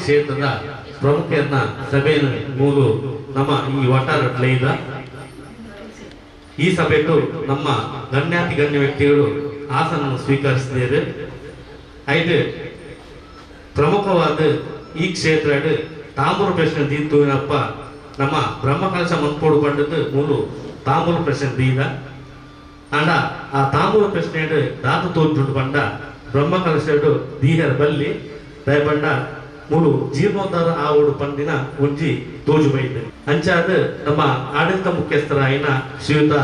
ಕ್ಷೇತ್ರದ ಪ್ರಮುಖರನ್ನ ಸಭೆಯನ್ನು ಮೂಲು ನಮ್ಮ ಈ ವಟಾರಟ್ಲೈದ ಈ ಸಭೆಟು ನಮ್ಮ ಗಣ್ಯಾತಿ ಗಣ್ಯ ವ್ಯಕ್ತಿಗಳು ಆಸನವನ್ನು ಸ್ವೀಕರಿಸಿದ್ದಾರೆ. ಐದು ಪ್ರಮುಖವಾದ ಈ ಕ್ಷೇತ್ರ ತಾಂಬೂರ ಪ್ರಶ್ನೆ ದೀತೂನಪ್ಪ ನಮ್ಮ ಬ್ರಹ್ಮಕಲಶ ಮನ್ಪೋಡು ಬಂಡದ್ದು ಮೂಲು ತಾಂಬೂಲ ಪ್ರಶ್ನೆ ದೀದ. ಅಂಡ ಆ ತಾಂಬೂಲ ಪ್ರಶ್ನೆ ದಾತು ತೋಜುಂಡು ಬಂಡ ಬ್ರಹ್ಮಕಲಶಡು ದೀಹರ ಬಲ್ಲಿ ದಯಬಂಡ ಮೂಲು ಜೀರ್ಣೋದ್ಧಾರ ಆವೋಡು ಪಂಡಿನ ಒಂಜಿ ತೋಜು ಬೈದು. ಅಂಚಾದ ನಮ್ಮ ಆಡಳಿತ ಮುಖ್ಯಸ್ಥರಾಯಿನ ಶ್ರೀಯುತ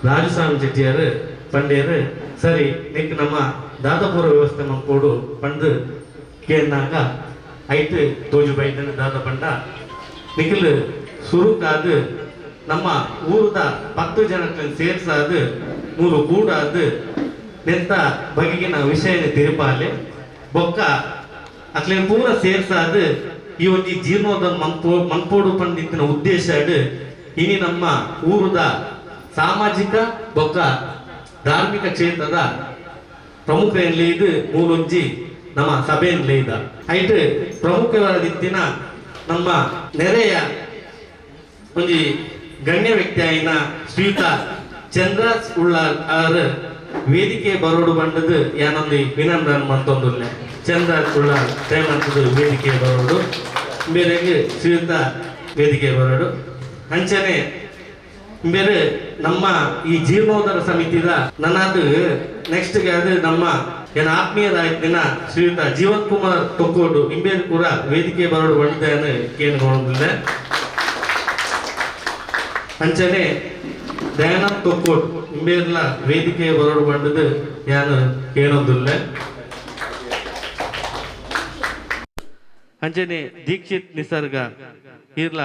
ರಾಜಸ್ವಾಮಿ ಚೆಟ್ಟಿಯಾರು ಪಂಡೇರು ಸರಿ ನಿಕ್ ನಮ್ಮ ದಾದಪುರ ವ್ಯವಸ್ಥೆ ಮನ್ಪೋಡು ಪಂಡು ಕೇಂದಾಗ ಐತು ತೋಜು ಬೈದನ ದಾದ ಬಂಡ ನಿಖಿಲ್ ಸುರುಕಾದ ನಮ್ಮ ಊರದ 10 ಜನಕ್ಕೆ ಸೇರ್ಸಾದ ಮೂರು ಕೂಡಾದ ನೆತ್ತ ಬಗೆಗಿನ ವಿಷಯ ತಿರುಪಾಲೆ ಬೊಕ್ಕ ಅಕ್ಲೇನ್ ಪೂರ ಸೇರ್ಸಾದ ಈ ಒಂಜಿ ಜೀರ್ಣೋದ್ಧಾರ ಮನ್ಪೋಡು ಪಂಡಿತ್ತಿನ ಉದ್ದೇಶ ಇನಿ ನಮ್ಮ ಊರದ ಸಾಮಾಜಿಕ ಬೊಕ್ಕ ಧಾರ್ಮಿಕ ಕ್ಷೇತ್ರದ ಪ್ರಮುಖ ಇದು ಮೂಲೊಂಜಿ ನಮ್ಮ ಸಭೆಯಲ್ಲಿ ಇದ್ದ ಐಟ್ ಪ್ರಮುಖವಾದಿತ್ತಿನ ನಮ್ಮ ನೆರೆಯ ಒಂಜಿ ಗಣ್ಯ ವ್ಯಕ್ತಿ ಆಯಿನ ಶ್ರೀಯುತ ಚಂದ್ರಾಜ್ ಉಳ್ಳಾಲ್ ಅವರು ವೇದಿಕೆ ಬರೋಡು ಬಂಡದು ಯಾನೊಂದು ವಿನಮ್ರ ಮಂತೊಂದುಲ್ಲೆ. ಚಂದ್ರಾಜ್ ಉಳ್ಳಾಲ್ ದಯಮಂತದ ವೇದಿಕೆ ಬರೋಡು ಬೇರೆಗೆ ಶ್ರೀಯುತ ವೇದಿಕೆ ಬರೋಡು. ಅಂಚನೆ ಬೇರೆ ನಮ್ಮ ಈ ಜೀರ್ಣೋದ್ಧಾರ ಸಮಿತಿದ ನನ್ನದು ನೆಕ್ಸ್ಟ್ ಅದು ನಮ್ಮ ಏನ ಆತ್ಮೀಯರಾಯ್ತಿನ ಶ್ರೀಯುತ ಜೀವನ್ ಕುಮಾರ್ ತೊಕ್ಕೋಡು ಇಂಬೇರು ಕೂಡ ವೇದಿಕೆ ಬರೋಡು ಬಂಡದನ್ನು ಕೇಳಿಕೊಂಡಿಲ್ಲ. ಅಂಚನೆ ದಯಾನಂದ್ ತೊಕ್ಕೋಡ್ ಇಂಬೇರ್ಲ ವೇದಿಕೆ ಬರೋಡು ಬಂಡದು ಯಾನು ಕೇಳೊಂದಿಲ್ಲ. ಅಂಚನೆ ದೀಕ್ಷಿತ್ ನಿಸರ್ಗ ಈರ್ಲ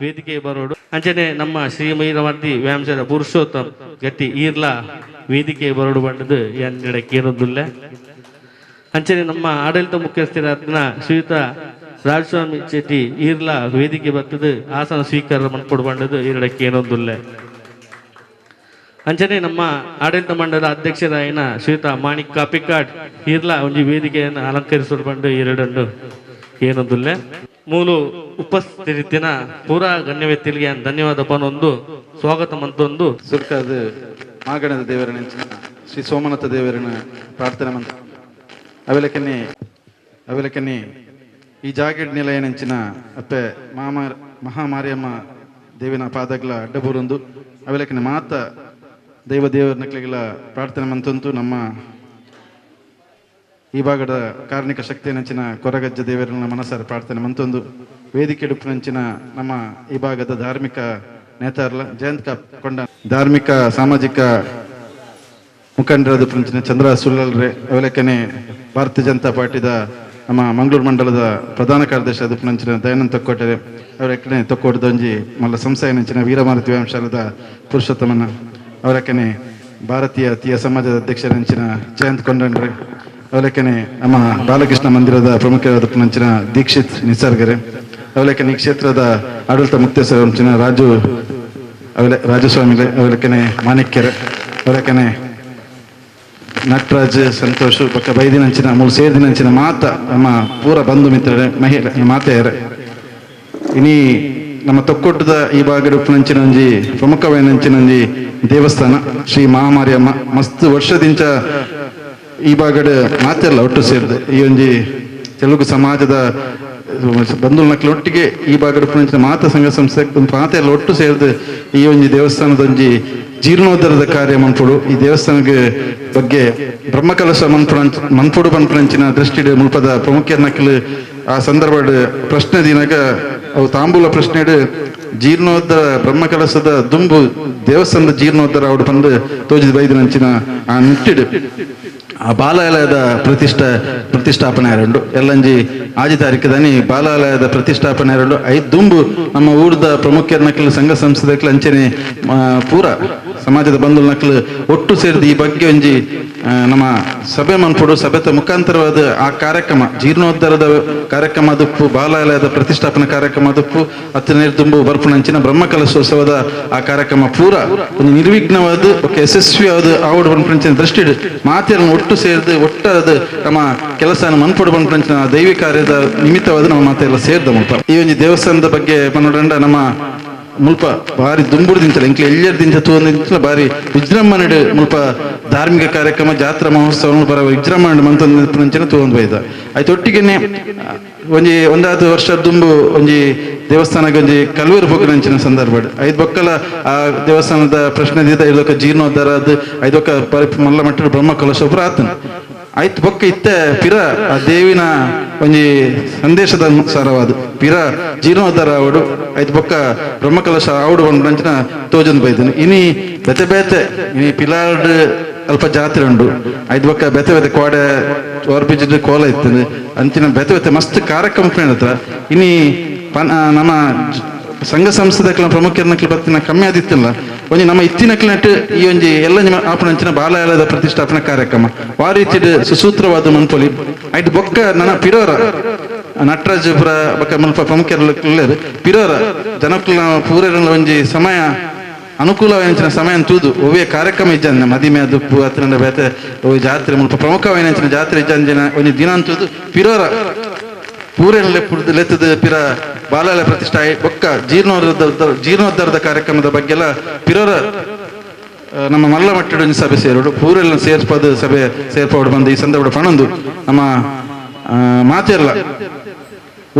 ವೇದಿಕೆ ಬರೋಡು. ಅಂಚನೆ ನಮ್ಮ ಶ್ರೀಮೈರವರ್ತಿ ವ್ಯಾಮಶರ ಪುರುಷೋತ್ತಮ್ ಗಟ್ಟಿ ಈರ್ಲ ವೇದಿಕೆ ಬರೋಡು ಬಂಡದು ಎನ್ನಡೆ ಕೇಳೊಂದಿಲ್ಲ. ಅಂಚನೆ ನಮ್ಮ ಆಡಳಿತ ಮುಖ್ಯಸ್ಥರಾದ ಶ್ರೀಯುತ ರಾಜಸ್ವಾಮಿ ಚೆಟ್ಟಿ ಈರ್ಲ ವೇದಿಕೆ ಬರ್ತದೆ ಆಸನ ಸ್ವೀಕಾರ ಮನ್ಪೊಡು ಬಂಡದು ಈರಡಕ್ಕೆ ಏನೊಂದಿಲ್ಲ. ಅಂಚನೆ ನಮ್ಮ ಆಡಳಿತ ಮಂಡಲ ಅಧ್ಯಕ್ಷರಾಯಿನ ಶ್ರೀಯುತ ಮಾಣಿಕ್ ಕಾಪಿಕಾಡ್ ಈರ್ಲ ಒಂಜಿ ವೇದಿಕೆಯನ್ನು ಅಲಂಕರಿಸೋಡು ಬಂಡು ಎರಡನ್ನು ಏನೊಂದಿಲ್ಲ. ಮೂಲು ಉಪಸ್ಥಿತಿನ ಪೂರಾ ಗಣ್ಯ ವ್ಯಕ್ತಿಗಳಿಗೆ ಧನ್ಯವಾದ ಪನೊಂದು ಸ್ವಾಗತ ಮಂತೊಂದು ಸುರ್ಕಾದ ಮಾಗಣದ ದೇವರ ನೆಂಚಿನ ಶ್ರೀ ಸೋಮನಾಥ ದೇವರನ ಪ್ರಾರ್ಥನೆ ಮಂತ್ರ ಅವೆಲಕನ್ನಿ ಅವೆಲಕನ್ನಿ ಈ ಜಾಗೆಡ್ ನಿಲಯ ನೆಂಚಿನ ಅಪ್ಪೆ ಮಾಮ ಮಹಾಮಾರಿಯಮ್ಮ ದೇವಿನ ಪಾದಗಳ ಅಡ್ಡಬೂರೊಂದು ಅವೆಲಕನ್ನಿ ಮಾತ ದೈವ ದೇವರ ನಕ್ಲಿಗಳ ಪ್ರಾರ್ಥನೆ ಮಂತಂತು ನಮ್ಮ ಈ ಭಾಗದ ಕಾರ್ಣಿಕ ಶಕ್ತಿ ನೆಂಚಿನ ಕೊರಗಜ್ಜ ದೇವರನ್ನ ಮನಸಾರ ಪ್ರಾರ್ಥನೆ ಮಂತೊಂದು ವೇದಿಕೆ ನಂಚಿನ ನಮ್ಮ ಈ ಭಾಗದ ಧಾರ್ಮಿಕ ನೇತಾರಲ ಜಯಂತ್ ಕೊಂಡ ಧಾರ್ಮಿಕ ಸಾಮಾಜಿಕ ಮುಖಂಡರಾದ ಪುಂಚಿನ ಚಂದ್ರ ಸುಳ್ಳಲ್ರೆ ಅವಲಕ್ಕನೆ ಭಾರತೀಯ ಜನತಾ ಪಾರ್ಟಿದ ನಮ್ಮ ಮಂಗಳೂರು ಮಂಡಲದ ಪ್ರಧಾನ ಕಾರ್ಯದರ್ಶಿ ಅದು ಪುನಂಚಿನ ದಯಾನಂದ ತೊಕ್ಕೋಟೆ ಅವರಕ್ಕನೆ ತೊಕ್ಕೋಟದೊಂಜಿ ಮಲ್ಲ ಸಂಸ್ಥೆ ನಂಚಿನ ವೀರಮಾರುತಿ ವ್ಯಾಯಾಮಶಾಲದ ಪುರುಷೋತ್ತಮನ ಅವರಕ್ಕನೆ ಭಾರತೀಯ ತೀಯ ಸಮಾಜದ ಅಧ್ಯಕ್ಷರಂಚಿನ ಜಯಂತ್ ಕೊಂಡಂಡ್ರೆ ಅವಲಕ್ಕನೆ ನಮ್ಮ ಬಾಲಕೃಷ್ಣ ಮಂದಿರದ ಪ್ರಮುಖರಾದ ಪುನಂಚಿನ ದೀಕ್ಷಿತ್ ನಿಸರ್ಗರೆ ಅವಲಕ್ಕನೆ ಈ ಕ್ಷೇತ್ರದ ಆಡಳಿತ ಮುಕ್ತೇಶ್ವರ ರಾಜು ಅವಲೆ ರಾಜಸ್ವಾಮಿ ಅವಲಕ್ಕನೆ ಮಾಣಿಕ್ಯರೆ ಅವಲಕ್ಕನೆ ನಟರಾಜ್ ಸಂತೋಷ್ ಬೊಕ್ಕ ಬೈದಿನಂಚಿನ ಮೂಲು ಸೇರಿದಿನಂಚಿನ ಮಾತ ನಮ್ಮ ಪೂರ ಬಂಧು ಮಿತ್ರರೇ ಮಹಿಳೆ ಮಾತೆಯರೇ ಇನಿ ನಮ್ಮ ತೊಕ್ಕೊಟ್ಟದ ಈ ಭಾಗದ ಉಪ್ಪುನಂಚಿನ ಒಂಜಿ ಪ್ರಮುಖವಾಯಿನಂಚಿನ ಒಂಜಿ ದೇವಸ್ಥಾನ ಶ್ರೀ ಮಹಾಮಾರಿಯಮ್ಮ ಮಸ್ತ್ ವರ್ಷದಿಂಚ ಈ ಭಾಗದ ಮಾತೆಲ್ಲ ಒಟ್ಟು ಸೇರಿದೆ ಈ ಒಂಜಿ ತೆಲುಗು ಸಮಾಜದ ಬಂಧುಲ ಒಟ್ಟಿಗೆ ಈ ಭಾಗದ ಉಪ್ಪುನಂಚಿನ ಮಾತ ಸಂಘ ಸಂಸ್ಥೆ ಮಾತೆಲ್ಲ ಒಟ್ಟು ಸೇರಿದು ಈ ಒಂಜಿ ದೇವಸ್ಥಾನದ ಒಂಜಿ ಜೀರ್ಣೋದ್ಧಾರದ ಕಾರ್ಯ ಮನ್ಪುಡು ಈ ದೇವಸ್ಥಾನದ ಬಗ್ಗೆ ಬ್ರಹ್ಮಕಲಶ ಮನ್ಪುಡು ಪನ್ಪುನಂಚಿನ ದೃಷ್ಟಿಡ್ ಮುಲ್ಪದ ಪ್ರಮುಖ ನಕಲು ಆ ಸಂದರ್ಭಡ್ ಪ್ರಶ್ನೆ ದಿನಾಗ ಅವು ತಾಂಬೂಲ ಪ್ರಶ್ನೆಡ್ ಜೀರ್ಣೋದ್ಧಾರ ಬ್ರಹ್ಮಕಲಶದ ದುಂಬು ದೇವಸ್ಥಾನದ ಜೀರ್ಣೋದ್ಧಾರ ಅವಡು ಬಂದು ತೋಜಿದ ಬೈದಿನಂಚಿನ ಆ ನಿಟ್ಟಿಡ್ ಆ ಬಾಲಾಲಯದ ಪ್ರತಿಷ್ಠಾಪನೆ ಎರಡು ಎಲ್ಲಂಜಿ ಆಜಿ ತಾರೀಕು ದನಿ ಬಾಲಾಲಯದ ಪ್ರತಿಷ್ಠಾಪನೆ ಎರಡು ಐದು ದುಂಬು ನಮ್ಮ ಊರ್ದ ಪ್ರಮುಖ ನಕಲು ಸಂಘ ಸಂಸ್ಥೆದಕ್ಲು ಅಂಚನೆ ಪೂರ ಸಮಾಜದ ಬಂಧುಲ ನಕಲು ಒಟ್ಟು ಸೇರಿದ ಈ ಬಗ್ಗೆ ಒಂಜಿ ನಮ್ಮ ಸಭೆ ಮನ್ಪುಡು ಸಭೆತ ಮುಖಾಂತರವಾದ ಆ ಕಾರ್ಯಕ್ರಮ ಜೀರ್ಣೋದ್ಧಾರದ ಕಾರ್ಯಕ್ರಮ ದುಪ್ಪು ಬಾಲಾಲಯದ ಪ್ರತಿಷ್ಠಾಪನಾ ಕಾರ್ಯಕ್ರಮ ದುಪ್ಪು ಅತ್ತ ದುಂಬು ಬರ್ಪುನಂಚಿನ ಬ್ರಹ್ಮಕಲಶೋತ್ಸವದ ಆ ಕಾರ್ಯಕ್ರಮ ಪೂರ ಒಂದು ನಿರ್ವಿಘ್ನವಾದ ఒక ಯಶಸ್ವಿಯಾದ ಆವಡು ಬಂಪುನಂಚಿನ ದೃಷ್ಟಿ ಮಾತೆಯನ್ನು ಒಟ್ಟು ಸೇರಿದು ಒಟ್ಟಾದ ನಮ್ಮ ಕೆಲಸ ಮನ್ಪುಡು ಬಂಪುನಂಚಿನ ದೈವಿ ಕಾರ್ಯದ ನಿಮಿತ್ತವಾದ ನಮ್ಮ ಮಾತೆಲ್ಲ ಸೇರ್ದ ಮುಲ್ಪ ಈ ಒಂದು ದೇವಸ್ಥಾನದ ಬಗ್ಗೆ ಪನ್ನೊಡಂಡ ನಮ್ಮ ಮುಲ್ಪ ಬಾರಿ ದುಂಬುಡು ದಿಂಚಲ ಇಂಕ್ಲೆ ಎಲ್ಯರ್ ದಿಂಚ ತೂವೊಂದಿಂಚಲ ಬಾರಿ ವಿಜೃಂಭಣೆಡ್ ಮುಲ್ಪ ಧಾರ್ಮಿಕ ಕಾರ್ಯಕ್ರಮ ಜಾತ್ರಾ ಮಹೋತ್ಸವ ಬರ ವಿಜೃಂಭಣೆ ಮಂತೊಂದು ತೂವೊಂದು ಬೈದ ಆಯ್ತು ಒಟ್ಟಿಗೆನೆ ಒಂಜಿ ಒಂದಾದ ವರ್ಷ ದುಂಬು ಒಂಜಿ ದೇವಸ್ಥಾನಕ್ಕೆ ಒಂಜಿ ಕಲ್ವೇರು ಪೊಗ್ಗುನಂಚಿನ ಸಂದರ್ಭ ಐದು ಬೊಕ್ಕಲ ಆ ದೇವಸ್ಥಾನದ ಪ್ರಶ್ನೆ ದೀದ ಐದೊಕ್ಕ ಜೀರ್ಣೋದ್ಧಾರ ಅದು ಐದೊಕ್ಕ ಮಲ್ಲ ಮಟ್ಟ ಬ್ರಹ್ಮ ಕಲಶೋಪುರ ಆತನ ಆಯ್ತು ಬೊಕ್ಕ ಇತ್ತೆ ಪಿರ ಆ ದೇವಿನ ಒಂಜಿ ಸಂದೇಶದ ಅನುಸಾರವಾದ ಪಿರ ಜೀರ್ಣೋದ್ಧಾರ ಆವಡು ಆಯ್ತು ಬೊಕ್ಕ ಬ್ರಹ್ಮಕಲಶ ಆವಡು ಬಂದಂಚಿನ ತೋಜನ್ ಬೈದನು ಇನಿ ಬೆತೆ ಬೇತೆ ಇನಿ ಪಿಲಾರ್ಡ್ ಅಲ್ಪ ಜಾತ್ರೆ ಉಂಡು ಐದು ಬೊಕ್ಕ ಬೆತೆ ಬೆತೆ ಕೋಡೆ ಓರ್ಬಿಜ್ ಕೋಲ ಇತ್ತದು ಅಂಚಿನ ಬೆತೆ ಬೆತೆ ಮಸ್ತ್ ಕಾರ್ಯಕ್ರಮ ಹತ್ರ ಇನಿ ನಮ್ಮ ಸಂಘ ಸಂಸ್ಥೆದ ಪ್ರಮುಖರನ್ನ ಬತ್ತಿನ ಕಮ್ಮಿ ಆದಿತ್ತಿಲ್ಲ ಒಂಜಿ ನಮ್ಮ ಇತ್ತಿನ ಕ್ಲನೆಟ್ ಈ ಒಂಜಿ ಎಲ್ಲ ನಿಮ್ಮ ಆಪಣಂಚಿನ ಬಾಲಾಲಯದ ಪ್ರತಿಷ್ಠಾಪನಾ ಕಾರ್ಯಕ್ರಮ ಆ ರೀತಿ ಸುಸೂತ್ರವಾದ ಮನ್ಪೊಲಿ ಐಟ್ ಬೊಕ್ಕ ನನ್ನ ಪಿರೋರ ನಟರಾಜಪುರ ಬೊಕ್ಕ ಮುಲ್ಪ ಪ್ರಮುಖರು ಪಿರೋರ ಜನಕ್ಕುಲ ಪೂರೆಲ್ಲ ಒಂಜಿ ಸಮಯ ಅನುಕೂಲವಾಯಿನ ಸಮಯ ತೂದು ಒವ್ವೇ ಕಾರ್ಯಕ್ರಮ ಇಜ್ಜಂದೆ ಮದಿಮೆ ದುಪ್ಪು ಅತ್ರ ಬೇತೆ ಜಾತ್ರೆ ಮುಲ್ಪ ಪ್ರಮುಖವಾಯಿನ ಜಾತ್ರೆ ಇಜ್ಜಂದಿನ ಒಂಜಿ ದಿನ ಅಂತೂದು ಪಿರೋರ ಪೂರೆಲ್ಲ ಲೆತ್ತದ ಪಿರ ಬಾಲಾಲಯ ಪ್ರತಿಷ್ಠೆ ಬೊಕ್ಕ ಜೀರ್ಣೋದ್ಧಾರದ ಕಾರ್ಯಕ್ರಮದ ಬಗ್ಗೆ ಎಲ್ಲ ಪಿರೋರ ನಮ್ಮ ಮಲ್ಲ ಮಟ್ಟದ ಸಭೆ ಸೇರೋಡು ಪೂರೆಲ್ಲ ಸೇರ್ಪದ ಸಭೆ ಸೇರ್ಪಾಡು ಬಂದು ಈ ಸಂದರ್ಭ ಪಣೊಂದು ನಮ್ಮ ಮಾತೆಲ್ಲ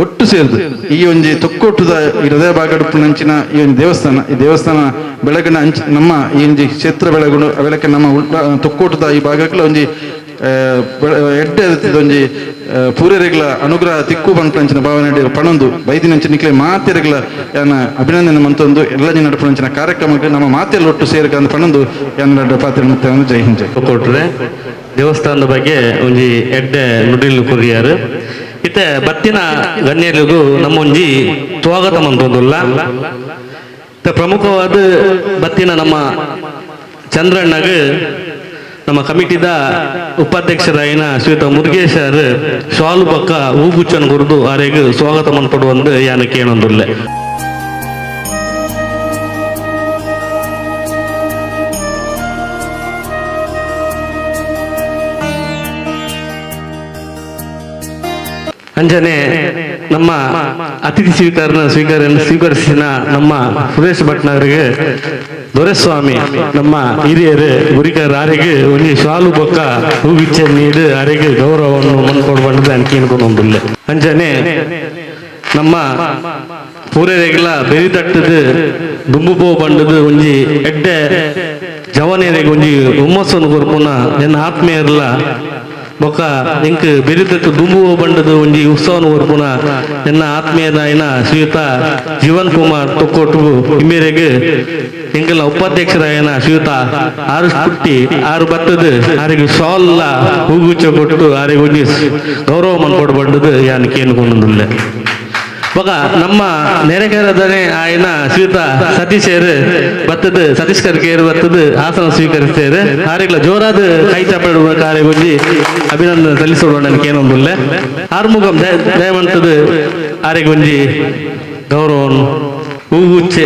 ಒಟ್ಟು ಸೇರಿದು ಈ ಒಂಜಿ ತೊಕ್ಕೊಟ್ಟುದ ಈ ಹೃದಯ ಭಾಗಡುಪ್ಪುನಂಚಿನ ಈ ಒಂದು ದೇವಸ್ಥಾನ ಈ ದೇವಸ್ಥಾನ ಬೆಳಗಿನ ಅಂಚ ನಮ್ಮ ಈ ಒಂಜಿ ಕ್ಷೇತ್ರ ಬೆಳಗುಡು ಬೆಳಕ ನಮ್ಮ ತೊಕ್ಕೋಟದ ಈ ಭಾಗಕ್ಕೆ ಒಂಜಿ ಎಡ್ಡೆ ಒಂಜಿ ಪೂರೆರೆಗ್ಲ ಅನುಗ್ರಹ ತಿಕ್ಕು ಬಂಪಂಚಿನ ಭಾವನೆ ಪಣೊಂದು ಬೈದಿನಂಚಿನ ನಿಕ್ಲೆ ಮಾತೆರೆಗ್ಲ ಯಾನ ಅಭಿನಂದನೆ ಮಂತೊಂದು ಎಲ್ಲ ಜನ ನಡಪುನಂಚಿನ ಕಾರ್ಯಕ್ರಮಕ್ಕೆ ನಮ್ಮ ಮಾತೆಲ್ಲ ಒಟ್ಟು ಸೇರ್ಕ ಅಂತ ಪಣೊಂದು ಯಾನ ಪಾತ್ರ ಮುತ್ತೆ ಜೈ ಹಿಂದ್ ಜೈ. ಕೊಟ್ರೆ ದೇವಸ್ಥಾನದ ಬಗ್ಗೆ ಒಂಜಿ ಎಡ್ಡೆ ನುಡಿಲು ಕೊರಿಯಾರು ಇತ್ತೆ ಬತ್ತಿನ ಗಣ್ಯರಿಗೂ ನಮ್ಮ ಒಂಜಿ ಸ್ವಾಗತ ಮಂತೊಂದುಲ್ಲ. ಪ್ರಮುಖವಾದ ಬತ್ತಿನ ನಮ್ಮ ಚಂದ್ರಣ್ಣಗ್ ನಮ್ಮ ಕಮಿಟಿದ ಉಪಾಧ್ಯಕ್ಷರಾಯಿನ ಶ್ರೀಯುತ ಮುರುಗೇಶರ್ ಶಾಲು ಬಕ್ಕ ಹೂಗುಚ್ಚನ್ ಗುರುದು ಆರೆಗ್ ಸ್ವಾಗತ ಮನ್ಪಡುವಂದು ಯಾನ ಕೇಳೊಂದುಲ್ಲೆ. ಅಂಜನೆ ನಮ್ಮ ಅತಿಥಿ ಸ್ವೀಕರಿಸಿನ ನಮ್ಮ ಸುರೇಶ್ ಭಟ್ನವರಿಗೆ ದೊರೆಸ್ವಾಮಿ ನಮ್ಮ ಹಿರಿಯರು ಗುರಿಕರ್ ಆರೆಗೆ ಒಂಜಿ ಶಾಲು ಬೊಕ್ಕ ಹೂಗಿಚ್ಚೆ ನೀಡು ಆರೆಗೆ ಗೌರವವನ್ನು ಮನ್ಕೊಡ್ಬಂದು ಅನ್ಕೊಂಡೊಂದುಲ್ಲೆ. ಅಂಜನೆ ನಮ್ಮ ಪೂರೆರೆಗ್ಲ ಬೆರಿತಟ್ಟದು ದುಂಬು ಪೋ ಬಂಡದು ಒಂಜಿ ಎಡ್ಡೆ ಜವನೇರೆಗೆ ಒಂಜಿ ಹುಮ್ಮಸ್ಸನ್ನು ಕೊರ್ಪುನ ಎನ್ನ ಆತ್ಮೀಯರ್ಲ ಬೊಕ್ಕ ಎಂಕ್ ಬೆರಿತಟ್ಟು ದುಂಬು ಬಂಡದು ಒಂಜಿ ಉತ್ಸವನ ಕೊರ್ಪುನ ಎನ್ನ ಆತ್ಮೀಯರಾಯಿನ ಶ್ರೀಯುತ ಜೀವನ್ ಕುಮಾರ್ ತೊಕ್ಕೋಟು ಇಮೇರೆಗ್ ಎಂಕಲ್ನ ಉಪಾಧ್ಯಕ್ಷರಾಯನ ಶ್ರೀಯುತ ಆರು ಪುಟ್ಟಿ ಆರು ಬತ್ತದು ಆರಿಗೆ ಶಾಲ್ಲ ಹೂಗುಚ್ಚ ಕೊಟ್ಟು ಆರಿಗೆ ಒಂಜಿ ಗೌರವ ಮನ್ಕೊಡು ಬಂಡದು ಯಾನ್ ಕೇನುಕೊಂಡುಲ್ಲೆ. ಬೊಕ ನಮ್ಮ ನೆರೆಕೆರೆದನೆ ಆಯನ ಶ್ರೀಯುತ ಸತೀಶೇರ್ ಬತ್ತದು ಸತೀಶ್ ಕರ್ಕೇರ್ ಬತ್ತದು ಆಸನ ಸ್ವೀಕರಿಸ್ತೇವೆ ಆರೆಗ್ಲ ಜೋರಾದ ಕೈ ಚಾಪೆ ಆರೆಗೊಂಜಿ ಅಭಿನಂದನೆ ಸಲ್ಲಿಸೋಣ ನನಗೆ ಆರ್ಮುಗಂ ದಯವಂತದು ಆರೆಗೊಂಜಿ ಗೌರವವನ್ನು ಹೂಗುಚ್ಚೆ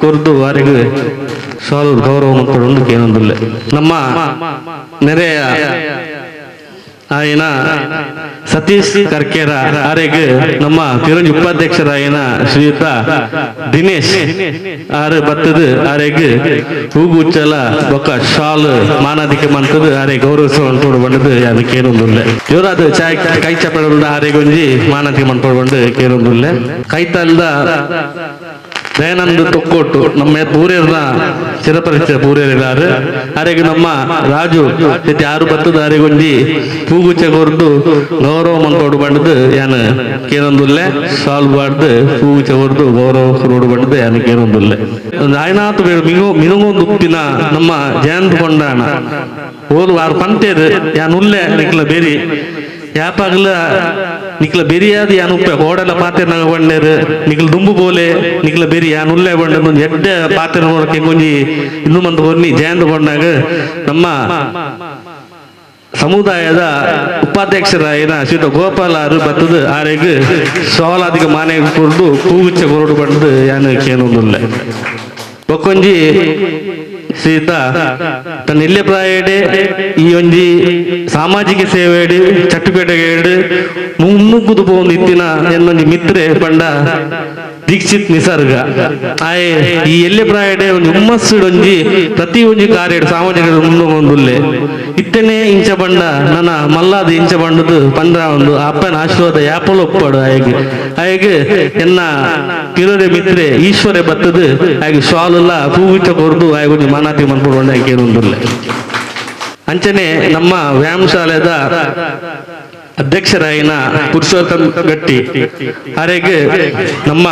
ಕೊರ್ದು ಆರೆಗ್ ಸಾಲು ಗೌರವ ಮತ್ತು ಕೇನೊಂದುಲ್ಲೆ. ನಮ್ಮ ನೆರೆಯ ಆಯನ ಸತೀಶ್ ಕರ್ಕೇರ ಆರೆಗ್ ನಮ್ಮ ತಿರುಂಜಿ ಉಪಾಧ್ಯಕ್ಷರಾಯನ ಶ್ರೀಯುತ ದಿನೇಶ್ ಆರು ಬತ್ತದು ಆರೆಗ್ ಹೂಗುಚ್ಚಲ ಬೊಕ್ಕ ಶಾಲ್ ಮಾನಾದಿಕೆ ಮಂತದು ಆರೆ ಗೌರವಿಸುವಂತೋಡು ಬಂಡದು ಅದು ಕೇರೊಂದುಲ್ಲೆ. ಜೋರಾದ ಚಾಯ್ ಕೈ ಚಪಡ ಆರೆಗೊಂಜಿ ಮಾನಾದಿಕೆ ಮಂತೋಡು ಬಂದು ಕೇರೊಂದುಲ್ಲೆ. ಕೈತಲ್ದ ದಯಾನಂದ ತೊಕ್ಕೋಟು ನಮ್ಮ ಪೂರೇರ್ನ ಚಿರಪರಿಚಿತ ಪೂರೇರಿದ್ದಾರೆ ಆರೆಗ್ ನಮ್ಮ ರಾಜು ಜೊತೆ ಆರು ಬತ್ತದ ಆರೆಗೊಂಜಿ ಪೂಗುಚ್ಚ ಕೊರ್ದು ಗೌರವ ಮಂತೋಡು ಬಂಡದು ಯಾನ್ ಕೇರೊಂದುಲ್ಲೆ. ಸಾಲ್ ಬಾಡ್ದು ಪೂಗುಚ್ಚ ಕೊರ್ದು ಗೌರವ ಕೊರೋಡು ಬಂಡದು ಯಾನ್ ಕೇರೊಂದುಲ್ಲೆ. ಆಯ್ನಾತು ಬೇಡ ಮಿನುಗೊಂದು ಉಪ್ಪಿನ ನಮ್ಮ ಜಯಂತ್ ಕೊಂಡಾಣ ಓದು ಆರು ಪಂತೇರು ಯಾನ್ ಉಲ್ಲೆ ನಿಕ್ಲ ಬೇರಿ ಯಾಪಾಗ್ಲ ನಿಕ್ಲ ಬೆರಿಯಾದ ಯಾನ್ ಉಪ್ಪೆ ಓಡಲ ಪಾತೆರ್ನ ಬಂಡೇರು ನಿಕ್ಲ ದುಂಬು ಬೋಲೆ ನಿಕ್ಲ ಬೆರಿ ಯಾನ್ ಉಲ್ಲೆ ಬಂಡ ಒಂಜಿ ಎಡ್ಡೆ ಪಾತೆರ ನೋಡಕ್ಕೆ ಒಂಜಿ ಇಂದು ಮಂದ ಒನ್ನಿ ಜಯಂತ ಬಂಡಾಗ ನಮ್ಮ ಸಮುದಾಯದ ಉಪಾಧ್ಯಕ್ಷರಾಯಿನ ಶ್ರೀ ಗೋಪಾಲ ಆರು ಬತ್ತದ ಆರೆಗ್ ಸೋಲಾದಿಗ ಮಾನೆ ಕೊರಡು ಪೂಗುಚ್ಚ ಕೊರಡು ಬಂದು ಯಾನು ಕೇನೊಂದುಲ್ಲೆ. ಬೊಕ್ಕೊಂಜಿ ಸೀತಾ ತನ್ನ ಇಲ್ಲೇ ಪ್ರಾಯಡೆ ಈ ಒಂಜಿ ಸಾಮಾಜಿಕ ಸೇವೆಡು ಚಟ್ಟುಪೇಟೆಗೇಡು ಮುಮ್ಮುಗ್ಗುದು ಪೋಂದು ಇತ್ತಿನ ಎನ್ನೊಂಜಿ ಮಿತ್ರೆ ಪಂಡ ದೀಕ್ಷಿತ್ ನಿಸರ್ಗ. ಆಯೆ ಈ ಎಲ್ಲೆ ಪ್ರಾಯಡೆ ಒಂಜಿ ಹುಮ್ಮಸ್ಸುಡೊಂಜಿ ಪ್ರತಿ ಒಂಜಿ ಕಾರ್ಯಡ್ ಸಾಮಾಜಿಕ ಮುಂದುಲ್ಲೆ ಇತ್ತನೆ ಇಂಚ ಬಂಡ ನನ್ನ ಮಲ್ಲಾದ ಇಂಚ ಬಂಡದು ಪಂದ್ರ ಒಂದು ಅಪ್ಪನ ಆಶೀರ್ವಾದ ಯಾಪಲ ಒಪ್ಪಾಡು ಆಯಗ್ ಆಯಗ್ ಎನ್ನ ಕಿರೋರೆ ಮಿತ್ರೆ ಈಶ್ವರೆ ಬತ್ತದು ಆಯಗ್ ಶಾಲುಲ್ಲ ಪೂವಿಚ ಕೊರ್ದು ಆಯಗ್ ಒಂಜಿ ಮಾನಾತಿ ಮನ್ಪುಡು ಕೇನುಂದುಲ್ಲೆ. ಅಂಚನೆ ನಮ್ಮ ವ್ಯಾಯಾಮ ಶಾಲೆದ ಅಧ್ಯಕ್ಷರಾಯಿನ ಪುರುಷೋತ್ತಮ್ ಗಟ್ಟಿ ಆರೆಗ್ ನಮ್ಮ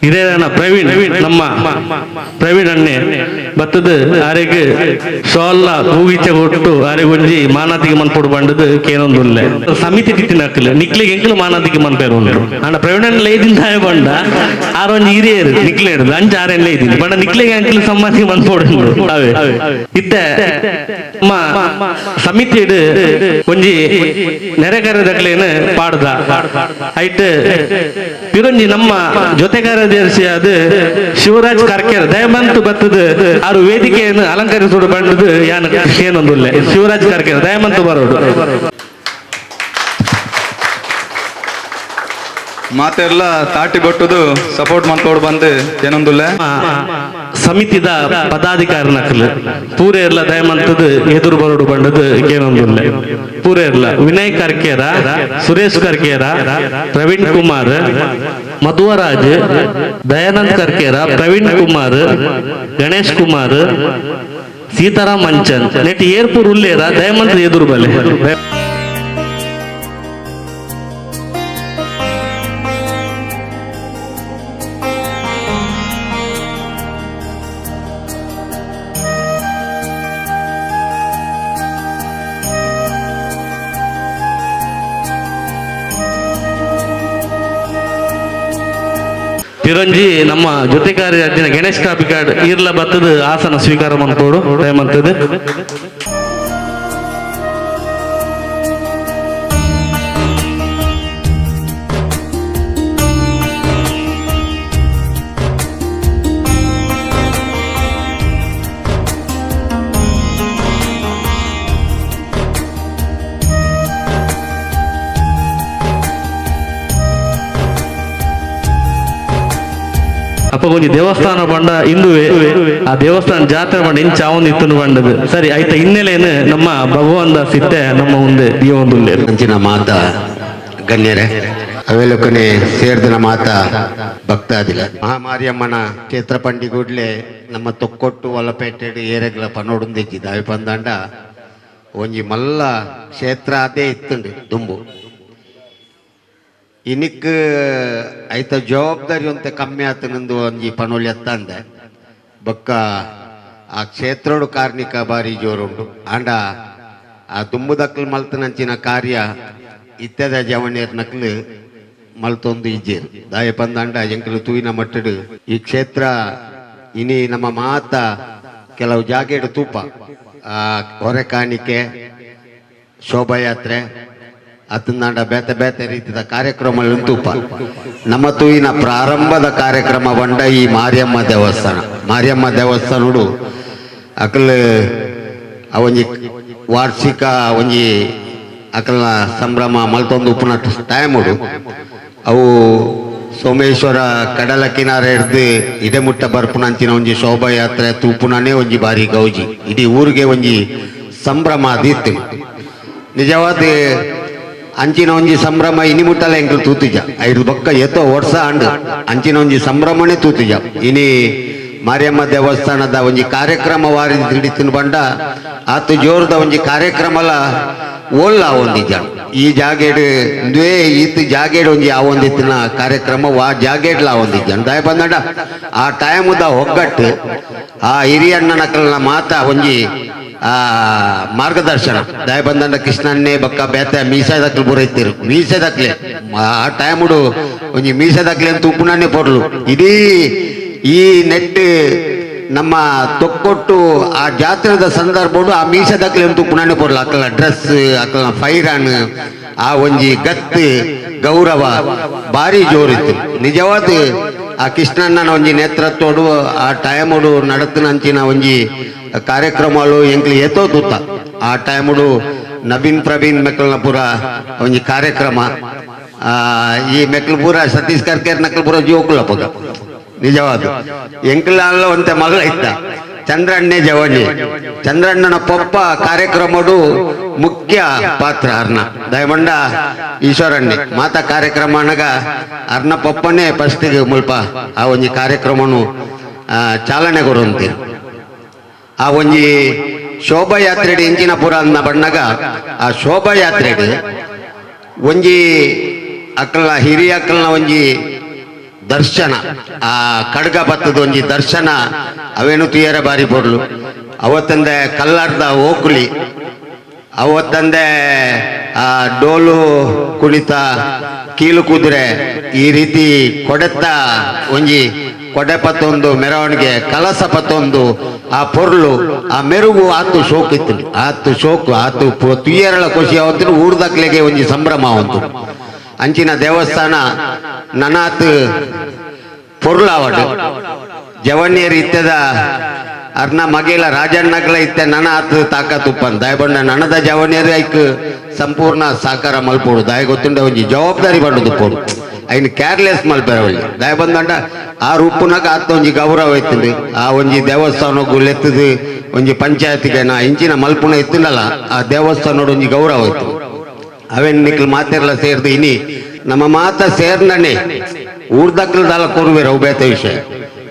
ಹಿರಿಯನ ಪ್ರವೀಣ್ ನಮ್ಮ ಪ್ರವೀಣ್ ಅಣ್ಣೆ ಬತ್ತದ ಆರೆಗ್ ಶಾಲ್ಲ ಪೂಗಿಚ ಕೊಟ್ಟು ಆರೆಗ್ ಒಂಜಿ ಮಾನಾತಿಗೆ ಮನ್ಪುಡು ಬಂಡದು ಕೇನೊಂದುಲ್ಲೆ. ಸಮಿತಿ ತಿತ್ತಿನಕ್ಕಲು ನಿಕ್ಲಿಗೆ ಎಂಕಲು ಮಾನಾತಿಗೆ ಮನ್ಪೇರು ಉಂಟು ಅಂಡ ಪ್ರವೀಣ್ ಅಣ್ಣ ಲೇದಿಂದ ಬಂಡ ಆರೊಂಜಿ ಹಿರಿಯರು ನಿಕ್ಲೆ ಹಿಡ್ದು ಅಂಚ ಆರೆನ್ ಲೇದಿನಿ ಬಂಡ ನಿಕ್ಲಿಗೆ ಎಂಕಲು ಸಮ್ಮಾತಿಗೆ ಮನ್ಪೋಡು ಅವೇ ಇತ್ತೆ ನಮ್ಮ ಸಮಿತಿಡು ಒಂಜಿ ನೆರೆಕರೆದಕ್ಲೇನು ಪಾಡ್ದ ಐಟ್ ಪಿರೊಂಜಿ ನಮ್ಮ ಜೊತೆ ಕಾರ್ಯದರ್ಶಿ ಅದು ಶಿವರಾಜ್ ಕರ್ಕೆರ್ ದಯಮಂತು ಬತ್ತದ ಆರು ವೇದಿಕೆಯನ್ನು ಅಲಂಕರಿಸೋಡು ಬಂಡದು ಯಾನು ಏನೊಂದುಲ್ಲೆ. ಶಿವರಾಜ್ ಕರ್ಕೆರ್ ದಯಮಂತು ಬರೋಡು. ಮಾತೆಲ್ಲ ತಾಟಿ ಬಟ್ಟುದು ಸಪೋರ್ಟ್ ಮಾಡ್ಕೊಂಡು ಬಂದು ಏನೊಂದುಲ್ಲೆ. ಸಮಿತಿದ ಪದಾಧಿಕಾರಿ ನಕಲು ಪೂರೆ ಎಲ್ಲ ದಯಮಂತದ ಎದುರು ಬರೋಡು ಬಂಡದು ಏನೊಂದುಲ್ಲೆ. ಪೂರೆ ಎಲ್ಲ ವಿನಯ್ ಕರ್ಕೇರ, ಸುರೇಶ್ ಕರ್ಕೇರ, ಪ್ರವೀಣ್ ಕುಮಾರ್, ಮಧುವರಾಜ್, ದಯಾನಂದ್ ಕರ್ಕೇರ, ಪ್ರವೀಣ್ ಕುಮಾರ್, ಗಣೇಶ್ ಕುಮಾರ್, ಸೀತಾರಾಮ್ ಮಂಚನ್ ನೆಟ್ ಏರ್ಪೂರ್ ಉಲ್ಲೇರ ದಯಮಂತ ಎದುರು ಬಲೆ. ಪಿರಂಜಿ ನಮ್ಮ ಜೊತೆ ಕಾರ್ಯದರ್ಶಿ ಗಣೇಶ್ ಕಾಪಿಕಾಡ್ ಈರ್ಲ ಬತ್ತದ ಆಸನ ಸ್ವೀಕಾರ ಮಾಡ್ಕೋಡು ದಯಮಂತದ. ಅಪ್ಪ ಒಂಜಿ ದೇವಸ್ಥಾನ ಬಂಡ ಇಂದುವೆ ಆ ದೇವಸ್ಥಾನ ಜಾತ್ರೆ ಬಂಡ ಇಂಚ ಅವನ್ ಇತ್ತನು ಬಂಡದು ಸರಿ ಆಯ್ತಾ ಹಿನ್ನೆಲೆಯನ್ನು ನಮ್ಮ ಭಗವಾನ್ ದಾಸ್ ಇತ್ತೆ ನಮ್ಮ ಮುಂದೆ ದಿಯವೊಂದುಲ್ಲೇರು. ಅಂಚಿನ ಮಾತ ಗಣ್ಯರೇ ಅವೆಲೊಕ್ಕನೆ ಸೇರ್ದಿನ ಮಾತ ಭಕ್ತಾದಿಲ ಮಹಾಮಾರಿಯಮ್ಮನ ಕ್ಷೇತ್ರ ಪಂಡಿಗೂಡ್ಲೆ ನಮ್ಮ ತೊಕ್ಕೊಟ್ಟು ಒಲಪೇಟೆ ಏರೆಗ್ಲ ಪನೋಡುಂದೆಜ್ಜಿದ ಅವೆ ಪಂದಾಂಡ ಒಂಜಿ ಮಲ್ಲ ಕ್ಷೇತ್ರ ಅದೇ ಇತ್ತುಂಡು ದುಂಬು ಇನಿಕ್ ಐತ ಜವಾಬ್ದಾರಿ ಒಂತೆ ಕಮ್ಮಿ ಆತನಂದು ಒಂಜಿ ಪನೊಲಿ ಅತ್ತಂದೆ ಬೊಕ್ಕ ಆ ಕ್ಷೇತ್ರೋಡು ಕಾರ್ಣಿಕ ಬಾರಿ ಜೋರುಂಡು ಆಂಡ ಆ ದುಂಬುದಕ್ಲು ಮಲ್ತನಂಚಿನ ಕಾರ್ಯ ಇತ್ತದ ಜವನಿಯರ್ ನಕ್ಲು ಮಲ್ತೊಂದು ಇಜ್ಜೇರು ದಾಯ ಪಂದಾಂಡ ಎಂಕಲು ತೂಯಿನ ಮಟ್ಟಡು ಈ ಕ್ಷೇತ್ರ ಇನಿ ನಮ್ಮ ಮಾತ ಕೆಲವು ಜಾಗೆಡು ತೂಪ ಆ ಹೊರೆ ಕಾಣಿಕೆ ಶೋಭಾಯಾತ್ರೆ ಅತ್ತಂದಾಂಡ ಬೇತೆ ಬೇತೆ ರೀತಿಯ ಕಾರ್ಯಕ್ರಮ ತೂಪ ನಮ್ಮ ತೂಯಿನ ಪ್ರಾರಂಭದ ಕಾರ್ಯಕ್ರಮ ಬಂಡ ಈ ಮಾರಿಯಮ್ಮ ದೇವಸ್ಥಾನ. ಮಾರಿಯಮ್ಮ ದೇವಸ್ಥಾನಡು ಅಕಲ್ ಒಂಜಿ ವಾರ್ಷಿಕ ಒಂಜಿ ಅಕಲ್ನ ಸಂಭ್ರಮ ಮಲ್ತೊಂದು ಉಪ್ಪುನ ಟೈಮುಡು ಅವು ಸೋಮೇಶ್ವರ ಕಡಲ ಕಿನಾರೆ ಹಿಡ್ದು ಇಡೆ ಮುಟ್ಟ ಬರ್ಪುನಂಚಿನ ಒಂಜಿ ಶೋಭಾಯಾತ್ರೆ ತೂಪುನನೇ ಒಂಜಿ ಬಾರಿ ಗೌಜಿ ಇಡೀ ಊರಿಗೆ ಒಂಜಿ ಸಂಭ್ರಮ ಅದಿತ್ತು. ನಿಜವಾದ ಅಂಚಿನ ಒಂಜಿ ಸಂಭ್ರಮ ಇನಿ ಮುಟ್ಟಲ ಎಂಕಲ್ ತೂತಿಜ ಐದು ಬೊಕ್ಕ ಏತೋ ವರ್ಷ ಅಂಡ್ ಅಂಚಿನ ಒಂಜಿ ಸಂಭ್ರಮನೇ ತೂತಿಜ. ಇನಿ ಮಾರಿಯಮ್ಮ ದೇವಸ್ಥಾನದ ಒಂಜಿ ಕಾರ್ಯಕ್ರಮ ವಾರಿ ಹಿಡಿತಿನ ಬಂಡ ಆತು ಜೋರದ ಒಂಜಿ ಕಾರ್ಯಕ್ರಮಲ ಓಲ್ಲ ಒಂದಿಜ ಈ ಜಾಗೇಡು ಇಂದುವೇ ಈತ ಜಾಗೇಡು ಒಂಜಿ ಆ ಒಂದಿತ್ತಿನ ಕಾರ್ಯಕ್ರಮ ವಾ ಜಾಗೇಡ್ಲ ಒಂದಿಜ ದಾಯ ಬಂದಂಡ ಆ ಟೈಮುದ ಒಗ್ಗಟ್ಟು ಆ ಹಿರಿಯಣ್ಣನಕಲ್ನ ಮಾತ ಒಂಜಿ ಮಾರ್ಗದರ್ಶನ ದಯಬಂದನ ಕೃಷ್ಣನ್ನೇ ಬಕ್ಕ ಬೇತೆ ಮೀಸೆ ದಾಖಲೆ ಬೂರೈತಿರು ಮೀಸೆ ದಾಖಲೆ ಆ ಟೈಮುಡು ಒಂಜಿ ಮೀಸೆ ದಾಖಲೆ ಅಂತ ಉಪ್ಪುನಾನೆ ಪೊರ್ಲು ಇಡೀ ಈ ನೆಟ್ ನಮ್ಮ ತೊಕ್ಕೊಟ್ಟು ಆ ಜಾತ್ರೆದ ಸಂದರ್ಭಡು ಆ ಮೀಸೆ ದಾಖಲೆ ಅಂತ ಉಪ್ಪುನಾನೆ ಪೊರ್ಲು ಅಕ್ಕಲ ಡ್ರೆಸ್ ಅಕ್ಕಲ ಫೈರಾನ್ ಆ ಒಂಜಿ ಗತ್ತು ಗೌರವ ಭಾರಿ ಜೋರಿತ್ತು. ನಿಜವಾದ ಆ ಕೃಷ್ಣಣ್ಣನ ಒಂಜಿ ನೇತೃತ್ವಡು ಆ ಟೈಮುಡು ನಡತನಂಚಿನ ಒಂಜಿ ಕಾರ್ಯಕ್ರಮಗಳು ಎಂಕ್ಲು ಏತೋ ತೂತ ಆ ಟೈಮುಡು ನವೀನ್ ಪ್ರವೀಣ್ ಮೆಕ್ಕಲ್ನ ಪೂರ ಒಂಜಿ ಕಾರ್ಯಕ್ರಮ ಈ ಮೆಕ್ಕಲ್ಪುರ ಸತೀಶ್ ಕರ್ಕೇರ್ ನಕ್ಕಲ್ಪುರ ಜೋಕುಲಪಗ ನಿಜವಾದ ಎಂಕ್ಲಾಲ ಒಂತೆ ಮಲ್ಲ ಇತ್ತ ಚಂದ್ರಣ್ಣೆ ಜವಣ್ಣಿ ಚಂದ್ರಣ್ಣನ ಪೊಪ್ಪ ಕಾರ್ಯಕ್ರಮಡು ಮುಖ್ಯ ಪಾತ್ರ ಅರ್ಣ ದಯಮಂಡ ಈಶ್ವರಣ್ಣೆ ಮಾತಾ ಕಾರ್ಯಕ್ರಮ ಅನಗ ಅರ್ಣ ಪೊಪ್ಪನೇ ಫಸ್ಟಿಗೆ ಮುಲ್ಪ ಆ ಒಂಜಿ ಕಾರ್ಯಕ್ರಮನು ಚಾಲನೆ ಕೊಡುವಂತೆ ಆ ಒಂಜಿ ಶೋಭಾಯಾತ್ರೆ ಇಂಚಿನಪುರ ಅನ್ನ ಬಣ್ಣಗ ಆ ಶೋಭಾಯಾತ್ರೆಗೆ ಒಂಜಿ ಅಕ್ಕಲ್ನ ಹಿರಿಯ ಅಕ್ಕಲ್ನ ಒಂಜಿ ದರ್ಶನ ಆ ಖಡ್ಗ ಬತ್ತದ ಒಂಜಿ ದರ್ಶನ ಅವೇನು ತುಯರ ಬಾರಿ ಪೊರ್ಲು ಅವತ್ತಂದೆ ಕಲ್ಲಾರ್ದ ಓಕುಲಿ ಅವತ್ತಂದೆ ಆ ಡೋಲು ಕುಣಿತ ಕೀಲು ಕುದುರೆ ಈ ರೀತಿ ಕೊಡೆತ್ತ ಒಂಜಿ ಕೊಡೆ ಪತ್ತೊಂದು ಮೆರವಣಿಗೆ ಕಲಸ ಪತ್ತೊಂದು ಆ ಪೊರ್ಲು ಆ ಮೆರುಗು ಆತು ಶೋಕಿತ್ತು ಆತು ಶೋಕು ಆತು ತುಯ್ಯರಳ ಖುಷಿ ಅವತ್ತು ಊರ್ದಕ್ಲೆಗೆ ಒಂಜಿ ಸಂಭ್ರಮ ಅವಂತು ಅಂಚಿನ ದೇವಸ್ಥಾನ ನನಾತ್ ಪೊರ್ಲಾವಡು ಜವಣ್ಯರು ಇತ್ತದ ಅರ್ನ ಮಗಿಲ ರಾಜಣ್ಣಗಳ ಇತ್ತೆ ನನ ಆತು ತಾಕತ್ ಉಪ್ಪನ್ ದಯಬಂಡ ನನದ ಜವಣ್ಯರು ಐಕ್ ಸಂಪೂರ್ಣ ಸಾಕಾರ ಮಲ್ಪೋಡು ದಯ ಗೊತ್ತುಂಡ ಒಂಜಿ ಜವಾಬ್ದಾರಿ ಬಂಡದು ಪೋಡು ಐನ್ ಕೇರ್ಲೆಸ್ ಮಲ್ಪೆರವಲ್ಲಿ ದಯ ಬಂದಂಡ ಆ ರೂಪುನಾಗ ಆತ ಒಂಜಿ ಗೌರವ ಇತ್ತುಂಡು ಆ ಒಂಜಿ ದೇವಸ್ಥಾನಗು ಲೆತ್ತದು ಒಂಜಿ ಪಂಚಾಯತಿಗೆ ನಾ ಇಂಚಿನ ಮಲ್ಪುನ ಇತ್ತುಂಡಲ್ಲ ಆ ದೇವಸ್ಥಾನೋಡು ಒಂಜಿ ಗೌರವ ಇತ್ತು. ಅವೇನ್ ನಿಕ್ಲು ಮಾತೆರ್ಲ ಸೇರ್ದು ಇನಿ ನಮ್ಮ ಮಾತ ಸೇರ್ನನೆ ಊರ್ದಕ್ಲದಾಲ ಕೊರುವೆರ್ ಅವು ಬೇತೆ ವಿಷಯ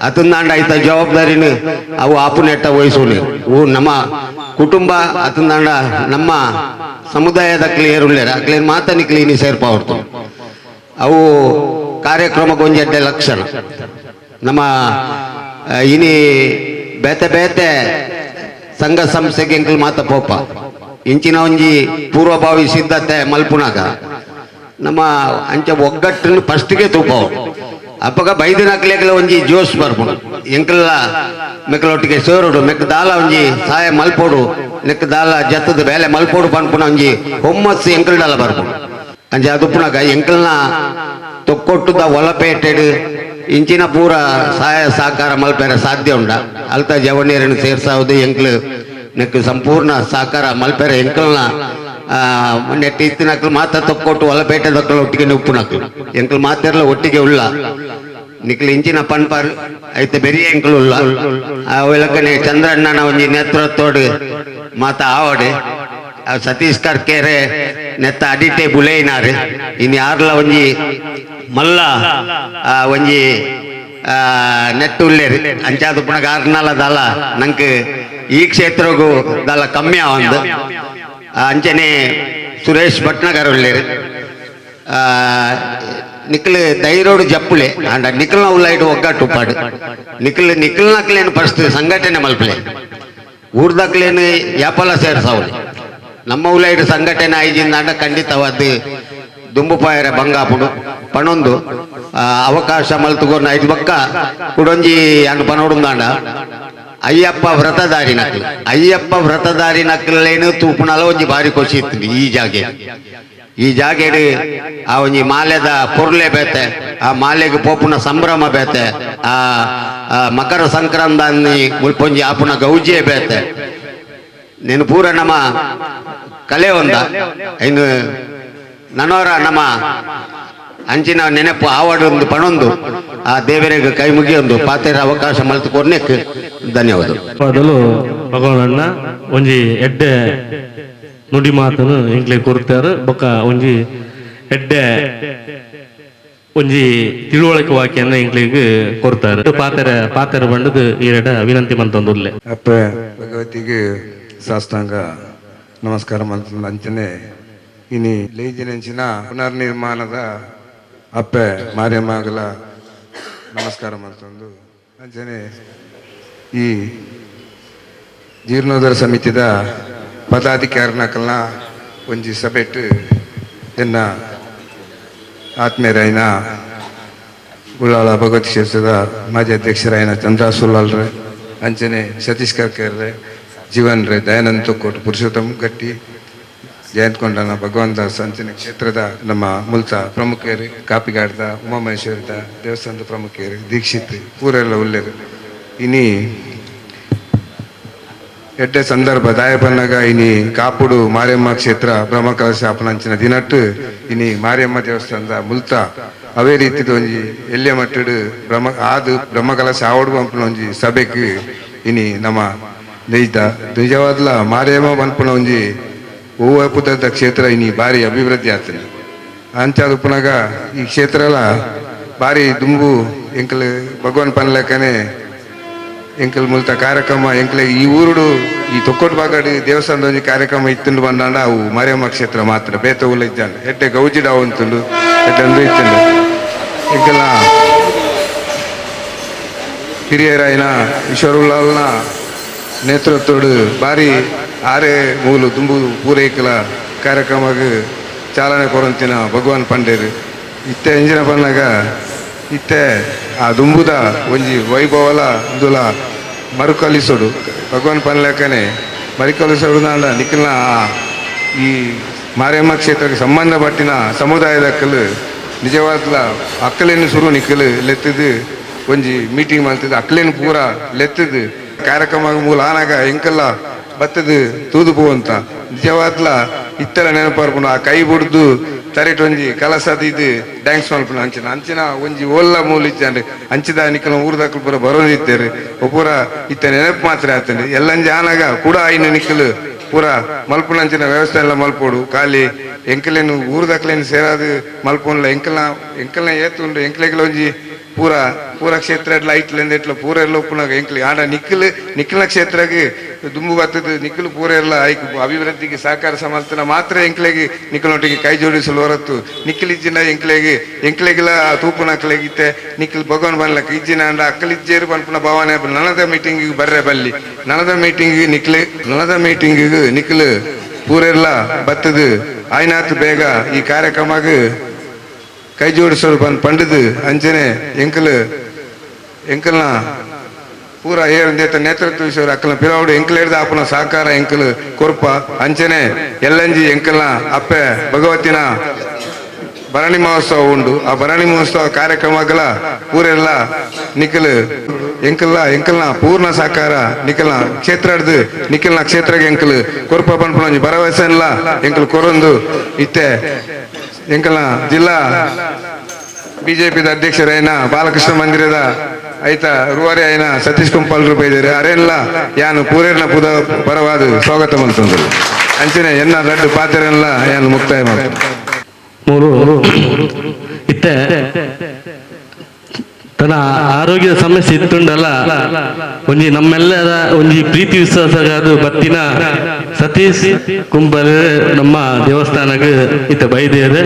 ಅತಂದಾಂಡ ಐತ ಜವಾಬ್ದಾರಿನ ಅವು ಆಪುನೆಟ್ಟ ವಹಿಸೋನಿ ಊ ನಮ್ಮ ಕುಟುಂಬ ಅತಂದಾಂಡ ನಮ್ಮ ಸಮುದಾಯದಕ್ಲಿ ಏರುಳ್ಳೇರ ಅಕ್ಲೇನ್ ಮಾತ ನಿಕ್ಲಿ ಇನಿ ಸೇರ್ಪಾವರ್ತು ಅವು ಕಾರ್ಯಕ್ರಮಕ್ಕೆ ಒಂಜೆಡ್ಡೆ ಲಕ್ಷಣ ನಮ್ಮ ಇನಿ ಬೇತೆ ಬೇತೆ ಸಂಘ ಸಂಸ್ಥೆಗೆ ಎಂಕಲ್ ಮಾತ ಪೋಪ ಇಂಚಿನ ಒಂಜಿ ಪೂರ್ವಭಾವಿ ಸಿದ್ಧತೆ ಮಲ್ಪುನಾಗ ನಮ್ಮ ಅಂಚ ಒಗ್ಗಟ್ಟನ್ನು ಫಸ್ಟ್ಗೆ ತೂಪವು ಅಪ್ಪಗ ಬೈದಿನಕ್ಲೆಗ್ಲ ಒಂಜಿ ಜೋಶ್ ಬರ್ಪುಂಡು ಎಂಕಲ್ಲ ಮೆಕ್ಕಲೊಟ್ಟಿಗೆ ಸೇರೋಡು ಮೆಕ್ಕ ದಾಲ ಒಂಜಿ ಸಹಾಯ ಮಲ್ಪೋಡು ನೆಕ್ ದಾಲ ಜತ್ತದ ಬೇಲೆ ಮಲ್ಪೋಡು ಪನ್ಪುನ ಒಂಜಿ ಹುಮ್ಮಸ್ಸು ಎಂಕಲ್ ಡಾಲ ಬರ್ಪುಂಡು ಅಂಚ ಅದುಪ್ಪುನಾಗ ಎಂಕಲ್ನ ತೊಕ್ಕೊಟ್ಟುದ ಒಲಪೇಟೆಡ್ ಇಂಚಿನ ಪೂರ ಸಹಾಯ ಸಹಕಾರ ಮಲ್ಪೆರೆ ಸಾಧ್ಯ ಉಂಡ ಅಲ್ತ ಜವನೀರನ್ನು ಸೇರ್ಸಾವುದು ಎಂಕ್ಲು ನೆಕ್ ಸಂಪೂರ್ಣ ಸಹಕಾರ ಮಲ್ಪೆರೆ ಎಂಕಲ್ನ ನೆಟ್ ಇತ್ತಿನಕ್ಲು ಮಾತ್ರ ತೊಕ್ಕೊಟ್ಟು ಒಲಪೇಟೆ ದಕ್ಕಲು ಒಟ್ಟಿಗೆ ಉಪ್ಪುನಕ್ಲು ಎಂಕಲ್ ಮಾತೆರ್ಲ ಒಟ್ಟಿಗೆ ಉಳ್ಳ ನಿಕ್ಲು ಇಂಚಿನ ಪನ್ಪರ್ ಐತೆ ಬೆರಿಯ ಎಂಕಲು ಉಳ್ಳ ಆ ಒಳಕನೆ ಚಂದ್ರಣ್ಣನ ಒಂಜಿ ನೇತೃತ್ವಡು ಮಾತ ಆವಡೆ ಆ ಸತೀಶ್ ಕರ್ಕೇರೆ ನೆತ್ತ ಅಡಿಟೆ ಬುಲೇನಾರು ಇನ್ನು ಯಾರ್ಲ ಒಂಜಿ ಮಲ್ಲ ಒಂಜಿ ನೆಟ್ಟು ಉಳ್ಳೇರು ಅಂಚಾದ ಪುನಗ ಆರ್ನಾಲ ದಲ ನಂಗೆ ಈ ಕ್ಷೇತ್ರಗೂ ದಲ ಕಮ್ಮಿ ಆವಂದು ಅಂಚನೆ ಸುರೇಶ್ ಭಟ್ನಗರ್ ಉಳ್ಳೇರು ನಿಕ್ಲು ಧೈರ್ಯೋಡು ಜಪ್ಪುಲೆ ಅಂಡ ನಿಖಲ್ನ ಉಳ್ಳೈಡು ಒಗ್ಗಟ್ಟು ಪಾಡು ನಿಖಲ್ ನಿಖಲ್ನಕ್ಲೇನು ಫಸ್ಟ್ ಸಂಘಟನೆ ಮಲ್ಪಲೆ ಊರ್ದಕ್ಲೇನು ಯಾಪಲ ಸೇರ್ಸಾವಲಿ ನಮ್ಮ ಉಳ್ಳೈಡು ಸಂಘಟನೆ ಐಜಿಂದ ಅಂಡ ಖಂಡಿತವಾದ ದುಂಬುಪಾಯರ ಬಂಗಾಪುಡು ಪಣೊಂದು ಅವಕಾಶ ಮಲ್ತುಗೊರ್ನ ಐದು ಬಕ್ಕ ಕುಡೊಂಜಿ ಅನ್ನು ಪನೋಡುಂದಾಂಡ ಅಯ್ಯಪ್ಪ ವ್ರತಧಾರಿ ನಕ್ಲು ಅಯ್ಯಪ್ಪ ವ್ರತಧಾರಿ ನಕ್ಲೇನು ತೂಪುನಲ ಒಂಜಿ ಬಾರಿ ಖುಷಿ ಇತ್ತು ಈ ಜಾಗೆ ಈ ಜಾಗೆಡ್ ಆ ಒಂಜಿ ಮಾಲೆದ ಪೊರ್ಲೆ ಬೇತೆ ಆ ಮಾಲೆಗೆ ಪೋಪುನ ಸಂಭ್ರಮ ಬೇತೆ ಆ ಆ ಮಕರ ಸಂಕ್ರಾಂತಿ ಮುಲ್ಪೊಂಜಿ ಆಪುನ ಗೌಜಿಯೇ ಬೇತೆ ನೀನು ಪೂರ ನಮ್ಮ ಕಲೆ ಒಂದ ಇನ್ನು ನನೋರ ನಮ್ಮ ಅಂಚಿನ ನೆನಪು ಆವಡೊಂದು ಒಂದು ಪಣೊಂದು ಆ ದೇವರಿಗೆ ಕೈ ಮುಗಿಯೊಂದು ಪಾತೆರ ಅವಕಾಶ ಮಲ್ತು ಕೊರ್ನೆಕ್ ಧನ್ಯವಾದ. ಮೊದಲು ಭಗವಾನಣ್ಣ ಒಂಜಿ ಎಡ್ಡೆ ನುಡಿ ಮಾತನು ಎಂಕ್ಲೆ ಕೊರ್ತಾರು ಬೊಕ್ಕ ಒಂಜಿ ಎಡ್ಡೆ ಒಂಜಿ ತಿಳುವಳಿಕೆ ವಾಕ್ಯನ ಎಂಕ್ಲೆಗ್ ಕೊರ್ತಾರೆ ಪಾತೆರ ಪಾತೆರ ಬಂಡದು ಈರೆಡ ವಿನಂತಿ ಮಂತೊಂದುಲ್ಲೆ. ಅಪ್ಪ ಭಗವತಿಗೆ ಸಾಷ್ಟಾಂಗ ನಮಸ್ಕಾರ ಮಂತಂದು ಅಂಚನೆ ಇನಿ ಲೇಜಿನಂಚಿನ ಪುನರ್ನಿರ್ಮಾಣದ ಅಪ್ಪೆ ಮಾರಿಯಮ್ಮಗಲ ನಮಸ್ಕಾರ ಮಂತಂದು ಅಂಚನೆ ಈ ಜೀರ್ಣೋದ್ಧಾರ ಸಮಿತಿದ ಪದಾಧಿಕಾರಿನಕಲ್ನ ಒಂಜಿ ಸಭೆಟ್ ಎನ್ನ ಆತ್ಮೀಯರಾಯಿನ ಉಳ್ಳಾಳ ಭಗವತಿ ಕ್ಷೇತ್ರದ ಮಾಜಿ ಅಧ್ಯಕ್ಷರಾಯಿನ ಚಂದ್ರ ಸುಲ್ಲಾಲ್ರೆ, ಅಂಚನೆ ಸತೀಶ್ ಕರ್ಕರ್ರೆ, ಜೀವನ್ ರೇ, ದಯಾನಂದ ತೊಕ್ಕೋಟು, ಪುರುಷೋತ್ತಮ್ ಗಟ್ಟಿ, ಜಯಂತ್ ಕೊಂಡನ, ಭಗವಾನ್ ದಾಸ್, ಅಂಚನೆ ಕ್ಷೇತ್ರದ ನಮ್ಮ ಮುಲ್ತ ಪ್ರಮುಖರು, ಕಾಪಿಗಾಡ್ದ ಉಮಾಮಹೇಶ್ವರದ ದೇವಸ್ಥಾನದ ಪ್ರಮುಖರು, ದೀಕ್ಷಿತ್ ಪೂರೆಲ್ಲ ಉಲ್ಲೇರು. ಇನಿ ಎಡ್ಡೆ ಸಂದರ್ಭ ದಾಯಪನ್ನಗ ಇನಿ ಕಾಪುಡು ಮಾರಿಯಮ್ಮ ಕ್ಷೇತ್ರ ಬ್ರಹ್ಮಕಲಶ ಅಪನಂಚಿನ ದಿನಟ್ಟು ಇನಿ ಮಾರಿಯಮ್ಮ ದೇವಸ್ಥಾನದ ಮುಲ್ತ ಅವೇ ರೀತಿದ ಒಂಜಿ ಎಲ್ಯ ಮಟ್ಟಡು ಬ್ರಹ್ಮ ಆದು ಬ್ರಹ್ಮಕಲಶ ಆವಡು ಪಂಪುನ ಒಂಜಿ ಸಭೆಕ್ ಇನಿ ನಮ್ಮ ದೈತ ನಿಜವಾದ್ಲ ಮಾರಿಯಮ್ಮ ಪನ್ಪುನ ಒಂಜಿ ಹೂವ ಪುದದ ಕ್ಷೇತ್ರ ಇನಿ ಭಾರಿ ಅಭಿವೃದ್ಧಿ ಆಗ್ತದೆ. ಅಂಚಾದ ಉಪ್ಪುನಗ ಈ ಕ್ಷೇತ್ರಲ ಭಾರಿ ದುಂಬು ಎಂಕಲ್ ಭಗವಾನ್ ಪನ್ಲಕ್ಕನೆ ಎಂಕಲ್ ಮುಲ್ತ ಕಾರ್ಯಕ್ರಮ ಎಂಕಲ್ ಈ ಊರುಡು ಈ ತೊಕ್ಕೋಟ್ ಬಾಗಡಿ ದೇವಸ್ಥಾನದ ಒಂಜಿ ಕಾರ್ಯಕ್ರಮ ಇತ್ತುಂಡು ಬಂದಾಂಡ ಅವು ಮಾರಿಯಮ್ಮ ಕ್ಷೇತ್ರ ಮಾತ್ರ ಬೇತ ಉಲ್ಲ ಇದ್ದಾನೆ ಎಡ್ಡೆ ಗೌಜಿಡ ಅವಂತುಂಡು ಎಡ್ಡೆ ಅಂದು ಇತ್ತುಂಡು. ಎಂಕಲ್ನ ಹಿರಿಯರಾಯಿನ ಈಶ್ವರುಲ್ಲಾಲ್ನ ನೇತೃತ್ವಡು ಭಾರಿ ಆರೆ ಮೂಲು ದುಂಬು ಪೂರೈಕಲ ಕಾರ್ಯಕ್ರಮಕ್ಕೆ ಚಾಲನೆ ಕೊರಂತಿನ ಭಗವಾನ್ ಪಂಡೇರು ಇತ್ತೆ ಎಂಜಿನ ಪನ್ನಾಗ ಇತ್ತೆ ಆ ದುಂಬುದ ಒಂಜಿ ವೈಭವಲ ಇಂದುಲ ಮರುಕಲಿಸೋಡು ಭಗವಾನ್ ಪನ್ಲೆಕ್ಕನೆ ಮರುಕಲಿಸೋಡು ನಾಡ ನಿಖಿಲ್ನ ಈ ಮಾರಿಯಮ್ಮ ಕ್ಷೇತ್ರಕ್ಕೆ ಸಂಬಂಧಪಟ್ಟಿನ ಸಮುದಾಯದ ಅಕ್ಕಲು ನಿಜವಾದ್ಲ ಅಕ್ಕಲೇನು ಸುರು ನಿಕ್ಕಲು ಲೆತ್ತದು ಒಂಜಿ ಮೀಟಿಂಗ್ ಮಾಡ್ತಿದ್ದು ಅಕ್ಕಲೇನು ಪೂರ ಲೆತ್ತದು ಕಾರ್ಯಕ್ರಮ ಮೂಲ ಆನಾಗ ಎಂಕಲ್ಲ ಬತ್ತದು ತೂದು ಪೋವಂತ ನಿಜವಾದ್ಲ ಇತ್ತರ ನೆನಪಾರ್ಪುಂಡು ಆ ಕೈ ಬುಡ್ದು ತರಿಟ್ ಒಂಜಿ ಕಲಸದ ಇದು ಡ್ಯಾನ್ಸ್ ಮಲ್ಪುನ ಅಂಚಿನ ಅಂಚಿನ ಒಂಜಿ ಓಲ್ಲ ಮೂಲ ಇಜ್ಜಾಂಡ್ ಅಂಚಿದ ನಿಕ್ಕಲ ಊರ್ದಕ್ಕಲು ಪೂರ ಬರೋದಿತ್ತೇರು ಪೂರ ಇತ್ತ ನೆನಪು ಮಾತ್ರ ಆತಂಡು ಎಲ್ಲಂಜಿ ಆನಾಗ ಕೂಡ ಆಯ್ನ ನಿಕ್ಕಲು ಪೂರ ಮಲ್ಪುನ ಅಂಚಿನ ವ್ಯವಸ್ಥೆ ಎಲ್ಲ ಮಲ್ಪೋಡು ಖಾಲಿ ಎಂಕಲೇನು ಊರ್ದಕ್ಲೇನು ಸೇರಾದು ಮಲ್ಪೊನ್ಲ ಎಂಕಲ್ನ ಎಂಕಲ್ನ ಏತುಂಡು ಎಂಕಲೆಗ್ಲ ಒಂಜಿ ಪೂರ ಪೂರ ಕ್ಷೇತ್ರ ಎಟ್ಲ ಐಟ್ಲೆಂದ ಎಟ್ಲ ಪೂರ ಎಲ್ಲ ಉಪ್ಪುನಾಗ ಎಂಕ್ಲಿ ಆಂಡ ನಿಕ್ಕಲು ನಿಕ್ಕಲ್ನ ಕ್ಷೇತ್ರಗೆ ದುಂಬು ಬತ್ತದ ನಿಕ್ಕಲು ಪೂರ ಎಲ್ಲ ಐಕ್ ಅಭಿವೃದ್ಧಿಗೆ ಸಹಕಾರ ಸಮರ್ಥನ ಮಾತ್ರ ಎಂಕ್ಲೆಗೆ ನಿಕ್ಕಲೊಟ್ಟಿಗೆ ಕೈ ಜೋಡಿಸಲು ಹೊರತು ನಿಕ್ಕಲಿಜ್ಜಿನ ಎಂಕ್ಲೆಗೆ ಎಂಕ್ಲೆಗಿಲ ತೂಪುನ ಅಕ್ಕಲೆಗಿತ್ತೆ ನಿಕ್ಕಲ್ ಭಗವಾನ್ ಬನ್ಲಕ್ಕ ಇಜ್ಜಿನ ಅಂಡ ಅಕ್ಕಲಿಜ್ಜೇರು ಪನ್ಪುನ ಭಾವನೆ ನನದ ಮೀಟಿಂಗ್ ಬರ್ರೆ ಬಲ್ಲಿ ನನದ ಮೀಟಿಂಗ್ ನಿಕ್ಲೆ ನನದ ಮೀಟಿಂಗ್ ನಿಕ್ಕಲು ಪೂರೆಲ್ಲ ಬತ್ತದು ಆಯ್ನಾತ್ ಬೇಗ ಈ ಕಾರ್ಯಕ್ರಮಕ್ಕೆ ಕೈ ಜೋಡಿಸಲು ಬಂದು ಪಂಡದು ಅಂಚನೆ ಎಂಕಲ್ ಎಂಕಲ್ನ ಪೂರ ಏರಂದೇತ ನೇತೃತ್ವ ವಿಷಯ ಅಕ್ಕಲ್ನ ಪಿರಾವುಡು ಎಂಕಲ್ ಆಪುನ ಸಹಕಾರ ಎಂಕಲ್ ಕೊರ್ಪ ಅಂಚನೆ ಎಲ್ಲಂಜಿ ಎಂಕಲ್ನ ಅಪ್ಪೆ ಭಗವತಿನ ಭರಣಿ ಮಹೋತ್ಸವ ಉಂಡು. ಆ ಭರಣಿ ಮಹೋತ್ಸವ ಕಾರ್ಯಕ್ರಮಗಳ ಪೂರೆಲ್ಲ ನಿಖಲ್ ಎಂಕಲ್ನ ಎಂಕಲ್ನ ಪೂರ್ಣ ಸಹಕಾರ ನಿಖಲ್ನ ಕ್ಷೇತ್ರ ನಿಖಲ್ನ ಕ್ಷೇತ್ರಕ್ಕೆ ಎಂಕಲ್ ಕೊರ್ಪ ಪನ್ಪುನ ಒಂಜಿ ಭರವಸೆ ಇಲ್ಲ ಎಂಕಲ್ ಕೊರೊಂದು ಇತ್ತೆ ಎಂಕಲ್ನ ಜಿಲ್ಲಾ ಬಿಜೆಪಿದ ಅಧ್ಯಕ್ಷರೈನ ಬಾಲಕೃಷ್ಣ ಮಂದಿರದ ಐತ ರೂವಾರಿ ಐನ ಸತೀಶ್ ಕುಂಪಾಲ್ ರೂಪಾಯಿ ಅರೆಲ್ಲ ಯಾನು ಪೂರೇರ್ನ ಪುದ ಪರವಾದ ಸ್ವಾಗತ ಮಂತಂದ್ರು ಅಂಚನೆ ಎನ್ನ ರಡ್ಡು ಪಾತ್ರೆಲ್ಲ ಯಾನು ಮುಕ್ತಾಯ ಮಾಡ್ತಾರೆ. ಮೂರು ಇತ್ತೆ ತನ್ನ ಆರೋಗ್ಯದ ಸಮಸ್ಯೆ ಇತ್ತುಂಡಲ್ಲ ಒಂಜಿ ನಮ್ಮೆಲ್ಲರ ಒಂಜಿ ಪ್ರೀತಿ ವಿಶ್ವಾಸಗಾದ ಬತ್ತಿನ ಸತೀಶ್ ಕುಂಬಲ್ ನಮ್ಮ ದೇವಸ್ಥಾನಕ್ಕೆ ಇತ್ತ ಬೈದೇರು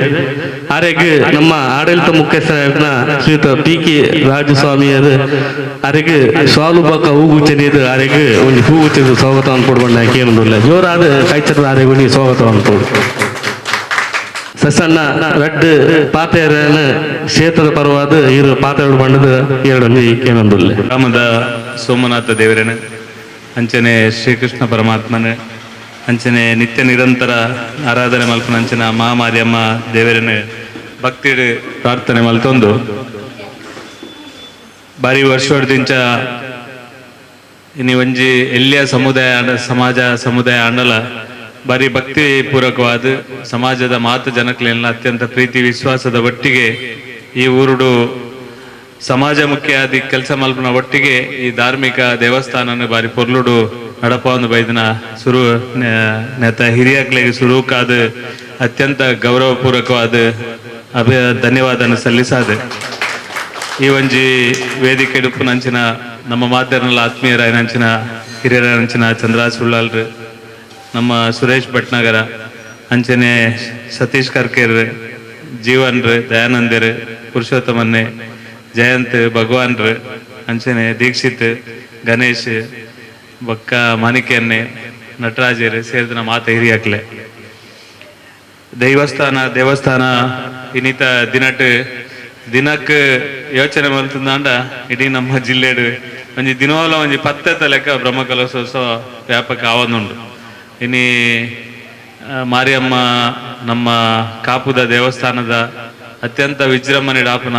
ಆರೆಗ್ ನಮ್ಮ ಆಡಳಿತ ಮುಖ್ಯಸ್ಥರಾದ ಶ್ರೀಯುತ ಪಿ ಕೆ ರಾಜಸ್ವಾಮಿಯರು ಆರೆಗ್ ಸ್ವಾಲುಬಾಕ ಹೂಗುಚ್ಚನಿದು ಆರೆಗ್ ಒಂಜಿ ಹೂಗುಚ್ಚದ ಸ್ವಾಗತ ಅನ್ಕೊಡ್ಬಂಡ ಕೇಳೋದಿಲ್ಲ ಜೋರಾದ ಕೈಚರದ ಆರೆಗ್ ಒಂಜಿ ಸ್ವಾಗತ ಅನ್ಕೊಡು. ಸಸಣ್ಣ ರಡ್ಡು ಪಾತೆಯರನ್ನು ಕ್ಷೇತ್ರದ ಪರವಾದ ಇರು ಪಾತೆರಡು ಬಂಡದ ಎರಡು ಏನೊಂದುಲ್ಲೆ. ಗ್ರಾಮದ ಸೋಮನಾಥ ದೇವರನ ಅಂಚನೆ ಶ್ರೀಕೃಷ್ಣ ಪರಮಾತ್ಮನ ಅಂಚನೆ ನಿತ್ಯ ನಿರಂತರ ಆರಾಧನೆ ಮಲ್ಪನ ಅಂಚನ ಮಹಾಮಾರಿಯಮ್ಮ ದೇವರನ ಭಕ್ತಿಡು ಪ್ರಾರ್ಥನೆ ಮಲ್ತೊಂದು ಬಾರಿ ವರ್ಷದಿಂಚ ಇನಿ ಒಂಜಿ ಎಲ್ಲಿಯ ಸಮುದಾಯ ಸಮಾಜ ಸಮುದಾಯ ಅಂಡಲ ಬಾರಿ ಭಕ್ತಿ ಪೂರ್ವಕವಾದ ಸಮಾಜದ ಮಾತು ಜನಕ್ಲೆಲ್ಲ ಅತ್ಯಂತ ಪ್ರೀತಿ ವಿಶ್ವಾಸದ ಒಟ್ಟಿಗೆ ಈ ಊರುಡು ಸಮಾಜ ಮುಖ್ಯಾದಿ ಕೆಲಸ ಮಲ್ಪನ ಒಟ್ಟಿಗೆ ಈ ಧಾರ್ಮಿಕ ದೇವಸ್ಥಾನನ ಬಾರಿ ಪೊರ್ಲುಡು ನಡಪವನ್ನು ಬೈದಿನ ಸುರು ನೇತ ಹಿರಿಯಕ್ಲಿಗೆ ಸುರುಕಾದ ಅತ್ಯಂತ ಗೌರವಪೂರ್ವಕವಾದ ಧನ್ಯವಾದನ ಸಲ್ಲಿಸಾದ ಈ ಒಂಜಿ ವೇದಿಕೆ ನಂಚಿನ ನಮ್ಮ ಮಾಧ್ಯಮಲ್ಲ ಆತ್ಮೀಯರಾಯನಂಚಿನ ಹಿರಿಯರಂಚಿನ ಚಂದ್ರಾ ಸುಳ್ಳಾಲ್ರು ನಮ್ಮ ಸುರೇಶ್ ಭಟ್ನಗರ ಅಂಚನೆ ಸತೀಶ್ ಕರ್ಕೇರ್ ಜೀವನ್ರು ದಯಾನಂದರ್ ಪುರುಷೋತ್ತಮನ್ನೆ ಜಯಂತ್ ಭಗವಾನ್ರು ಅಂಚನೆ ದೀಕ್ಷಿತ್ ಗಣೇಶ್ ಬೊಕ್ಕ ಮಾಣಿಕ್ಯನ್ನೆ ನಟರಾಜರು ಸೇರಿದ ಮಾತ ಹಿರಿಯಾಕ್ಲೆ ದೈವಸ್ಥಾನ ದೇವಸ್ಥಾನ ಇನ್ನಿತ ದಿನಟ್ ದಿನಕ್ ಯೋಚನೆ ಮಲ್ತಂದಾಂಡ ಇಡೀ ನಮ್ಮ ಜಿಲ್ಲೆಡು ಒಂಜಿ ದಿನೋಲ ಒಂಜಿ ಪತ್ತೆತ ಲೆಕ್ಕ ಬ್ರಹ್ಮಕಲಶೋತ್ಸವ ವ್ಯಾಪಕ ಆವೊಂದುಂಡು. ಇನಿ ಮಾರಿಯಮ್ಮ ನಮ್ಮ ಕಾಪುದ ದೇವಸ್ಥಾನದ ಅತ್ಯಂತ ವಿಜೃಂಭಣೆ ಡಾಪುನ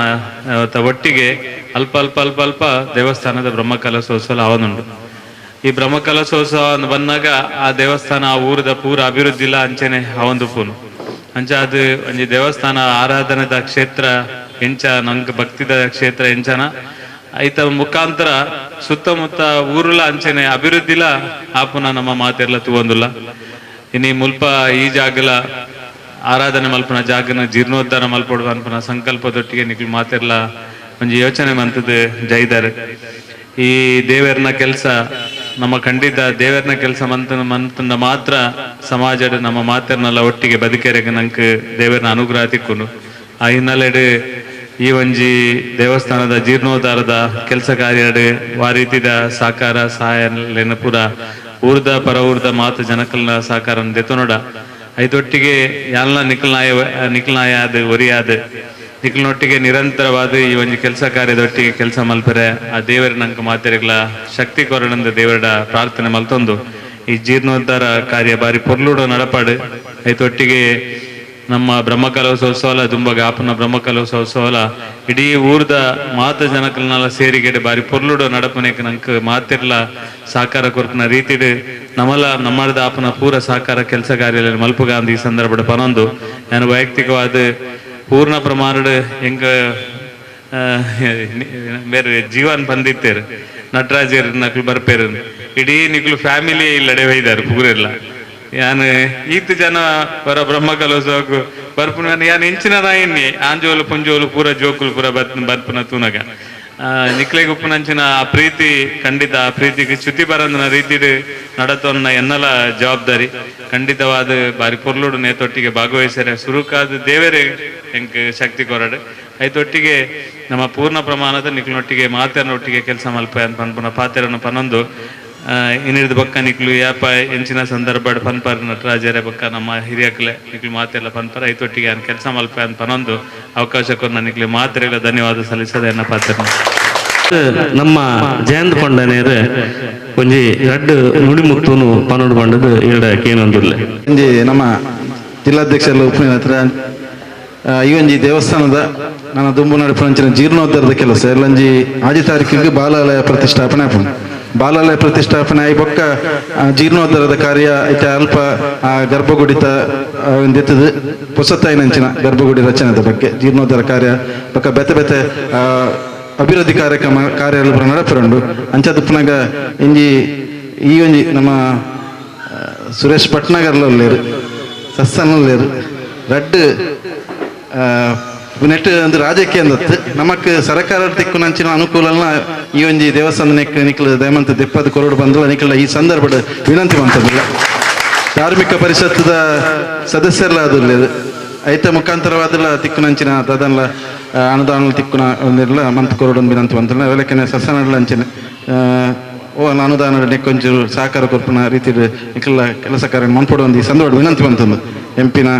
ಒಟ್ಟಿಗೆ ಅಲ್ಪ ಅಲ್ಪ ಅಲ್ಪ ಅಲ್ಪ ದೇವಸ್ಥಾನದ ಬ್ರಹ್ಮಕಲಶೋತ್ಸವ ಆವೊಂದುಂಡು. ಈ ಬ್ರಹ್ಮಕಲಶೋತ್ಸವ ಬಂದಾಗ ಆ ದೇವಸ್ಥಾನ ಆ ಊರದ ಪೂರ ಅಭಿವೃದ್ಧಿ ಇಲ್ಲ ಅಂಚನೆ ಆವೊಂದು ಪೂನು ಅಂಚ ಅದು ಒಂಜಿ ದೇವಸ್ಥಾನ ಆರಾಧನೆದ ಕ್ಷೇತ್ರ ಎಂಚ ನಂಗೆ ಭಕ್ತಿದ ಕ್ಷೇತ್ರ ಎಂಚನ ಐತ ಮುಖಾಂತರ ಸುತ್ತಮುತ್ತ ಊರುಲ ಅಂಚನೆ ಅಭಿವೃದ್ಧಿಲ ಆಪುನ ನಮ್ಮ ಮಾತೆರ್ಲ ತೂವೊಂದುಲ್ಲ. ಇನಿ ಮುಲ್ಪ ಈ ಜಾಗಲ ಆರಾಧನೆ ಮಲ್ಪುನ ಜಾಗನ ಜೀರ್ಣೋದ್ಧಾರ ಮಲ್ಪೊಡು ಅನ್ಪುನ ಸಂಕಲ್ಪದೊಟ್ಟಿಗೆ ನಿಕ್ಲು ಮಾತೆರ್ಲ ಒಂಜಿ ಯೋಚನೆ ಮಂತದ ಜೈದಾರ್. ಈ ದೇವರ್ನ ಕೆಲಸ ನಮ್ಮ ಖಂಡಿತ ದೇವರ್ನ ಕೆಲಸ ಮಂತಂದ ಮಾತ್ರ ಸಮಾಜದ ನಮ್ಮ ಮಾತೆರ್ನೆಲ್ಲ ಒಟ್ಟಿಗೆ ಬದುಕೆರೆಗೆ ನಂಗೆ ದೇವರ್ನ ಅನುಗ್ರಹ ತಿಕ್ಕುನು. ಆ ಹಿನ್ನೆಲೆಡ್ ಈ ಒಂಜಿ ದೇವಸ್ಥಾನದ ಜೀರ್ಣೋದ್ಧಾರದ ಕೆಲಸ ಕಾರ್ಯಡ್ ವಾ ರೀತಿದ ಸಹಕಾರ ಸಹಾಯ ಪೂರ ಊರ್ದ ಪರ ಊರ್ದ ಮಾತು ಜನಕಲ್ನ ಸಹಕಾರ ದೆತೊನೊಡ ಐತೊಟ್ಟಿಗೆ ಯಾಲ್ನ ನಿಕಲ್ನಾಯ ಆದ್ ಒರಿಯಾದ ನಿಕಲ್ನೊಟ್ಟಿಗೆ ನಿರಂತರವಾದ ಈ ಒಂಜಿ ಕೆಲಸ ಕಾರ್ಯದೊಟ್ಟಿಗೆ ಕೆಲಸ ಮಲ್ಪರೆ ಆ ದೇವರ ನಂಕ ಮಾತೆರೆಗ್ಲ ಶಕ್ತಿ ಕೊರಡಂದ ದೇವರ ಪ್ರಾರ್ಥನೆ ಮಲ್ತೊಂದು ಈ ಜೀರ್ಣೋದ್ಧಾರ ಕಾರ್ಯ ಬಾರಿ ಪೊರ್ಲುಡು ನಡಪಾಡು. ಐತೊಟ್ಟಿಗೆ ನಮ್ಮ ಬ್ರಹ್ಮಕಲಶೋತ್ಸವಲ ದುಂಬಗ ಆಪುನ ಬ್ರಹ್ಮಕಲಶೋತ್ಸವಲ ಇಡೀ ಊರ್ದ ಮಾತ ಜನಕಲ್ನೆಲ್ಲ ಸೇರಿಗೆಡೆ ಬಾರಿ ಪೊರ್ಲುಡು ನಡಪುನೆಕ್ ನಂಕ್ ಮಾತಿರ್ಲ ಸಹಕಾರ ಕೊರ್ಪುನ ರೀತಿಡ್ ನಮಲ ನಮ್ಮರ್ದ ಆಪುನ ಪೂರ ಸಹಕಾರ ಕೆಲಸ ಕಾರ್ಯ ಮಲ್ಪುಗಾಂಧಿ ಈ ಸಂದರ್ಭದ ಪನೊಂದು ನಾನು ವೈಯಕ್ತಿಕವಾದ ಪೂರ್ಣ ಪ್ರಮಾಣಡ್ ಎಂಕ ಬೇರೆ ಜೀವನ್ ಬಂದಿತ್ತೇರು ನಟರಾಜರ್ ನಕ್ಲು ಬರ್ಪೇರು ಇಡೀ ನಿಕ್ಲು ಫ್ಯಾಮಿಲಿ ಇಲ್ಲಡೆ ಒಯ್ದಾರು ಪೂರೆಲ್ಲ. ಯಾನ್ ಈತ್ ಜನ ಬರ ಬ್ರಹ್ಮಕಲೋತ್ಸವಕ್ಕೆ ಬರ್ಪುನ ಯಾನ್ ಇಂಚಿನ ರಾಯಿನ್ನಿ ಆಂಜೋಲು ಪುಂಜೋಲು ಪೂರ ಜೋಕುಲು ಪೂರ ಬರ್ಪುನ ತೂನಗ ನಿಕ್ಲೆಗ್ ಉಪ್ಪುನಂಚಿನ ಆ ಪ್ರೀತಿ ಖಂಡಿತ ಆ ಪ್ರೀತಿಗೆ ಚ್ಯುತಿ ಬರಂದನ ರೀತಿಡ್ ನಡತೊನ್ನ ಎನ್ನಲ ಜವಾಬ್ದಾರಿ ಖಂಡಿತವಾದ ಬಾರಿ ಪೊರ್ಲುಡು ನೇತೊಟ್ಟಿಗೆ ಭಾಗವಹಿಸರೆ ಸುರುಕಾದ ದೇವರೇ ಎಂಕ್ ಶಕ್ತಿ ಕೊರಡು. ಐತೊಟ್ಟಿಗೆ ನಮ್ಮ ಪೂರ್ಣ ಪ್ರಮಾಣದ ನಿಕ್ಲನೊಟ್ಟಿಗೆ ಮಾತೆರನೊಟ್ಟಿಗೆ ಕೆಲಸ ಮಲ್ಪ ಪನ್ಪುನ ಪಾತೆರನ್ನು ಪನೊಂದು ಇನ್ನಿರ್ದ ಬೊಕ್ಕ ನಿಕ್ಲು ಯಾಪ ಎಂಚಿನ ಸಂದರ್ಭ ಪನ್ಪರ್ ನಟರಾಜರೇ ಬೊಕ್ಕ ನಮ್ಮ ಹಿರಿಯಕ್ಲೆ ನಿಕ್ಲು ಮಾತೆಲ್ಲ ಪನ್ಪರ ಐತೊಟ್ಟಿಗೆ ಯಾನ್ ಕೆಲಸ ಮಲ್ಪ ಅಂತ ಪನೊಂದು ಅವಕಾಶ ಕೊರ್ನ ನಿಕ್ಲು ಮಾತೆರೆಗ್ಲ ಧನ್ಯವಾದ ಸಲ್ಲಿಸದೆ ಎನ್ನ ಪಾತ್ರ. ನಮ್ಮ ಜಯಂತ್ ಕೊಂಡನೇರು ಒಂಜಿ ರಡ್ಡು ನುಡಿಮುತ್ತೂನು ಪನೊಡು ಪಂಡದು ಈಡ ಕೇನೊಂದುಲ್ಲೆ. ಒಂಜಿ ನಮ್ಮ ಜಿಲ್ಲಾಧ್ಯಕ್ಷರ ಉಪ್ಪಿನ ಹತ್ರ ಈ ಒಂಜಿ ದೇವಸ್ಥಾನದ ನನ್ನ ದುಂಬು ನಡುಪುನಂಚಿನ ಜೀರ್ಣೋದ್ಧಾರದ ಕೆಲಸ ಎಲ್ಲಂಜಿ ಆಜಿ ತಾರೀಕಿಗೆ ಬಾಲಾಲಯ ಪ್ರತಿಷ್ಠಾಪನೆ ಆಪುಂಡು. ಬಾಲಾಲಯ ಪ್ರತಿಷ್ಠಾಪನೆ ಆಯಿ ಬೊಕ್ಕ ಜೀರ್ಣೋದ್ಧಾರದ ಕಾರ್ಯ ಇತ್ತೆ ಅಲ್ಪ ಗರ್ಭಗುಡಿತ ಒಂದೆತ್ತದು ಪೊಸತ್ತಾಯಿನಂಚಿನ ಗರ್ಭಗುಡಿ ರಚನೆದ ಬಗ್ಗೆ ಜೀರ್ಣೋದ್ಧಾರ ಕಾರ್ಯ ಬೊಕ್ಕ ಬೆತೆ ಬೆತೆ ಅಭಿವೃದ್ಧಿ ಕಾರ್ಯಕ್ರಮ ಕಾರ್ಯ ಪೂರ ನಡಪುಂಡು. ಅಂಚದ ಪುನಗ ಇಂಜಿ ಈ ಒಂಜಿ ನಮ್ಮ ಸುರೇಶ್ ಭಟ್ನಗರ್ಲಲ್ಲೇರು ಸಸ್ಸನಲ್ಲೇರು ರಡ್ಡು ನೆಟ್ ಒಂದು ರಾಜಕೀಯ ಅಂದತ್ತು ನಮಕ್ ಸರ್ಕಾರ ತಿಕ್ಕುನಂಚಿನ ಅನುಕೂಲನ ಈ ಒಂಜಿ ದೇವಸ್ಥಾನ ನಿಕ್ಲು ದಯಮಂತ ದೆಪ್ಪದ ಕೊರಡು ಬಂದಲ್ಲ ನಿಕ್ಲ ಈ ಸಂದರ್ಭದ ವಿನಂತಿ ಮಂತದಿಲ್ಲ. ಧಾರ್ಮಿಕ ಪರಿಷತ್ತದ ಸದಸ್ಯರ್ಲ ಅದುಲ್ಲೇರು ಐತ ಮುಖಾಂತರವಾದಲ್ಲ ತಿಕ್ಕುನಂಚಿನ ತದನ್ಲ ಅನುದಾನ ತಿಕ್ಕುನ ಒಂದಿಲ್ಲ ಮಂತ್ ಕೊರಡು ವಿನಂತಿ ಮಂತಲ್ಲ ಅವೆಲ್ಲಕ್ಕನೆ ಸಸನಡ್ಲ ಅಂಚಿನ ಓ ಅನುದಾನ ನೆಕ್ಕೊಂಚೂರು ಸಹಕಾರ ಕೊರ್ಪುನ ರೀತಿಡ್ ನಿಕ್ಲ ಕೆಲಸ ಕಾರ್ಯ ಮನ್ಪೊಡು ಒಂದು ಈ ಸಂದರ್ಭ ವಿನಂತಿ ಮಂತಂದು ಎಂ ಪಿನ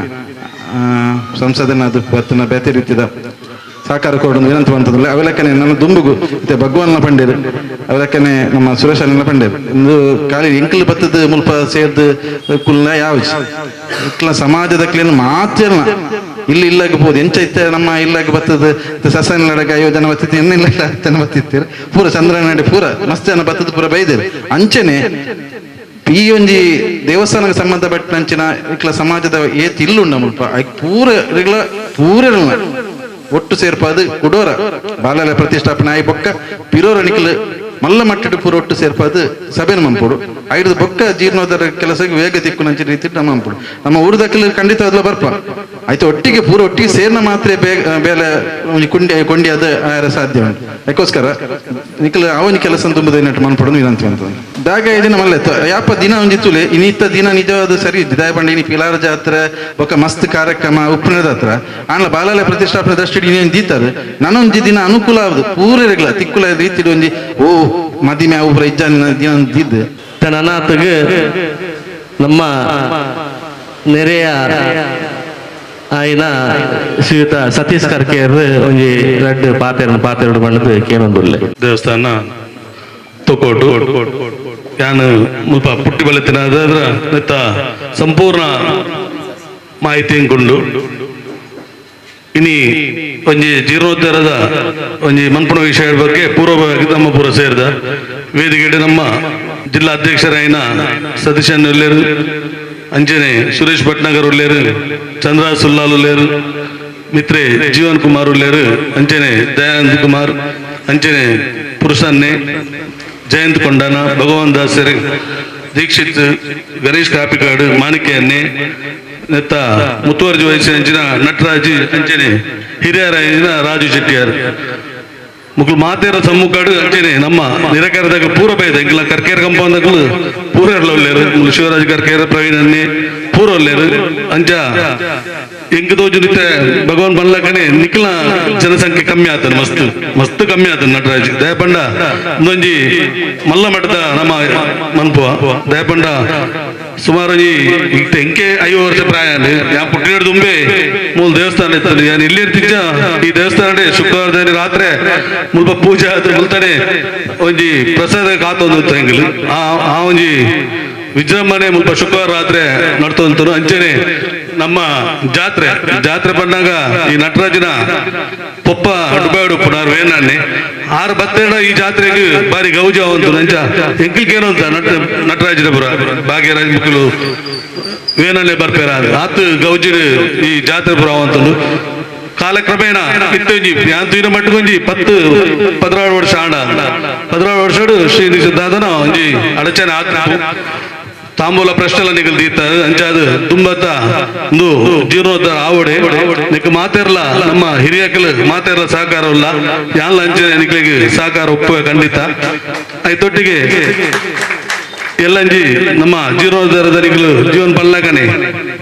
ಸಂಸದನ ಅದು ಬತ್ತಿನ ಬೇತೆ ರೀತಿದ ಸಹಕಾರ ಕೊರಡು ವಿನಂತಿ ಮಂತಂದಿಲ್ಲ. ಅವೆಲ್ಲಕ್ಕನೆ ನನ್ನ ದುಂಬುಗು ಇತ್ತೆ ಭಗವಾನ್ನ ಪಂಡೇರು ಅವೆಲ್ಲಕ್ಕನೆ ನಮ್ಮ ಸುರೇಶನೆಲ್ಲ ಪಂಡೇರು ಇಂದು ಖಾಲಿ ಎಂಕಲ್ ಬತ್ತದ ಮುಲ್ಪ ಸೇರ್ದು ಕುಲ್ನ ಯಾವ ಇಕ್ಲ ಸಮಾಜದ ಕ್ಲೇನ್ ಮಾತ್ರ ಇಲ್ಲಿ ಇಲ್ಲಾಗ ಬೋದು ಎಂಚ ಇತ್ತೆ ನಮ್ಮ ಇಲ್ಲಾಗ ಬತ್ತದ ಸಸನ ನಡಗ ಐವತ್ತು ಜನ ಬತ್ತಿತ್ತು ಎನ್ನಿಲ್ಲ ಜನ ಬತ್ತಿತ್ತೀರ ಪೂರ ಚಂದ್ರನಡೆ ಪೂರ ಮಸ್ತ್ ಜನ ಬತ್ತದ ಪೂರ ಬೈದೇರು. ಅಂಚನೆ ಈ ಒಂಜಿ ದೇವಸ್ಥಾನಕ್ಕೆ ಸಂಬಂಧಪಟ್ಟಂಚಿನ ಇಕ್ಲ ಸಮಾಜದ ಏತ್ ಇಲ್ಲುಂಡ ಮುಲ್ಪ ಪೂರ ಪೂರ ಒಟ್ಟು ಸೇರ್ಪಾದು ಕುಡೋರ ಬಾಲಾಲಯ ಪ್ರತಿಷ್ಠಾಪನೆ ಆಯಿ ಬೊಕ್ಕ ಪಿರೋರ ನಿಕ್ಲು ಮಲ್ಲ ಮಟ್ಟದ ಪೂರ ಒಟ್ಟು ಸೇರ್ಪಾದು ಸಭೆನ ಮಂಪುಡು ಐದು ಬೊಕ್ಕ ಜೀರ್ಣೋದ್ಧಾರ ಕೆಲಸಕ್ಕೆ ವೇಗ ತಿಕ್ಕುನಂಚಿನ ರೀತಿ ನಮ್ಮ ಮಂಪುಡು ನಮ್ಮ ಊರದಕ್ಕಲು ಖಂಡಿತ ಅದಲ್ಲ ಬರ್ಪ ಆಯ್ತು ಒಟ್ಟಿಗೆ ಪೂರ ಒಟ್ಟಿಗೆ ಸೇರ್ನ ಮಾತ್ರ ಬೇಲೆ ಒಂಜಿ ಕುಂಡಿ ಕೊಂಡಿ ಅದು ಆಯರ ಸಾಧ್ಯ ಉಂಟು. ಅದಕ್ಕೋಸ್ಕರ ನಿಕ್ಲು ಅವನ ಕೆಲಸ ತುಂಬುದ ನೆಟ್ಟು ಮನ್ಪುಡು ವಿನಂತಿ ಅಂತ ದಾಗ ದಿನ ಮಲ್ಲೆ ಯಾಪ ದಿನ ಒಂಜಿ ತುಲೆ ಇನ್ನಿತ್ತ ದಿನ ನಿಜವಾದ ಸರಿ ದಾಯ ಪಂಡ ಇನಿ ಪಿಲಾರ ಜಾತ್ರೆ ಬೊಕ್ಕ ಮಸ್ತ್ ಕಾರ್ಯಕ್ರಮ ಉಪ್ಪುನದ ಹತ್ರ ಆಂಡ್ಲ ಬಾಲಾಲಯ ಪ್ರತಿಷ್ಠಾಪನೆ ದೃಷ್ಟಿ ಇನ್ನೇನು ದೀತಾರೆ ನಾನೊಂಜಿ ದಿನ ಅನುಕೂಲ ಆಗುದು ಪೂರ ತಿಕ್ಕುಲ ರೀತಿಲಿ ಒಂಜಿ ಓ ಮದಿಮೆ ಅವು ಪೂರ ಇಜ್ಜಾನ ದಿನ ದಿದ್ದು. ನನಾತ್ಗ್ ನಮ್ಮ ನೆರೆಯ ಆಯ್ನ ಶ್ರೀಯುತ ಸತೀಶ್ ಕರ್ಕೇರ್ ಒಂಜಿ ರಡ್ಡ್ ಪಾತೆರನ್ ಪಾತೆರಡು ಬಣ್ಣದ ಕೇನೊಂದುಲ್ಲೆ. ದೇವಸ್ಥಾನ ತೊಕೋಟು ಯಾನ್ ಮುಲ್ಪ ಪುಟ್ಟಿ ಬಲತ್ತಿನ ನೆತ್ತ ಸಂಪೂರ್ಣ ಮಾಹಿತಿ ಕೊಂಡು ಇನಿ ಒಂಜಿ ಜೀರ್ಣೋದ್ಧಾರದ ಒಂಜಿ ಮನ್ಪುಣ ವಿಷಯ ಬಗ್ಗೆ ಪೂರ್ವವಾಗಿ ನಮ್ಮ ಪೂರ ಸೇರಿದ ವೇದಿಕೆಡೆ ನಮ್ಮ ಜಿಲ್ಲಾ ಅಧ್ಯಕ್ಷರಾಯಿನ ಸತೀಶನ್ ಉಲ್ಲೇರು, ಅಂಜನೆ ಸುರೇಶ್ ಭಟ್ನಾಗರ್ ಉಲ್ಲೇರು, ಚಂದ್ರ ಸುಲ್ಲಾಲ್ ಉಲ್ಲೇರು, ಮಿತ್ರೆ ಜೀವನ್ ಕುಮಾರ್ ಉಲ್ಲೇರು, ಅಂಚನೆ ದಯಾನಂದ್ ಕುಮಾರ್, ಅಂಚನೆ ಪುರುಷನ್ನೆ ಜಯಂತ್ ಕೊಂಡಾನ, ಭಗವಾನ್ ದಾಸರ್, ದೀಕ್ಷಿತ್, ಗಣೇಶ್ ಕಾಪಿಕಾಡು, ಮಾಣಿಕ್ಯನ್ನೆ ನೆತ್ತ ಮುತುವರ್ಜಿ ವಹಿಸಿನ ಅಂಚಿನ ನಟರಾಜ್, ಅಂಚನೆ ಹಿರಿಯರಾಯಿನ ರಾಜು ಶೆಟ್ಟಿಯಾರ್ ಮುಕ್ಳು ಮಾತೇರ ಸಮ್ಮುಖಾಡು ಅಂಚನೆ ನಮ್ಮ ನಿರಕಾರದಾಗ ಪೂರ್ವ ಬೈದ ಇಂಗ್ಲ ಕರ್ಕೇರ ಕಂಪೌಂಡ್ಗಳು ಪೂರ ಉಲ್ಲೇರು, ಶಿವರಾಜ್ ಕರ್ಕೇರ, ಪ್ರವೀಣ್ ಅನ್ನೆ ಪೂರ ಉಲ್ಲೇರು. ಅಂಚ ಎಂಕ್ ತೋಜುನಿತ್ತೆ ಭಗವಾನ್ ಬನ್ಲಕನೆ ನಿಕ್ಲ ಜನಸಂಖ್ಯೆ ಕಮ್ಮಿ ಆತನ, ಮಸ್ತ್ ಮಸ್ತ್ ಕಮ್ಮಿ ಆತನ ನಟರಾಜ್ ದಯಪಂಡ ಒಂದೊಂಜಿ ಮಲ್ಲ ಮಠದ ನಮ್ಮ ಮನ್ಪುವ ದಯಪಂಡ ಸುಮಾರು ಇತ್ತೆ ಎಂಕೆ 50 ವರ್ಷ ಪ್ರಾಯ ಯಾ ಪುಟ್ಟಿನ ದುಂಬೆ ಮೂಲ ದೇವಸ್ಥಾನ ಇತ್ತು. ಯಾನ್ ಇಲ್ಲಿ ಇರ್ತಿದ್ದ ಈ ದೇವಸ್ಥಾನ ಶುಕ್ರವಾರದಲ್ಲಿ ರಾತ್ರಿ ಮುಲ್ಪ ಪೂಜೆ ಆದ್ರೆ ಮುಲ್ತಾನೆ ಒಂಜಿ ಪ್ರಸಾದ ಕಾತೊಂದು ಎಂಗ್ಲು ಆ ಒಂಜಿ ವಿಜೃಂಭಣೆ ಮುಲ್ಪ ಶುಕ್ರವಾರ ರಾತ್ರಿ ನಡ್ತೊಂತರು. ಅಂಚನೆ ನಮ್ಮ ಜಾತ್ರೆ ಜಾತ್ರೆ ಬಂದಾಗ ಈ ನಟರಾಜನ ಪೊಪ್ಪ ಡುಬಾಡು ಪುನಾರ್ ವೇನಾನೆ ಆರು ಬತ್ತೇಡ ಈ ಜಾತ್ರೆಗೆ ಬಾರಿ ಗೌಜ ಅವಂತು. ಅಂಚ ಎಂಕಿಲ್ಕೇನು ಅಂತ ನಟರಾಜನ ಪುರ ಭಾಗ್ಯರಾಜ ಮುಕ್ಕಲು ವೇನಲ್ಲೇ ಬರ್ಪೇರ ಆತು ಗೌಜಿರು ಈ ಜಾತ್ರೆ ಪುರ ಅವಂತಂದು. ಕಾಲಕ್ರಮೇಣ ಇತ್ತೊಂಜಿ ಯಾಂತು ಮಟ್ಟಕೊಂಜಿ 10 16 ವರ್ಷ ಆಂಡ 16 ವರ್ಷಡು ಶ್ರೀ ನಿಷದಾದನ ಒಂಜಿ ಅಡಚಣೆ ಆತ ತಾಂಬೂಲ ಪ್ರಶ್ನೆಲ ನಿಗಲ್ ದೀತ ಅಂಚಾದ ದುಂಬತ್ತ ಒಂದು ಜೀರ್ಣೋದ್ಧಾರ ಆವಡೆ ನಿಕ್ ಮಾತೆರ್ಲ ನಮ್ಮ ಹಿರಿಯಕಲು ಮಾತೆರ್ಲ ಸಹಕಾರ ಉಲ್ಲ ಯಾನ್ಲ ಅಂಚನೆ ನಿಕ್ಲಿಗೆ ಸಹಕಾರ ಒಪ್ಪುವೆ ಖಂಡಿತ. ಐತೊಟ್ಟಿಗೆ ಎಲ್ಲಂಜಿ ನಮ್ಮ ಜೀರ್ಣೋದ್ಧಾರದ ನಿಕ್ಲು ಜೀವನ್ ಪಲ್ಲಕನೆ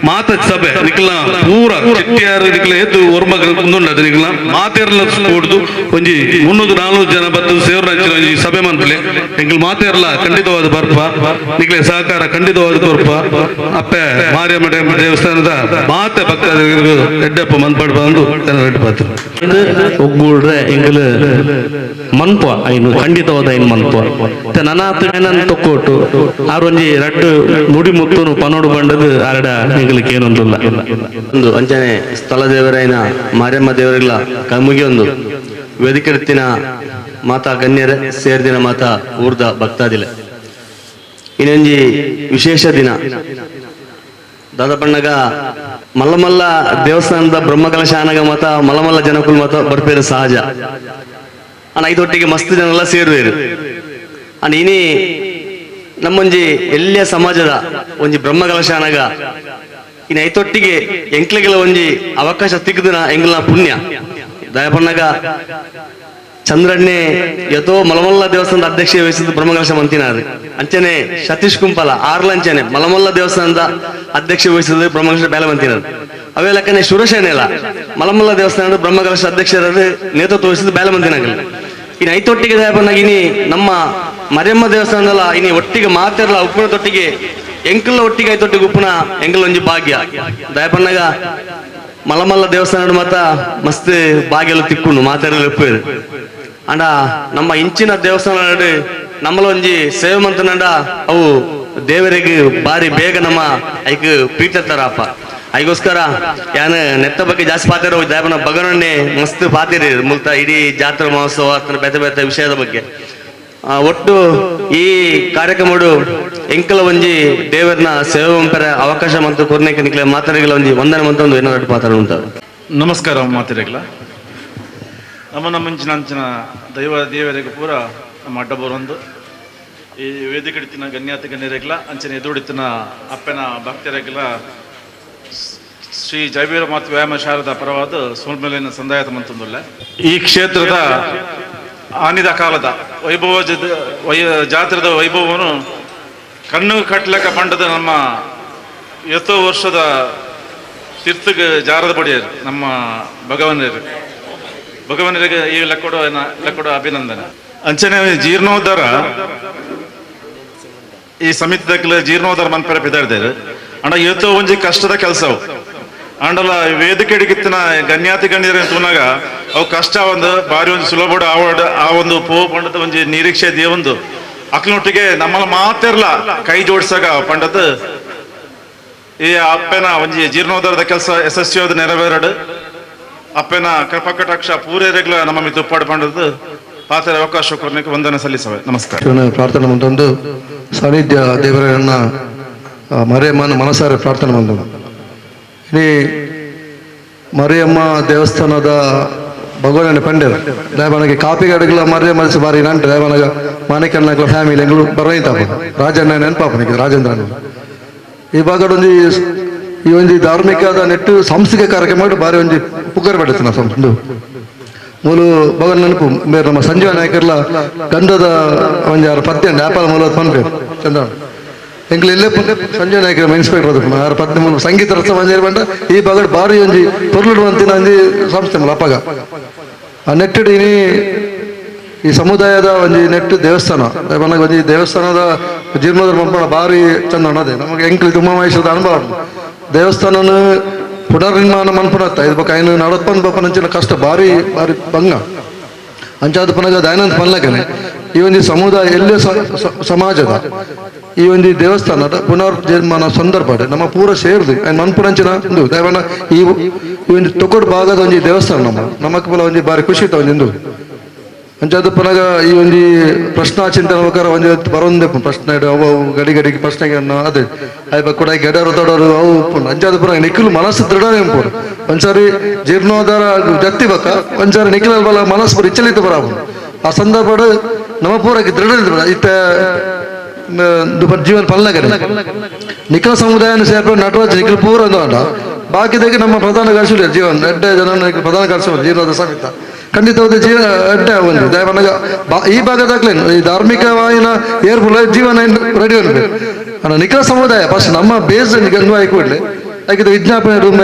ಮಾತ ಸಭೆ ನಿಕ್ಲ ಪೂರ ಚೆಟ್ಟಿಯಾರು ನಿಕ್ಲ ಎದ್ದು ಒರ್ಮ ಕುಂದುಂಡದು ನಿಕ್ಲ ಮಾತೆರ್ಲ ಕೂಡ್ದು ಒಂಜಿ 300 400 ಜನ ಬತ್ತು ಸೇವ್ರ ಒಂಜಿ ಸಭೆ ಮನ್ಪಲೆ ಎಂಕಲ್ ಮಾತೆರ್ಲ ಖಂಡಿತವಾದ ಬರ್ಪ ನಿಕ್ಲೆ ಸಹಕಾರ ಖಂಡಿತವಾದ ಕೊರ್ಪ. ಅಪ್ಪೆ ಮಾರಿಯಮ್ಮ ದೇವಸ್ಥಾನದ ಮಾತೆ ಭಕ್ತಾದಿಗಳಿಗೆ ಎಡ್ಡಪ್ಪ ಮನ್ಪಾಡು ಬಂದು ರೆಡ್ಡಿ ಪಾತ್ರ ಒಗ್ಗೂಡ್ರೆ ಎಂಕಲ್ ಮನ್ಪ ಐನು ಖಂಡಿತವಾದ ಐನು ಮನ್ಪ ನನಾತ್ ತೊಕ್ಕೋಟು ಆರೊಂಜಿ ರಡ್ಡು ನುಡಿ ಮುತ್ತುನು ಪನೋಡು ಬಂಡದು ಆರಡ ಎಂಕಲ್ಗೆ ಏನೊಂದುಲ್ಲ. ಒಂದು ಅಂಚನೆ ಸ್ಥಳ ದೇವರಾಯನ ಮಾರಮ್ಮ ದೇವರಿಗಳ ಕಮುಗಿ ಒಂದು ವೇದಿಕೆತ್ತಿನ ಮಾತಾ ಗಣ್ಯರ ಸೇರ್ದಿನ ಮಾತಾ ಊರ್ದ ಭಕ್ತಾದಿಲೆ ಇನ್ನೊಂಜಿ ವಿಶೇಷ ದಿನ ದಾದಪಣ್ಣಗ ಮಲ್ಲಮಲ್ಲ ದೇವಸ್ಥಾನದ ಬ್ರಹ್ಮಕಲಶಾನಗ ಮಾತ ಮಲ್ಲಮಲ್ಲ ಜನಕುಲ್ ಮಾತ ಬರ್ಪೇರು ಸಹಜ ಅಣ್ಣ ಐದೊಟ್ಟಿಗೆ ಮಸ್ತ್ ಜನ ಎಲ್ಲ ಸೇರುವೇರು ಅಣ್ಣ. ಇನಿ ನಮ್ಮೊಂಜಿ ಎಲ್ಲಿಯ ಸಮಾಜದ ಒಂಜಿ ಬ್ರಹ್ಮಕಲಶಾನಗ ಇನ್ನು ಐತೊಟ್ಟಿಗೆ ಎಂಕ್ಲೆಗೆಲ್ಲ ಒಂಜಿ ಅವಕಾಶ ತಿಕ್ಕದನ ಎಂಗ್ಲ ಪುಣ್ಯ ದಯಪಣ್ಣಗ ಚಂದ್ರಣ್ಣೆ ಯಥೋ ಮಲಮಲ್ಲ ದೇವಸ್ಥಾನದ ಅಧ್ಯಕ್ಷ ವಹಿಸಿದ ಬ್ರಹ್ಮಕಲಶ ಮಂತಿನಾರು ಅಂಚನೆ ಸತೀಶ್ ಕುಂಪಲ ಆರ್ಲಂಚನೆ ಮಲಮಲ್ಲ ದೇವಸ್ಥಾನದ ಅಧ್ಯಕ್ಷ ವಹಿಸಿದ ಬ್ರಹ್ಮಕಲಶ ಬೇಲೆ ಮಂತಿನಾರು ಅವೇ ಲೆಕ್ಕನೆ ಸುರೇಶನೆಲ್ಲ ಮಲಮಲ್ಲ ದೇವಸ್ಥಾನದ ಬ್ರಹ್ಮಕಲಶ ಅಧ್ಯಕ್ಷರಾದ ನೇತೃತ್ವ ವಹಿಸಿದ ಬೇಲೆ ಮಂತಿನಾಗಲ್ಲ. ಇನ್ನು ಐತೊಟ್ಟಿಗೆ ದಯಪಣ್ಣಗ ಇನಿ ನಮ್ಮ ಮರಿಯಮ್ಮ ದೇವಸ್ಥಾನದಲ್ಲ ಇನಿ ಒಟ್ಟಿಗೆ ಮಾತಿರಲ್ಲ ಉಪ್ಪಿನ ತೊಟ್ಟಿಗೆ ಎಂಕಲ್ಲ ಒಟ್ಟಿಗೆ ಐತೊಟ್ಟಿಗೆ ಉಪ್ಪುನ ಎಂಕಲ್ ಒಂಜಿ ಭಾಗ್ಯ ದಯಪಣ್ಣಗ ಮಲಮಲ್ಲ ದೇವಸ್ಥಾನ ಮಾತ ಮಸ್ತ್ ಭಾಗ್ಯ ಎಲ್ಲ ತಿಕ್ಕೊಂಡು ಮಾತಾಡಲು ಉಪ್ಪೇರು ಅಂಡ ನಮ್ಮ ಇಂಚಿನ ದೇವಸ್ಥಾನ ನಮ್ಮಲ ಒಂಜಿ ಸೇವೆ ಮಂತನಂಡ ಅವು ದೇವರಿಗೆ ಬಾರಿ ಬೇಗ ನಮ್ಮ ಐಕ್ ಪೀಠ ತರಪ್ಪ. ಐಗೋಸ್ಕರ ಯಾನ್ ನೆತ್ತ ಬಗ್ಗೆ ಜಾಸ್ತಿ ಪಾತಿರೋ ದಯಪನ ಬಗನನ್ನೇ ಮಸ್ತ್ ಪಾತಿರಿ ಮುಲ್ತ ಇಡೀ ಜಾತ್ರಾ ಮಹೋತ್ಸವ ಅಥವಾ ಬೇತೆ ಬೇತೆ ವಿಷಯದ ಬಗ್ಗೆ ಒಟ್ಟು ಈ ಕಾರ್ಯಕ್ರಮಡು ಎಂಕಲ ಒಂಜಿ ದೇವರನ್ನ ಸೇವೆ ಮಂಪರ ಅವಕಾಶ ಮತ್ತು ಕೊರ್ನೆಕ ನಿಕ್ಲೆ ಮಾತಾಡಿಗಳ ಒಂಜಿ ವಂದನೆ ಮಂತ ಒಂದು ಏನಾದ್ರು ಪಾತ್ರ ಉಂಟು. ನಮಸ್ಕಾರ ಮಾತಾಡಿಗಳ ನಮ್ಮ ನಮ್ಮಂಚಿನ ಅಂಚಿನ ದೈವ ದೇವರಿಗೆ ಪೂರ ನಮ್ಮ ಅಡ್ಡ ಬರೊಂದು ಈ ವೇದಿಕೆಡಿತ್ತಿನ ಗಣ್ಯಾತಿ ಗಣ್ಯರಿಗಲ ಅಂಚನೆ ಎದುರುಡಿತ್ತಿನ ಅಪ್ಪನ ಭಕ್ತರಿಗಲ ಶ್ರೀ ಜಯವೀರ ಮಾತು ವ್ಯಾಯಾಮ ಶಾರದ ಪರವಾದ ಸೋಲ್ಮೇಲಿನ ಸಂದಾಯತ ಮಂತಂದುಲ್ಲ. ಈ ಕ್ಷೇತ್ರದ ಆನಿದ ಕಾಲದ ವೈಭವ ಜಾತ್ರದ ವೈಭವವನ್ನು ಕಣ್ಣು ಕಟ್ಟಲಕ್ಕ ಪಂಡದ ನಮ್ಮ ಎಷ್ಟೋ ವರ್ಷದ ತೀರ್ಥಕ್ಕೆ ಜಾರದ ಬಡಿಯರು ನಮ್ಮ ಭಗವನರು ಭಗವನರಿಗೆ ಈ ಲೆಕ್ಕೊಡು ಲೆಕ್ಕೊಡು ಅಭಿನಂದನೆ. ಅಂಚನೆ ಜೀರ್ಣೋದ್ಧಾರ ಈ ಸಮಿತಿದಕ್ಲು ಜೀರ್ಣೋದ್ಧಾರ ಮನ್ಪೆರೆ ಪಿದಾಡ್ದೇರು ಅಂಡ ಏತೋ ಒಂಜಿ ಕಷ್ಟದ ಕೆಲಸವು ಅಂಡಲ ವೇದಿಕೆಡಿಗಿತ್ತಿನ ಗಣ್ಯಾತಿ ಗಣ್ಯರ ತೂನಾಗ ಅವು ಕಷ್ಟ ಒಂದು ಬಾರಿ ಒಂದು ಸುಲಭ ಆವಡ್ ಆ ಒಂದು ಪೋ ಪಂಡದ ಒಂಜಿ ನಿರೀಕ್ಷೆ ದೇವೊಂದು ಅಕ್ಲನೊಟ್ಟಿಗೆ ನಮ್ಮಲ್ಲ ಮಾತಿರ್ಲ ಕೈ ಜೋಡಿಸಾಗ ಪಂಡದ ಈ ಅಪ್ಪನ ಒಂಜಿ ಜೀರ್ಣೋದ್ಧಾರದ ಕೆಲಸ ಯಶಸ್ವಿಯಾದ ನೆರವೇರಡು ಅಪ್ಪನ ಕೃಪಕಟಾಕ್ಷ ಪೂರೇರೆಗ್ಲ ನಮ್ಮ ಮಿತ್ತು ಉಪ್ಪಾಡು ಪಂಡದ್ದು ಪಾತ್ರ ಅವಕಾಶ ಕೊರನಿಗೆ ವಂದನೆ ಸಲ್ಲಿಸವೆ. ನಮಸ್ಕಾರ. ಪ್ರಾರ್ಥನೆ ಮುಂದೊಂದು ಸಾನ್ನಿಧ್ಯ ದೇವರನ್ನ ಮರಿಯಮ್ಮನ ಮನಸಾರೆ ಪ್ರಾರ್ಥನೆ ಬಂದನು. ಇಲ್ಲಿ ಮರಿಯಮ್ಮ ದೇವಸ್ಥಾನದ ಭಗವಾನ್ ಪಂಡೇರು ದೇವನಿಗೆ ಕಾಪಿಗಾಡುಗಳ ಮರಿಯಮ್ಮ ಬಾರಿ ನಂಟು ದೇವನಗ ಮಾಣಿಕಣ್ಣಗಳ ಫ್ಯಾಮಿಲಿ ಎಂಗಳು ಬರೋಯ್ತಾಪ ರಾಜಣ್ಣ ನೆನಪಾಪನಿಗೆ ರಾಜೇಂದ್ರನ ಈ ಭಾಗದೊಂದು ಈ ಒಂಜಿ ಧಾರ್ಮಿಕದ ನೆಟ್ಟು ಸಾಂಸ್ಕೃತಿಕ ಕಾರ್ಯಕ್ರಮ ಬಾರಿ ಒಂಜಿ ಪುಗರ್ ಪಡೆತನ ಸಂಸ್ಥೆ ಮೂಲು ಭಗವಾನ್ ನೆನಪು ಬೇರೆ ನಮ್ಮ ಸಂಜೀವ ನಾಯಕರ್ಲ ಗಂಧದ ಒಂಜಿ ಆರು ಪತ್ನಿ ವ್ಯಾಪಾರ ಮೂಲ ಪನ್ಪೇರು ಚಂದ್ರ ಎಂಗ್ಲು ಇಲ್ಲೇ ಸಂಜೀವ ನಾಯಕರ ಇನ್ಸ್ಪೆಕ್ಟರ್ ಅದು ಆರು ಪತ್ನಿ ಮೂಲ ಸಂಗೀತ ರಸ ಮಂಜೇರಿ ಬಂಡ ಈ ಭಾಗಡ್ ಬಾರಿ ಒಂಜಿ ಪೊರ್ಲುಡು ಅಂತಿನ ಒಂಜಿ ಸಂಸ್ಥೆ ಮೂಲ ಅಪ್ಪಗ ಆ ನೆಟ್ಟುಡು ಇನಿ ಈ ಸಮುದಾಯದ ಒಂಜಿ ನೆಟ್ಟು ದೇವಸ್ಥಾನ ಮನಗೆ ಒಂಜಿ ದೇವಸ್ಥಾನದ ಜೀರ್ಣೋದ್ಧಾರ ಮನ್ಪಣ ಭಾರಿ ಚಂದ ಅದೇ ನಮಗೆ ಎಂಕ್ಲು ಇದು ಉಮಾಮಹೇಶ್ವರದ ಅನುಭವ. ದೇವಸ್ಥಾನನ ಪುನರ್ನಿರ್ಮಾಣ ಮನ್ಪುಣ ಇದು ಬೊಕ ಐನು ನಡಪ್ಪನ್ ಬಪ್ಪನ ಕಷ್ಟ ಭಾರಿ ಭಾರಿ ಭಂಗ ಅಂಚಾದ ಪನಗ ದಯಾನಂದ ಪನ್ಲಕನೆ ಈ ಒಂದು ಸಮುದಾಯ ಎಲ್ಲೇ ಸಮಾಜದ ಈ ಒಂದು ದೇವಸ್ಥಾನದ ಪುನರ್ನಿರ್ಮಾಣ ಸಂದರ್ಭ ನಮ್ಮ ಪೂರ ಸೇರ್ದು ಮನ್ಪುಣಂಚಿನ ಒಂದು ದಯವನ ಈ ಒಂದು ತೊಕೊಡು ಭಾಗದ ಒಂಜಿ ದೇವಸ್ಥಾನ ನಮ್ಮ ನಮಕ್ ಪುಲ ಒಂಜಿ ಭಾರಿ ಖುಷಿ ಇತ್ತು ಒಂಜಿ ಅಂಚಾದ ಪನಗ ಈ ಒಂಜಿ ಪ್ರಶ್ನಾ ಚಿಂತನೆ ಪ್ರಕಾರ ಒಂಜಿ ಬರೊಂದೆ ಪ್ರಶ್ನೆ ಅವು ಗಡಿ ಗಡಿಗೆ ಪ್ರಶ್ನೆಗೆ ಅದೇ ಅಯ್ಯ ಕೂಡ ಗೆಡರು ತೊಡರು ಅವು ಅಂಚಾದ ಪುರ ನಿಖಿಲ್ ಮನಸ್ಸು ದೃಢ ನೆಂಪು ಒಂದ್ಸಾರಿ ಜೀರ್ಣೋದ್ಧಾರ ಜತ್ತಿ ಬಕ್ಕ ಒಂದ್ಸಾರಿ ನಿಖಿಲ ಬಲ ಮನಸ್ಸು ಪೂರ ವಿಚಲಿತ ಬರ ಆ ಸಂದರ್ಭ ನಮ್ಮ ಪೂರಕ್ಕೆ ದೃಢ ಇತ್ತ ಜೀವನ ಪಲ್ಲಗನೆ ನಿಖಿಲ ಸಮುದಾಯ ಸೇರ್ಪಡೆ ನಟರಾಜ್ ನಿಖಿಲ್ ಪೂರ ಅಂದ ಬಾಕಿದಾಗೆ ನಮ್ಮ ಪ್ರಧಾನ ಕಾರ್ಯ ಜೀವನ ಎಡ್ಡೆ ಜನ ಪ್ರಧಾನ ಕಾರ್ಯ ಜೀವನದ ಸಮಿತ ಖಂಡಿತವಾದ ಜೀವ ಅಡ್ಡ ಒಂದು ದಯವನಗ ಈ ಭಾಗದಾಗ್ಲೇನು ಈ ಧಾರ್ಮಿಕವಾಯಿನ ಏರ್ಪುಲ ಜೀವನ ರೆಡಿ ಅನ್ಬೇಕು ಅಣ್ಣ ನಿಖಿಲ ಸಮುದಾಯ ಫಸ್ಟ್ ನಮ್ಮ ಬೇಸ್ ಕೂಡಲೇ ಯಾಕೆ ವಿಜ್ಞಾಪನೆ ರೂಮ್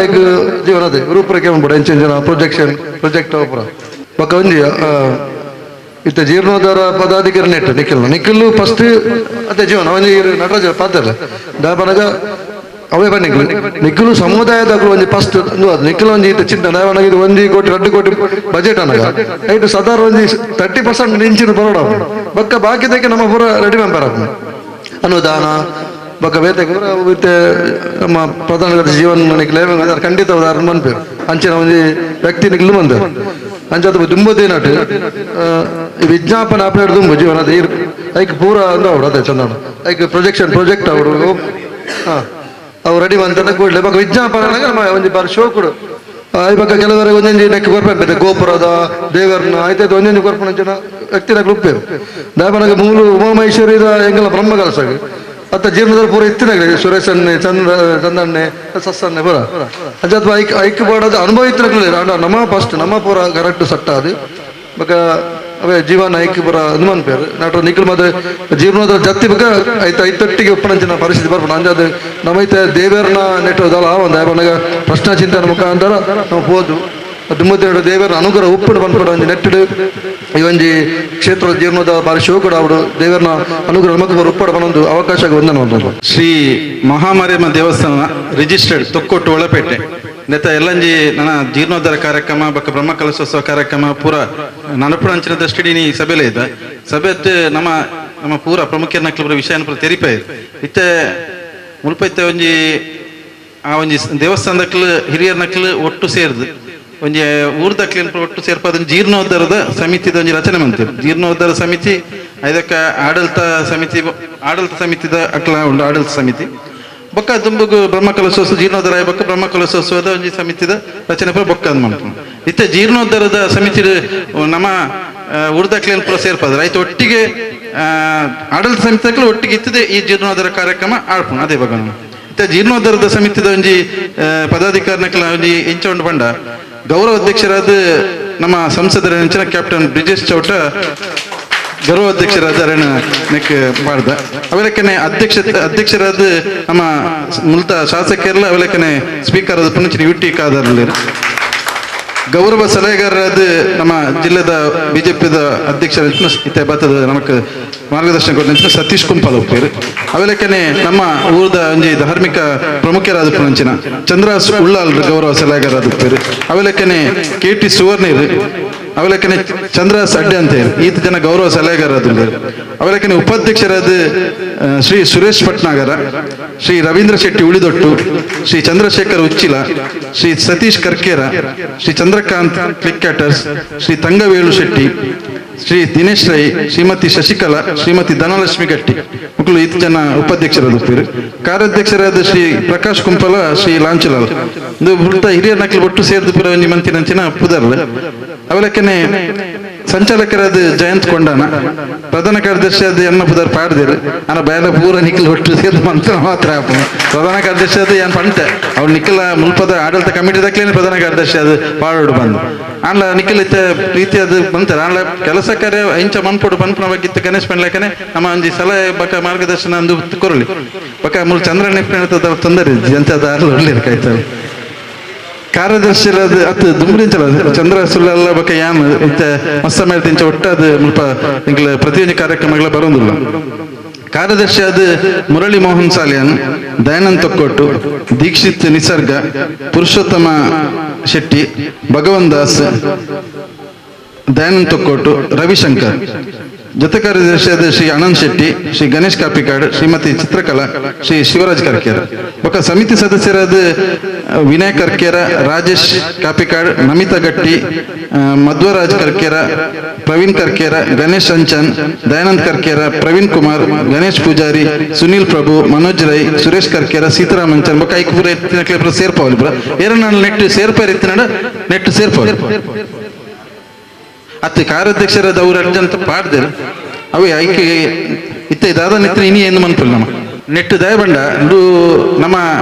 ಜೀವನ ಅದೇ ರೂಪರೇಖೆ ಉಂಟು ಹೆಂಚಿನ ಜನ ಪ್ರೊಜೆಕ್ಷನ್ ಪ್ರೊಜೆಕ್ಟ್ ಪೂರ ಬೊಕ್ಕ ಒಂಜಿ ಇತ್ತ ಜೀರ್ಣೋದ್ಧಾರ ಪದಾಧಿಕಾರಿ ನೆಟ್ಟು ನಿಖಿಲ್ ನಿಖಿಲ್ ಫಸ್ಟ್ ಅದೇ ಜೀವನ ಒಂಜಿ ನಟರಾಜ ಪಾತ್ರ ದಯಪನಗ ಅವೇ ಬನ್ನಿ ನಿಖಿಲು ಸಮುದಾಯದಾಗ ಒಂಜಿ ಫಸ್ಟ್ ನಿಖಿಲ್ ಒಂಜಿ ಇತ್ತ ಚಿಂತನೆ ದಯವನಗ ಇದು 1 ಕೋಟಿ 2 ಕೋಟಿ ಬಜೆಟ್ ಅನ್ನಾಗ ಐಟು ಸಾಧಾರಣ ಒಂಜಿ 30% ಇಂಚಿನ ಬರೋಡ ಬೊಕ್ಕ ಬಾಕಿದಕ್ಕೆ ನಮ್ಮ ಪೂರ ರೆಡಿ ಮೆಂಬರ್ ಅನುದಾನ ಬೊಕ್ಕ ಬೇತೆ ನಮ್ಮ ಪ್ರಧಾನ ಜೀವನ ನಿಖಿಲ್ ಖಂಡಿತ ಮನ್ಪೇರು ಅಂಚಿನ ಒಂಜಿ ವ್ಯಕ್ತಿ ನಿಖಿಲ್ ಬಂದ ಅಂಚಾದ ದುಂಬದೇನಟ್ ವಿಜ್ಞಾಪನೆ ಆಪರೇಟ್ ದುಂಬು ಜೀವನ ಅದೇ ಐಕ್ ಪೂರ ಅಂದ ಅವಡು ಅದೇ ಚಂದ ಐಕ್ ಪ್ರೊಜೆಕ್ಷನ್ ಪ್ರೊಜೆಕ್ಟ್ ಅವಡು ಹಾಂ ಅವು ರೆಡಿ ಬಂತ ಕೂಡಲೇ ಬೊಕ್ಕ ವಿಜ್ಞಾಪನೆ ನಮ್ಮ ಒಂಜಿ ಬಾರಿ ಶೋಕುಡು ಇವಾಗ ಕೆಲವರಿಗೆ ಒಂದೊಂದು ನೆಕ್ ಕೊರ್ಪೆ ಗೋಪುರದ ದೇವರನ್ನ ಆಯ್ತಾಯ್ತು ಒಂದೊಂದು ಕೊರ್ಪಣ ಜನ ವ್ಯಕ್ತಿನ ಉಪ್ಪೇರು ದಯಪನಗ ಮೂಲು ಉಮಾಮಹೇಶ್ವರಿದ ಎಂಗಲ ಬ್ರಹ್ಮಕಲಸಾಗ ಅತ್ತ ಜೀರ್ಣದಲ್ಲಿ ಪೂರ ಇತ್ತಿನಾಗಲಿ ಸುರೇಶನ್ನೆ ಚಂದ್ರ ಚಂದಣ್ಣೆ ಸಸ್ಸನ್ನೆ ಪೂರ ಅಂಚಾದ ಐಕ್ ಐಕ್ ಬಾಡೋದು ಅನುಭವ ಇತ್ತಿನಾಗಲಿ ನಮ್ಮ ಫಸ್ಟ್ ನಮ್ಮ ಪೂರ ಕರೆಕ್ಟ್ ಸಟ್ಟ ಅದು ಬೊಕ್ಕ ಅವೇ ಜೀವನ ಐಕ್ ಪೂರ ಹನುಮಾನ್ ಪೇರು ನಾಟ ನಿಖಿಲ್ ಮತ್ತೆ ಜೀರ್ಣೋದ್ಧಾರ ಜತ್ತಿ ಬೊಕ್ಕ ಐತ ಐತೊಟ್ಟಿಗೆ ಉಪ್ಪನಂಚಿನ ಪರಿಸ್ಥಿತಿ ಬರ್ಪಣ ಅಂಜಾದ ನಮ್ಮೈತೆ ದೇವರನ್ನ ನೆಟ್ಟೋದಲ್ಲ ಒಂದು ದಯಪನಗ ಪ್ರಶ್ನಾ ಚಿಂತನೆ ಮುಖಾಂತರ ನಾವು ಹೋದು ದುಮ್ಮತ್ತಿನ ದೇವರ ಅನುಗ್ರಹ ಉಪ್ಪುಡು ಬಂದ್ಬಿಡು ಒಂಜಿ ನೆಟ್ಟುಡು ಈ ಒಂಜಿ ಕ್ಷೇತ್ರ ಜೀರ್ಣೋದ್ಧಾರ ಬಾರಿ ಶೋಕುಡು ಅವಡು ದೇವರನ್ನ ಅನುಗ್ರಹ ನಮಕ್ ಉಪ್ಪಡು ಬನ್ನೊಂದು ಅವಕಾಶ ಒಂದನ. ಶ್ರೀ ಮಹಾಮಾರಿಯಮ್ಮ ದೇವಸ್ಥಾನ ರಿಜಿಸ್ಟರ್ಡ್ ತೊಕ್ಕೊಟ್ಟು ಒಳಪೇಟೆ ನೆತ್ತ ಎಲ್ಲಂಜಿ ನನ್ನ ಜೀರ್ಣೋದ್ಧಾರ ಕಾರ್ಯಕ್ರಮ ಬೊಕ್ಕ ಬ್ರಹ್ಮಕಲಶೋತ್ಸವ ಕಾರ್ಯಕ್ರಮ ಪೂರ ನನಪುಣ ಅಂಚಿನ ದೃಷ್ಟಿಡಿ ನೀ ಸಭೆಲೇ ಇದ್ದ ಸಭೆ ನಮ್ಮ ನಮ್ಮ ಪೂರ ಪ್ರಮುಖ ಪೂರ ವಿಷಯ ಪೂರ ತೆರಿಪಾಯ ಇತ್ತೆ ಮುಲ್ಪ ಇತ್ತೆ ಒಂಜಿ ಆ ಒಂಜಿ ದೇವಸ್ಥಾನದಕ್ಲು ಹಿರಿಯರ್ನಕ್ಲು ಒಟ್ಟು ಸೇರ್ದು ಒಂಜಿ ಊರ್ದಕ್ಲು ಒಟ್ಟು ಸೇರ್ಪಾದ ಜೀರ್ಣೋದ್ಧಾರದ ಸಮಿತಿದ ಒಂಜಿ ರಚನೆ ಮಂತಿರು. ಜೀರ್ಣೋದ್ಧಾರ ಸಮಿತಿ ಇದಕ್ಕೆ ಆಡಳಿತ ಸಮಿತಿ ಆಡಳಿತ ಸಮಿತಿದ ಅಕ್ಲ ಉಂಡು ಆಡಳಿತ ಸಮಿತಿ ಬೊಕ್ಕ ದುಂಬುಗು ಬ್ರಹ್ಮಕಲಶೋತ್ಸವ ಜೀರ್ಣೋದ್ಧಾರ ಬೊಕ್ಕ ಬ್ರಹ್ಮಕಲಶೋತ್ಸವದ ಒಂಜಿ ಸಮಿತಿದ ರಚನೆ ಪೂರ ಬೊಕ್ಕ ಅಂದ್ ಇತ್ತೆ ಜೀರ್ಣೋದ್ಧಾರದ ಸಮಿತಿ ನಮ್ಮ ಊರ್ದಕ್ಲೇನ್ ಪೂರ ಸೇರ್ಪಾದ್ರ ಆಯ್ತು ಒಟ್ಟಿಗೆ ಆಡಳಿತ ಸಮಿತಿ ಒಟ್ಟಿಗೆ ಇತ್ತದೆ ಈ ಜೀರ್ಣೋದ್ಧಾರ ಕಾರ್ಯಕ್ರಮ ಆಡ್ಪುಣ ಅದೇ ಬಗ್ಗೆ ಇತ್ತೆ ಜೀರ್ಣೋದ್ಧಾರದ ಸಮಿತಿದ ಒಂಜಿ ಪದಾಧಿಕಾರಿನಕ್ಲ ಒಂಜಿ ಇಂಚ ಉಂಡು ಪಂಡ ಗೌರವ ಅಧ್ಯಕ್ಷರಾದ ನಮ್ಮ ಸಂಸದರ ನೆಂಚಿನ ಕ್ಯಾಪ್ಟನ್ ಬ್ರಿಜೇಶ್ ಚೌಟ ಗೌರವ ಅಧ್ಯಕ್ಷರಾದ ಅರಣ್ಯ ನೆಕ್ ಪಾಡ್ದ ಅವಲಕ್ಕನೆ ಅಧ್ಯಕ್ಷರಾದ ನಮ್ಮ ಮುಲ್ತ ಶಾಸಕರೆಲ್ಲ ಅವಲಕ್ಕನೆ ಸ್ಪೀಕರ್ ಆದ ಪುನಚಿನ ಯು ಟಿ ಖಾದರ್. ಗೌರವ ಸಲಹೆಗಾರರಾದ ನಮ್ಮ ಜಿಲ್ಲೆದ ಬಿಜೆಪಿದ ಅಧ್ಯಕ್ಷರ ಇತ್ತೆ ಬತ್ತದ ನಮಕ್ ಮಾರ್ಗದರ್ಶನ ಕೊಟ್ಟಿನ ಸತೀಶ್ ಕುಂಪಾಲ್ ಉಪ್ಪೇರು. ಅವೆಲಕ್ಕನೆ ನಮ್ಮ ಊರದ ಒಂಜಿ ಧಾರ್ಮಿಕ ಪ್ರಮುಖರಾದ ಪುನಂಚಿನ ಚಂದ್ರ ಉಳ್ಳಾಲ್ ಗೌರವ ಸಲಹೆಗಾರರಾದ ಉಪ್ಪೇರು. ಅವೆಲಕ್ಕನೆ ಕೆ ಟಿ ಸುವರ್ಣೀರ್, ಅವೆಲಕ್ಕನೆ ಚಂದ್ರ ಅಡ್ಡೆ ಅಂತ ಹೇಳಿ ಈತ ಜನ ಗೌರವ ಸಲಹೆಗಾರರಾದ. ಅವೆಲಕ್ಕನೆ ಉಪಾಧ್ಯಕ್ಷರಾದ ಶ್ರೀ ಸುರೇಶ್ ಭಟ್ನಾಗರ, ಶ್ರೀ ರವೀಂದ್ರ ಶೆಟ್ಟಿ ಉಳಿದೊಟ್ಟು, ಶ್ರೀ ಚಂದ್ರಶೇಖರ್ ಉಚ್ಚಿಲ, ಶ್ರೀ ಸತೀಶ್ ಕರ್ಕೇರ, ಶ್ರೀ ಚಂದ್ರಕಾಂತ್ ಕ್ಲಿಕ್ಯಾಟರ್ಸ್, ಶ್ರೀ ತಂಗವೇಲು ಶೆಟ್ಟಿ, ಶ್ರೀ ದಿನೇಶ್ ರೈ, ಶ್ರೀಮತಿ ಶಶಿಕಲಾ, ಶ್ರೀಮತಿ ಧನಲಕ್ಷ್ಮಿ ಗಟ್ಟಿ ಮಕ್ಕಳು ಈತ ಜನ ಉಪಾಧ್ಯಕ್ಷರಾದ. ಕಾರ್ಯಾಧ್ಯಕ್ಷರಾದ ಶ್ರೀ ಪ್ರಕಾಶ್ ಕುಂಪಲ, ಶ್ರೀ ಲಾಂಚಲಾಲ್ ಇದು ವೃತ್ತ ಹಿರಿಯರ ನಕಲು ಒಟ್ಟು ಸೇರಿದ ಪುರ ಒಂಜಿ ಮಂತಿನಂಚಿನ ಪುದರ್ಲು. ಅವಲಕ್ಕನೆ ಸಂಚಾಲಕರಾದ ಜಯಂತ್ ಕೊಂಡಾನ, ಪ್ರಧಾನ ಕಾರ್ಯದರ್ಶಿ ಆದ ಎನ್ನ ಪುದರ್ ಪಾಡ್ದಿರು ಅನ್ನ ಬಯಲ ಪೂರ ನಿಖಲ್ ಒಟ್ಟು ಸೇರಿದ ಮಂತ್ರ ಮಾತ್ರ. ಪ್ರಧಾನ ಕಾರ್ಯದರ್ಶಿ ಅದು ಏನ್ ಪಂಟೆ ಅವ್ರು ನಿಖಲ ಮುಲ್ಪದ ಆಡಳಿತ ಕಮಿಟಿ ದಕ್ಲೇನೆ ಪ್ರಧಾನ ಕಾರ್ಯದರ್ಶಿ ಅದು ಪಾಡೋಡು ಬಂದು ಆನ್ಲ ನಿಖಲ್ ಇತ್ತ ರೀತಿಯಾದ ಬಂತಾರೆ. ಆನ್ಲ ಕೆಲಸ ಕಾರ್ಯ ಇಂಚ ಮನ್ಪೊಡು ಪನ್ಪುನ ಬಗ್ಗೆ ಇತ್ತ ಗಣೇಶ್ ಪನ್ಲಕನೆ ನಮ್ಮ ಒಂಜಿ ಸಲಹೆ ಬಕ ಮಾರ್ಗದರ್ಶನ ಅಂದು ಕೊರಲಿ ಬಕ ಮುಲ್ ಚಂದ್ರಣ್ಣ ತೊಂದರೆ ಎಂತ ಒಳ್ಳೆ ಕಾಯ್ತಾರೆ. ಕಾರ್ಯದರ್ಶಿರಾದ ಅತ್ ದುಂಬ್ರಿಂಚಲ ಚಂದ್ರ ಸುಳ್ಳೆಲ್ಲ ಬಕ ಯಾನ್ ಇತ್ತ ಮಸ್ತ ಮೇಲೆ ತಿಂಚ ಒಟ್ಟಾದ ಮುಲ್ಪ ಎಂಕ್ಲ ಪ್ರತಿಯೊಂದು ಕಾರ್ಯಕ್ರಮಗಳ ಬರೋದಿಲ್ಲ. ಕಾರ್ಯದರ್ಶಿ ಆದ ಮುರಳಿ ಮೋಹನ್ ಸಾಲಿಯನ್, ದಯಾನಂದ್ ತೊಕ್ಕೊಟ್ಟು, ದೀಕ್ಷಿತ್ ನಿಸರ್ಗ, ಪುರುಷೋತ್ತಮ ಶೆಟ್ಟಿ, ಭಗವನ್ ದಾಸ್, ದಯಾನಂದ್ ತೊಕ್ಕೊಟ್ಟು, ರವಿಶಂಕರ್. ಜೊತೆ ಕಾರ್ಯದರ್ಶಿಯಾದ ಶ್ರೀ ಆನಂದ್ ಶೆಟ್ಟಿ, ಶ್ರೀ ಗಣೇಶ್ ಕಾಪಿಕಾಡ್, ಶ್ರೀಮತಿ ಚಿತ್ರಕಲಾ, ಶ್ರೀ ಶಿವರಾಜ್ ಕರ್ಕೇರ. ಬೊಕ ಸಮಿತಿ ಸದಸ್ಯರಾದ ವಿನಯ್ ಕರ್ಕೇರ, ರಾಜೇಶ್ ಕಾಪಿಕಾಡ್, ನಮಿತಾ ಗಟ್ಟಿ, ಮಧ್ವರಾಜ್ ಕರ್ಕೇರ, ಪ್ರವೀಣ್ ಕರ್ಕೇರ, ಗಣೇಶ್ ಅಂಚನ್, ದಯಾನಂದ್ ಕರ್ಕೇರ, ಪ್ರವೀಣ್ ಕುಮಾರ್, ಗಣೇಶ್ ಪೂಜಾರಿ, ಸುನೀಲ್ ಪ್ರಭು, ಮನೋಜ್ ರೈ, ಸುರೇಶ್ ಕರ್ಕೇರ, ಸೀತಾರಾಮ್ ಅಂಚನ್. ಬೊಕ ಐಕ್ ಪೂರ ಎತ್ತಿನ ಸೇರ್ಪಾವಲಿ ಪೂರ ಏರನ್ನ ನೆಟ್ ಸೇರ್ಪಾರ್ ಎತ್ತಿನ ನೆಟ್ ಸೇರ್ಪಾವಲಿ. ಅತ್ತೆ ಕಾರ್ಯಾಧ್ಯಕ್ಷರಾದ ಅವ್ರು ಅರ್ಜಂತ ಪಾಡ್ದೇರು ಅವೆ ಐಕೆ ಇತ್ತ ಇದಾದ ನೆತ್ತಿನ ಇನಿ ಎಂದು ಮನ್ಪುಲ್ಲ ನಮ್ಮ ನೆಟ್ಟು ದಯಬಂಡ ಇಂದು ನಮ್ಮ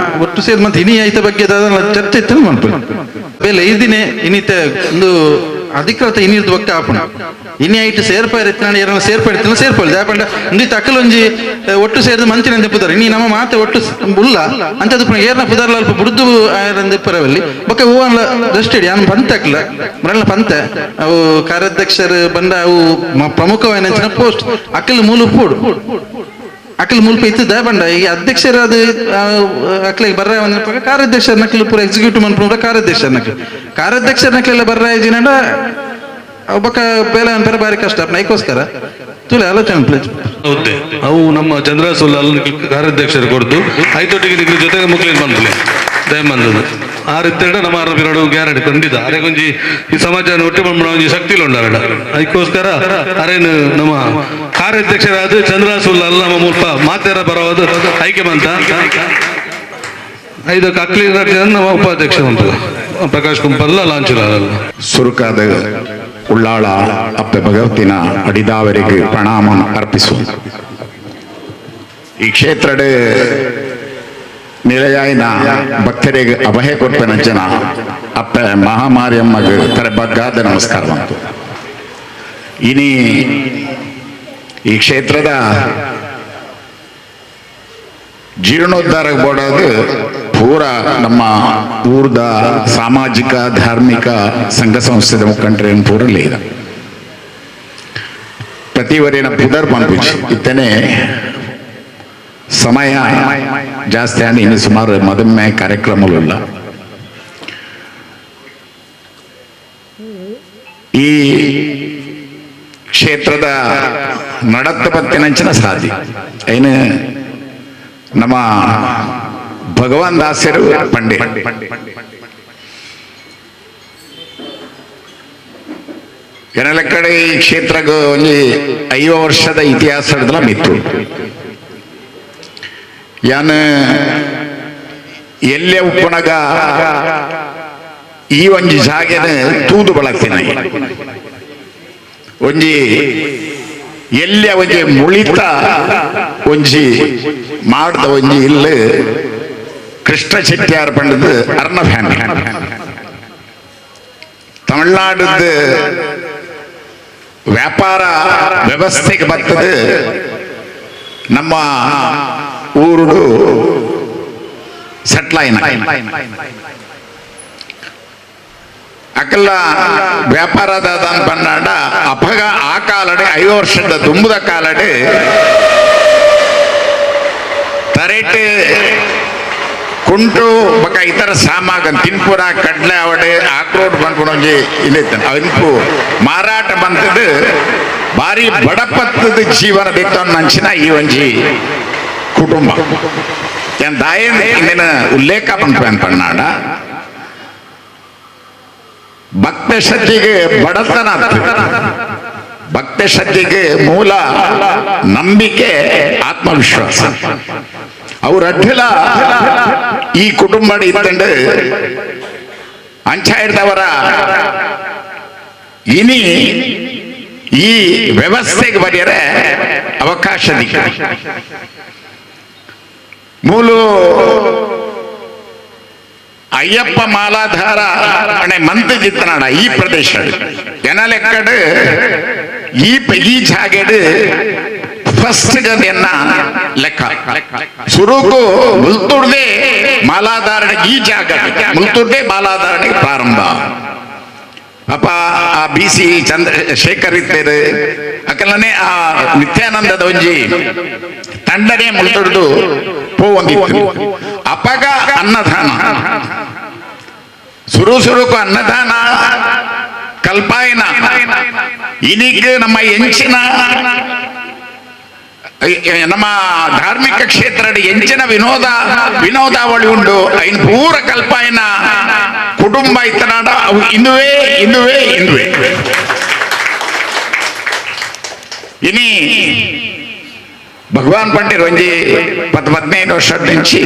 ಒಟ್ಟು ಸೇದ್ ಮತ್ತೆ ಇನಿ ಐತ ಬಗ್ಗೆ ದಾದ ಚರ್ಚೆ ಇತ್ತು ಮನ್ಪುಲ್ಲ ಬೇಲೆ ಈ ದಿನ ಇನ್ನಿತ ಒಂದು ಅಧಿಕೃತ ಇನ್ನಿರ್ದು ಬಕ್ಕ ಆಪಣ ಇನಿ ಐಟ್ ಸೇರ್ಪಾರ್ ಎತ್ತಿನ ಏರನ್ನ ಸೇರ್ಪಾಡ್ ಎತ್ತಿನ ಸೇರ್ಪಾಡು ದಯಪಂಡ ಇಂದು ತಕ್ಕಲೊಂಜಿ ಒಟ್ಟು ಸೇರಿದ ಮಂಚಿನ ಪುದರ್ ಇನಿ ನಮ್ಮ ಮಾತೆ ಒಟ್ಟು ಉಲ್ಲ ಅಂತದ್ದು ಏರ್ನ ಪುದರ್ಲ ಅಲ್ಪ ಬುಡ್ದು ಪರವಲ್ಲಿ ಬೊಕ್ಕ ಹೂವನ್ಲ ರೆಸ್ಟ್ ಇಡಿ ಯಾನ್ ಪಂತಕ್ಲ ಮರಳ ಪಂತ ಅವು ಕಾರ್ಯಾಧ್ಯಕ್ಷರು ಬಂದ ಅವು ಪ್ರಮುಖವಾದ ಪೋಸ್ಟ್ ಅಕ್ಕಲ್ ಮೂಲ ಉಪ್ಪೋಡು ಅಕ್ಕಲ್ ಮುಲ್ಪ ಇತ್ತು ದಯಬಂಡ ಈ ಅಧ್ಯಕ್ಷರ ಅದು ಅಕ್ಲಿಗೆ ಬರ್ರ ಕಾರ್ಯಾಧ್ಯಕ್ಷರ ನಕಲು ಪೂರ ಎಕ್ಸಿಕ್ಯೂಟಿವ್ ಮನ್ಪುರ ಕಾರ್ಯಾಧ್ಯಕ್ಷರ ನಕಲು ಕಾರ್ಯಾಧ್ಯಕ್ಷರ ನಕಲೆಲ್ಲ ಬರ್ರ ಜಿನಂಡ ಒಬ್ಬಕ ಬೇಲೆ ಅನ್ಪರ ಬಾರಿ ಕಷ್ಟ ನೈಕೋಸ್ಕರ ತುಲೆ ಆಲೋಚನೆ ಪ್ಲೀಸ್. ಹುದ್ದೆ ಅವು ನಮ್ಮ ಚಂದ್ರಸುಲ್ ಕಾರ್ಯಾಧ್ಯಕ್ಷರು ಕೊಡ್ದು ಐತೊಟ್ಟಿಗೆ ನಿಗ್ಲು ಜೊತೆಗೆ ಮುಕ್ಲಿನ್ ಬಂದ್ಲೆ ದಯಮಂದದ್ದು ಆ ರೀತಿಯಡ ನಮ್ಮ ಆರೋಗ್ಯ ಗ್ಯಾರಂಟಿ ಖಂಡಿತ ಅರೆ ಕೊಂಜಿ ಈ ಸಮಾಜ ಒಟ್ಟು ಬಂದ್ಬಿಡ ಒಂಜಿ ಶಕ್ತಿ ಉಂಡಾರಡ ಅದಕ್ಕೋಸ್ಕರ ಅರೇನು ನಮ್ಮ ಕಾರ್ಯಾಧ್ಯಕ್ಷರಾದ ಚಂದ್ರಸುಲ್ ಅಲ್ಲ ನಮ್ಮ ಮುಲ್ಪ ಮಾತೆರ ಬರೋದು ಆಯ್ಕೆ ಬಂತ ಐದು ಅಕ್ಲಿ ನಮ್ಮ ಉಪಾಧ್ಯಕ್ಷ ಉಂಟು ಪ್ರಕಾಶ್ ಕುಂಪಲ್ಲ ಲಾಂಛನ ಸುರುಕಾದ ಉಳ್ಳಾಳ ಅಪ್ಪೆ ಭಗವತಿನ ಅಡಿದಾವರಿಗೆ ಪ್ರಣಾಮ ಅರ್ಪಿಸು. ಈ ಕ್ಷೇತ್ರದ ನಿಲಯಾಯಿನ ಭಕ್ತರಿಗೆ ಅಭಯ ಕೊಡ್ಪೆನ ಜನ ಅಪ್ಪೆ ಮಹಾಮಾರಿಯಮ್ಮಗೆ ತರಬಗ್ಗಾದ ನಮಸ್ಕಾರ ಬಂತು. ಇನಿ ಈ ಕ್ಷೇತ್ರದ ಜೀರ್ಣೋದ್ಧಾರ ಬೋಡೋದು ಪೂರ ನಮ್ಮ ಊರ್ದ ಸಾಮಾಜಿಕ ಧಾರ್ಮಿಕ ಸಂಘ ಸಂಸ್ಥೆದ ಮುಖಂಡರೇನು ಪೂರಲ್ಲಿ ಇದೆ. ಪ್ರತಿ ವರಿನ ಪುದರ್ ಪನ್ಪುಜಿ ಇತ್ತನೆ ಸಮಯ ಜಾಸ್ತಿ ಆಂಡ್ ಇನ್ನು ಸುಮಾರು ಮದಮ್ಮೆ ಕಾರ್ಯಕ್ರಮಗಳಿಲ್ಲ. ಈ ಕ್ಷೇತ್ರದ ನಡತ್ತ ಪತ್ತಿನಂಚಿನ ಸಾಧಿ ಏನು ನಮ್ಮ ಭಗವಾನ್ ದಾಸರು ಪಂಡೆ ಎನಲ ಕಡೆ ಈ ಕ್ಷೇತ್ರಕ್ಕೆ ಒಂಜಿ 50 ವರ್ಷದ ಇತಿಹಾಸ ಮಿತ್ತು. ಯಾನ್ ಎಲ್ಲೇ ಉಪ್ಪುನಗ ಈ ಒಂಜಿ ಜಾಗೆನ ತೂದು ಬಳಸ್ತೀನಿ. ಒಂಜಿ ಎಲ್ಲೆ ಒಂಜಿ ಮುಳಿತ ಒಂಜಿ ಮಾಡ್ದ ಒಂಜಿ ಇಲ್ಲಿ ಕೃಷ್ಣ ಚೆಟ್ಟಿಯಾರ್ ಪಂಡದು ಅರ್ಣ ಫ್ಯಾಮಿಲಿ ತಮಿಳ್ನಾಡದ ವ್ಯಾಪಾರ ವ್ಯವಸ್ಥೆಗೆ ಬರ್ತದೆ. ನಮ್ಮ ಊರು ಸೆಟ್ಲಾಯಿನ ಅಕಲ್ಲ ವ್ಯಾಪಾರದ ಪನ್ನಾಡ ಅಪಗ ಆ ಕಾಲಡೆ 5 ವರ್ಷದ ತುಂಬುದ ಕಾಲಡೆ ತರೇಟೆ ಕುಂಟು ಬಕ ಇತರ ಸಾಮಾಗನ್ ತಿನ್ಪುರ ಕಡ್ಲೆ ಅವಡೆ ಆಕ್ರೋಟ್ ಬಂದ್ಕೊಂಡೊಂಜಿ ಇಲ್ಲೈತನ ಅನ್ಪು ಮಾರಾಟ ಬಂತದ್ದು ಭಾರಿ ಬಡಪತ್ತದ ಜೀವನ ದಿತ್ತೊಂದು ಈ ಒಂಜಿ ಕುಟುಂಬ ದಾಯನ್ ಇಂದಿನ ಉಲ್ಲೇಖ ಬಂತು ಅಂತಣ್ಣಾಡ ಭಕ್ತ ಶಕ್ತಿಗೆ ಬಡತನ, ಭಕ್ತ ಶಕ್ತಿಗೆ ಮೂಲ ನಂಬಿಕೆ ಆತ್ಮವಿಶ್ವಾಸ. ಅವ್ರ ಅಡ್ಡಿಲ ಈ ಕುಟುಂಬ ಇತ್ತಂಡು ಅಂಚಾಯಿಡ್ದವರ ಇನಿ ಈ ವ್ಯವಸ್ಥೆಗೆ ಬರೆಯರೆ ಅವಕಾಶ ದಿಕ್ಕ ಮೂಲು ಅಯ್ಯಪ್ಪ ಮಾಲಾಧಾರ ಅಣೆ ಮಂತ್ ಜಿತ್ತನಾಡ ಈ ಪ್ರದೇಶ ಎನಲೆಕ್ಕಡು ಈ ಈ ಜಾಗೆಡು ಫಸ್ಟ್ ಎನ್ನ ಲೆಕ್ಕ ಸುರುಕು ಮುಲ್ತುರ್ದೆ ಮಾಲಾಧಾರಣೆ ಈ ಜಾಗ ಮುಲ್ತುರ್ದೆ ಮಾಲಾಧಾರಣೆಗೆ ಪ್ರಾರಂಭ. ಅಪ್ಪ ಆ ಬಿ ಸಿ ಚಂದ್ರಶೇಖರ್ ಇತ್ತೇರು ಅಕಲನೆ ಆ ನಿತ್ಯಾನಂದದ ಒಂಜಿ ತಂಡನೆ ಮುಲ್ತುರ್ದು ಪೋವಂದಿತ್ತು. ಅಪಗ ಅನ್ನದಾನ ಸುರು ಸುರುಕು ಅನ್ನದಾನ ಕಲ್ಪಾಯನ ಇನಿಗ್ ನಮ್ಮ ಎಂಚಿನ ನಮ್ಮ ಧಾರ್ಮಿಕ ಕ್ಷೇತ್ರ ಎಂಚಿನ ವಿನೋದ ವಿನೋದಾವಳಿ ಉಂಡು ಐನ್ ಪೂರ ಕಲ್ಪಾಯನ ಕುಟುಂಬ ಇತ್ತನಾಡ ಅವು ಇಂದುವೆ ಇಂದುವೆ ಇಂದುವೆ. ಇನಿ ಭಗವಾನ್ ಪಂಡಿರ್ ಒಂಜಿ 10-15 ವರ್ಷದ నుంచి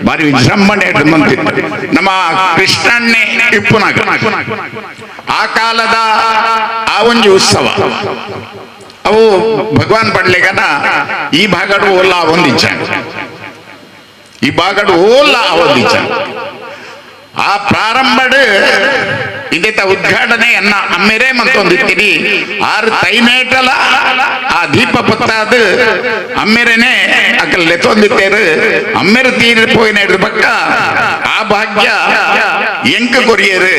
ಭಾರಿ ವಿಜೃಂಭಣೆ ಮಂತಿತ್ತು. ನಮ್ಮ ಕೃಷ್ಣಣ್ಣೆ ಇಪ್ಪುನಾಗ ಆ ಕಾಲದ ಆ ಒಂಜಿ ಉತ್ಸವ ಅವು ಭಗವಾನ್ ಪಂಡ್ಲೆಗನ ಈ ಭಾಗಡು ಓಲ್ಲ ಒಂದಿಚ್ಚ ಈ ಭಾಗಡು ಓಲ್ಲ ಒಂದಿಚ್ಚ ಆ ಪ್ರಾರಂಭಡು ಇಂದಿತ ಉದ್ಘಾಟನೆಯನ್ನ ಅಮ್ಮೆರೇ ಮಂತೊಂದಿತ್ತೀರಿ ಆರು ತೈಮೇಟಲ ಆ ದೀಪ ಪತ್ತಾದ ಅಮ್ಮೆರೆನೆ ಅಕಲ್ ಲೆತ್ತೊಂದಿತ್ತೇರು ಅಮ್ಮೆರು ತೀರಿ ಪೋಯಿನ ಪಕ್ಕ ಆ ಭಾಗ್ಯ ಎಂಕ ಕೊರಿಯರು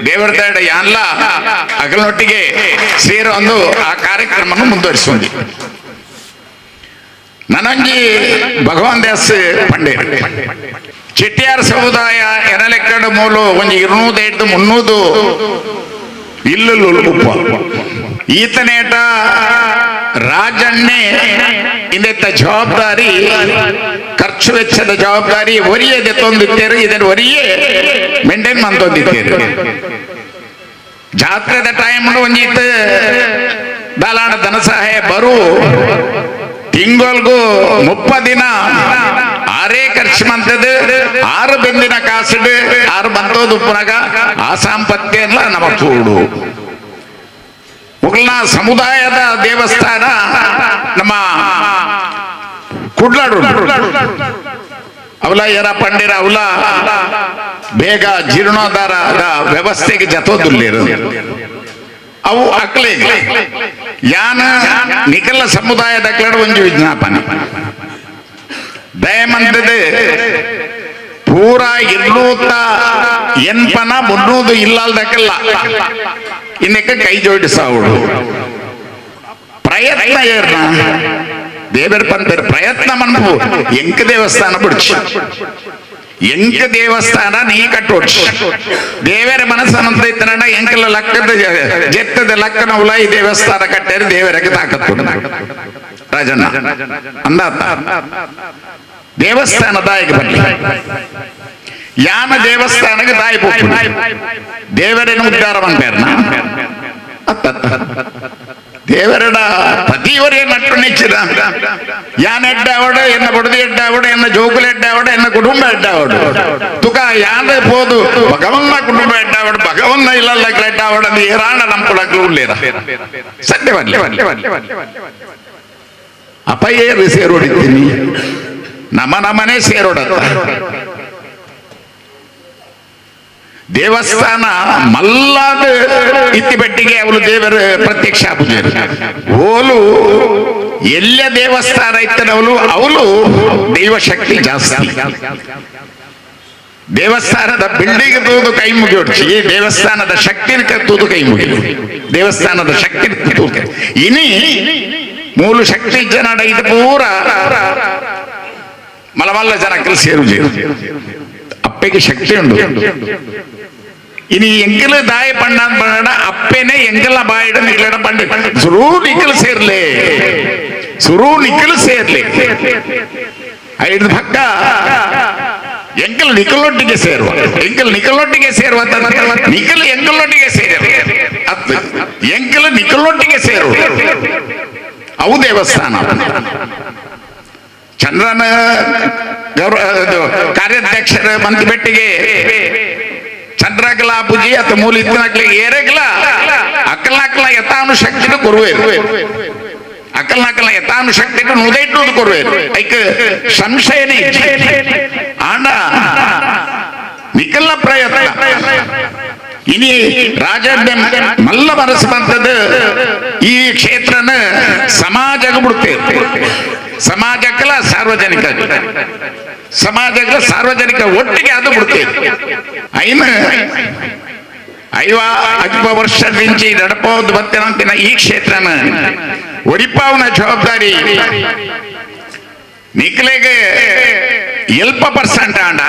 ದೇವರದಾಡ ಯಾನ್ಲ ಅಕಲ್ನೊಟ್ಟಿಗೆ ಸೇರೊಂದು ಆ ಕಾರ್ಯಕ್ರಮವನ್ನು ಮುಂದುವರಿಸೊಂದಿ. ನನಂಜಿ ಭಗವಾನ್ ದಾಸ್ ಪಂಡೆ ಚೆಟ್ಟಿಯಾರ್ ಸಮುದಾಯ ಎನಲೆಕ್ಕಡ ಮೂಲು ಒಂಜಿ 200 300 ಇಲ್ಲು ಉಪ್ಪ ಈತನೇಟ ರಾಜಣ್ಣೆ ಇಂದೆತ್ತ ಜವಾಬ್ದಾರಿ ಖರ್ಚು ವೆಚ್ಚದ ಜವಾಬ್ದಾರಿ ಒರಿಯೇ ತಂದಿತ್ತೇರು ಇದನ್ನು ಒರಿಯೇ ಮೇಂಟೈನ್ ಮಂತೊಂದಿತ್ತೇರು. ಜಾತ್ರೆದ ಟೈಮ್ ಒಂಜಿತ್ತು ದಾಲಾಣ ಧನ ಸಹಾಯ ಬರು ತಿಂಗಳ್ಗೂ 30 ದಿನ ಆರೇ ಖರ್ಚು ಮಂತದ್ದು 6 ಬೆಂದಿನ ಕಾಸಿಡು 6 ಬಂತೋದು ಪುನಗ ಆ ಸಾಂಪತ್ಯ ಎಲ್ಲ ನಮ್ಮ ತೂಡು ಮುಗಲ್ನ ಸಮುದಾಯದ ದೇವಸ್ಥಾನ ನಮ್ಮ ಕುಡ್ಲಾಡು ಅವಲ ಎರ ಪಂಡಿರ ಅವಲ ಬೇಗ ಜೀರ್ಣೋದ್ಧಾರದ ವ್ಯವಸ್ಥೆಗೆ ಜತೋದುಲ್ಲೇರು ಅವು ಅಕ್ಲೆ ಯಾನ ನಿಖಲ ಸಮುದಾಯದ ಅಕ್ಲಡ ಒಂಜಿ ವಿಜ್ಞಾಪನೆ ದಯಮಂತದೆ ಪೂರಾ 280 300 ಇಲ್ಲದಕ್ಕೆಲ್ಲ ಇನ್ನಕ್ಕೆ ಕೈ ಜೋಡಿಸಾವಳು ಪ್ರಯತ್ನ ಏರ್ನ ದೇವರ ಪಂತರ ಪ್ರಯತ್ನ ಮನ್ಪು ಎಂಕ ದೇವಸ್ಥಾನ ಬಿಡ್ಚು ಎಂಕ ದೇವಸ್ಥಾನ ನೀ ಕಟ್ಟೋಡ್ಚು ದೇವರ ಮನಸ್ಸನ್ನಂತ ಇತ್ತನ ಎಂಕಲ ಲಕ್ಕದ ಜೆತ್ತದ ಲಕ್ಕನ ಉಲ ಈ ದೇವಸ್ಥಾನ ಕಟ್ಟಾರೆ ದೇವರಕ್ಕೆ ತಾಕತ್ತು ರಾಜಣ್ಣ ಅಂದಾತ ದೇವಸ್ಥಾನ ದಾಯಿಗೆ ಬರಲಿ ಯಾನ ದೇವಸ್ಥಾನಕ್ಕೆ ದಾಯಿ ಪೋಪು ದೇವರೇನು ಉದ್ಧಾರ ಮಂಪೇರ್ನ ದೇವರಡ ಪತಿಯವರೇ ನಟ್ಟು ನೆಚ್ಚಿದ ಯಾನ್ ಎಡ್ಡಾವಡು ಎನ್ನ ಬಡದಿ ಎಡ್ಡಾವಡು ಎನ್ನ ಜೋಕುಲು ಎಡ್ಡಾವಡು ಎನ್ನ ಕುಟುಂಬ ಎಡ್ಡಾವಡು ತುಕ ಯಾನ ಪೋದು ಭಗವನ್ನ ಕುಟುಂಬ ಎಡ್ಡಾವಡು ಭಗವನ್ನ ಇಲ್ಲ ಎಡ್ಡಾವಡು ಅದು ಏರಾಣ ನಂಪುಳಕ್ಲು ಉಳ್ಳೇರ ಸತ್ಯವಲ್ಲ ಅಪಯೇರು ಸೇರೋಡಿದ್ದೀನಿ ನಮ್ಮ ನಮ್ಮನೆ ಸೇರೋಡತ್ತ ದೇವಸ್ಥಾನ ಮಲ್ಲಾದ ಇತ್ತಿ ಬೆಟ್ಟಿಗೆ ಅವಳು ದೇವರ ಪ್ರತ್ಯಕ್ಷ ಪೂಜೆ ಓಲು ಎಲ್ಲ ದೇವಸ್ಥಾನ ಇತ್ತನವಳು ಅವಳು ದೈವಶಕ್ತಿ ಜಾಸ್ತಿ. ದೇವಸ್ಥಾನದ ಬಿಲ್ಡಿಂಗ್ ತೂದು ಕೈ ಮುಗಿಯೋಡ್ಚಿ, ದೇವಸ್ಥಾನದ ಶಕ್ತಿ ತೂದು ಕೈ ಮುಗಿ, ದೇವಸ್ಥಾನದ ಶಕ್ತಿ ತೂದು ಇನಿ ಮೂಲು ಶಕ್ತಿ ಜನ ಇದು ಪೂರ ಮಲಮಲ್ಲ ಜನಕ್ಕೆ ಸೇರು ಅಪ್ಪೆಗೆ ಶಕ್ತಿ ಉಂಟು. ಇನಿ ಎಂಕಲ ದಾಯ ಪಣ್ಣ ಪಣ್ಣ ಅಪ್ಪೆನೆ ಎಂಕಲ ಬಾಯಿಡ ನಿಕ್ಕಲಡ ಪಂಡ ಸುರು ನಿಕ್ಕಲು ಸೇರ್ಲೆ, ಸುರು ನಿಕ್ಕಲು ಸೇರ್ಲೆ. ಐದು ಪಕ್ಕ ಎಂಕಲ್ ನಿಕಲೊಟ್ಟಿಗೆ ಸೇರುವ, ಎಂಕಲ್ ನಿಕಲೊಟ್ಟಿಗೆ ಸೇರುವ, ನಿಕಲ್ ಎಂಕಲೊಟ್ಟಿಗೆ ಸೇರ, ಎಂಕಲ್ ನಿಕಲೊಟ್ಟಿಗೆ ಸೇರುವ ಅವು ದೇವಸ್ಥಾನ. ಚಂದ್ರನ ಗೌರವ ಕಾರ್ಯಾಧ್ಯಕ್ಷರ ಮಂತ್ರಿಬೆಟ್ಟಿಗೆ ಚಂದ್ರಕಲಾ ಪೂಜೆ ಅಥವಾ ಮೂಲ ಇತ್ತನಕ್ಲೆ ಏರಗ್ಲ ಅಕ್ಕಲ್ನಾಕಲ ಯಥಾನು ಶಕ್ತಿನ ಕೊರುವೆ, ಅಕ್ಕಲ್ನಾಕಲ ಯಥಾನು ಶಕ್ತಿನ ನುದೈಟು ಕೊರುವೆ, ಐಕ್ ಸಂಶಯನೇ ಆಂಡ ನಿಕಲ್ನ ಪ್ರಯತ್ನ. ಇನಿ ರಾಜ ಮಲ್ಲ ಮನಸ್ಸು ಬಂತದ್ದು ಈ ಕ್ಷೇತ್ರನ ಸಮಾಜಕ್ಕೆ ಬಿಡ್ತೇವೆ, ಸಮಾಜಕ್ಕಲ್ಲ ಸಾರ್ವಜನಿಕ, ಸಮಾಜಕ್ಕೆ ಸಾರ್ವಜನಿಕ ಒಟ್ಟಿಗೆ ಅದು ಬಿಡ್ತೇವೆ. ಐನ ಐವ ವರ್ಷದಿಂಚಿ ನಡಪೋದು ಬತ್ತೇನಂತಿನ ಈ ಕ್ಷೇತ್ರನ ಒರಿಪಾವನ ಜವಾಬ್ದಾರಿ ನಿಕ್ಲೆಗೆ ಎಲ್ಪ ಪರ್ಸೆಂಟ್ ಆಂಡ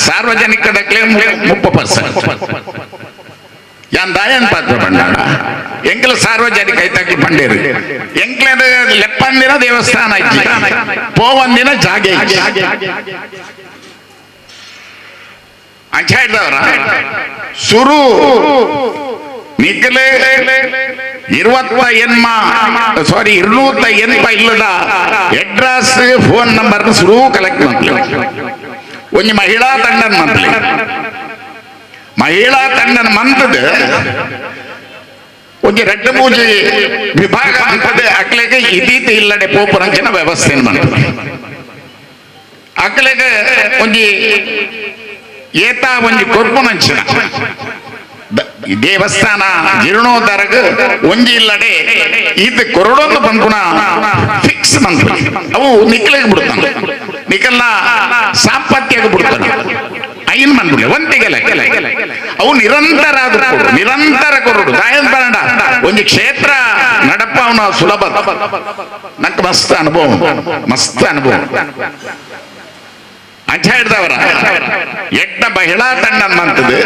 ಸಾರ್ವಜನಿಕ ದಕ್ಲೆ 30%. ಯಾನ್ ದಾಯನ್ ಪಾತ್ರ ಬಂಡಾಡ ಎಂಕಲ ಸಾರ್ವಜನಿಕ ಐತಾಕಿ ಪಂಡೇರು ಎಂಕ್ಲ ಲೆಪ್ಪಂದಿನ ದೇವಸ್ಥಾನ ಇಜ್ಜಿ, ಪೋವಂದಿನ ಜಾಗೆ ಇಜ್ಜಿ. ಅಂಚ ಹಿಡ್ದವರ ಸುರು ನಿಕ್ಲೆ 280 ಇಲ್ಲದ ಅಡ್ರೆಸ್ ಫೋನ್ ನಂಬರ್ ಸುರು ಕಲೆಕ್ಟ್ ಮಾಡ್ಲಿ. ಒಂಜಿ ಮಹಿಳಾ ತಂಡನ್ ಮಂತ್ಲಿ, ಮಹಿಳಾ ತಂಡನ ಮಂತದ ಒಂಜಿ ರೆಡ್ಡ ಪೂಜೆ ವಿಭಾಗ ಅಂತದೆ ಅಕ್ಲೆಗೆ ಇದೀತ ಇಲ್ಲಡೆ ಪೋಪುರಂಚಿನ ವ್ಯವಸ್ಥೆ ಮಂತದೆ. ಅಕ್ಲೆಗೆ ಒಂಜಿ ಏತಾ ಒಂಜಿ ಕೊರ್ಪುನಂಚಿನ ದೇವಸ್ಥಾನ ಜೀರ್ಣೋದ್ಧಾರಗ ಒಂಜಿ ಇಲ್ಲಡೆ ಇದು ಕೊರಡೊಂದು ಬಂದ್ಪುನ ಫಿಕ್ಸ್ ಮಂತ್ರ ಅವು ನಿಕ್ಕಲಿಗೆ ಬಿಡ್ತಾನೆ, ನಿಕ್ಕಲ್ನ ಸಾಂಪತ್ಯಕ್ಕೆ ಬಿಡ್ತಾನೆ. ಐನ್ ಮಂದ್ಬಿಡ್ಲಿ ಒಂತಿಗೆಲ್ಲ ಅವು ನಿರಂತರ ಅದು ಕೊಡು, ನಿರಂತರ ಕೊರಡು ದಾಯನ್ ಬರಂಡ ಒಂಜಿ ಕ್ಷೇತ್ರ ನಡಪ ಅವನ ಸುಲಭ. ನಂಗೆ ಮಸ್ತ್ ಅನುಭವ, ಮಸ್ತ್ ಅನುಭವ. ಅಂಚ ಹಿಡ್ದವರ ಎಟ್ಟ ಮಹಿಳಾ ತಂಡ ಮಂತದ್ದು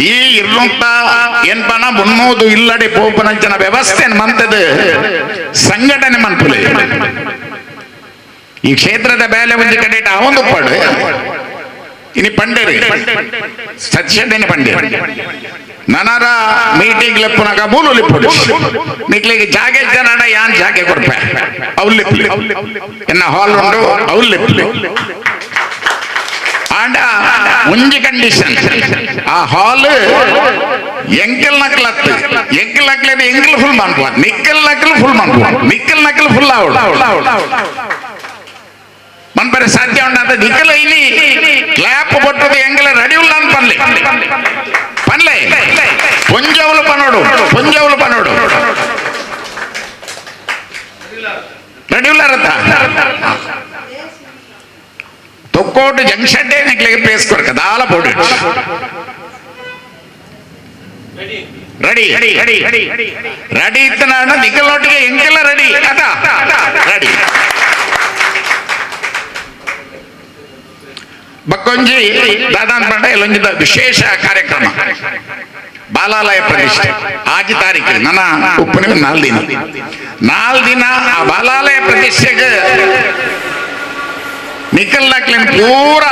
ಈ 280 300 ಇಲ್ಲಡೆ ಪೋಪನಂಚನ ವ್ಯವಸ್ಥೆ ಮಂತದ್ದು ಸಂಘಟನೆ ಮನ್ಪುಲೆ. ಈ ಕ್ಷೇತ್ರದ ಬೇಲೆ ಒಂದು ಕಡೆ ಅವೊಂದು ಪಡು ಇನಿ ಪಂಡೇರಿ ಸತ್ಯನೇ ಪಂಡೇರಿ ನನರ ಮೀಟಿಂಗ್ ಲೆಪ್ಪುನಾಗ ಮೂಲು ಲಿಪ್ಪುಡು ನಿಕ್ಲಿಗೆ ಜಾಗೆ ಜನ ಯಾನ್ ಜಾಗೆ ಕೊಡ್ಪೆ ಅವ್ಲು ಲಿಪ್ಪು ಎನ್ನ ಹಾಲ್ ಉಂಟು ಅವ್ಲು ಲಿಪ್ಪು. ಆಂಡ ಒಂಜಿ ಕಂಡೀಷನ್ ಆ ಹಾಲ್ ಎಂಕಲ್ ನಕಲ್ ಅತ್ತು, ಎಂಕಲ್ ನಕಲ್ ಎಂಕಲ್ ಫುಲ್ ಮಾಡ್ಬೋದು, ನಿಕ್ಕಲ್ ನಕಲ್ ಫುಲ್ ಮಾಡ್ಬೋದು, ನಿಕ್ಕಲ್ ನಕಲ್ ಫುಲ್ ಆವಡು ಮನ್ಪರೆ ಸಾಧ್ಯ ಉಂಡ ನಿಕ್ಕಲ ಇನಿ ಕ್ಲಾಪ್ ಕೊಟ್ಟದು ಎಂಗಲ ರೆಡಿ ಉಲ್ಲ ಅಂತ ಪನ್ಲೆ ಪನ್ಲೆ ಪೊಂಜವುಲು ಪನೋಡು, ಪೊಂಜವುಲು ಪನೋಡು ರೆಡಿ ಉಲ್ಲಾರತ್ತ ತೊಕ್ಕೋಟು ಜಂಕ್ಷನ್ ನಿಕ್ಲೆಗೆ ಪ್ಲೇಸ್ ಕೊಡ್ಕ ದಾಲ ಬೋರ್ಡ್ ರೆಡಿ ರೆಡಿ ಇತ್ತನ ನಿಕ್ಕಲೊಟ್ಟಿಗೆ ಎಂಕೆಲ್ಲ ರೆಡಿ ಅದ ರೆಡಿ. ಬಕ್ಕೊಂಜಿ ದಾದಾನ್ ಪಂಡ ಇಲ್ಲೊಂಜಿದ ವಿಶೇಷ ಕಾರ್ಯಕ್ರಮ ಬಾಲಾಲಯ ಪ್ರತಿಷ್ಠೆ ಆಜಿ ತಾರೀಕು ನನ್ನ ಉಪ್ಪುನ 4 ದಿನ 4 ದಿನ ಆ ಬಾಲಾಲಯ ಪ್ರತಿಷ್ಠೆಗೆ ನಿಕಲ್ ಹಾಕ್ಲಿನ್ ಪೂರ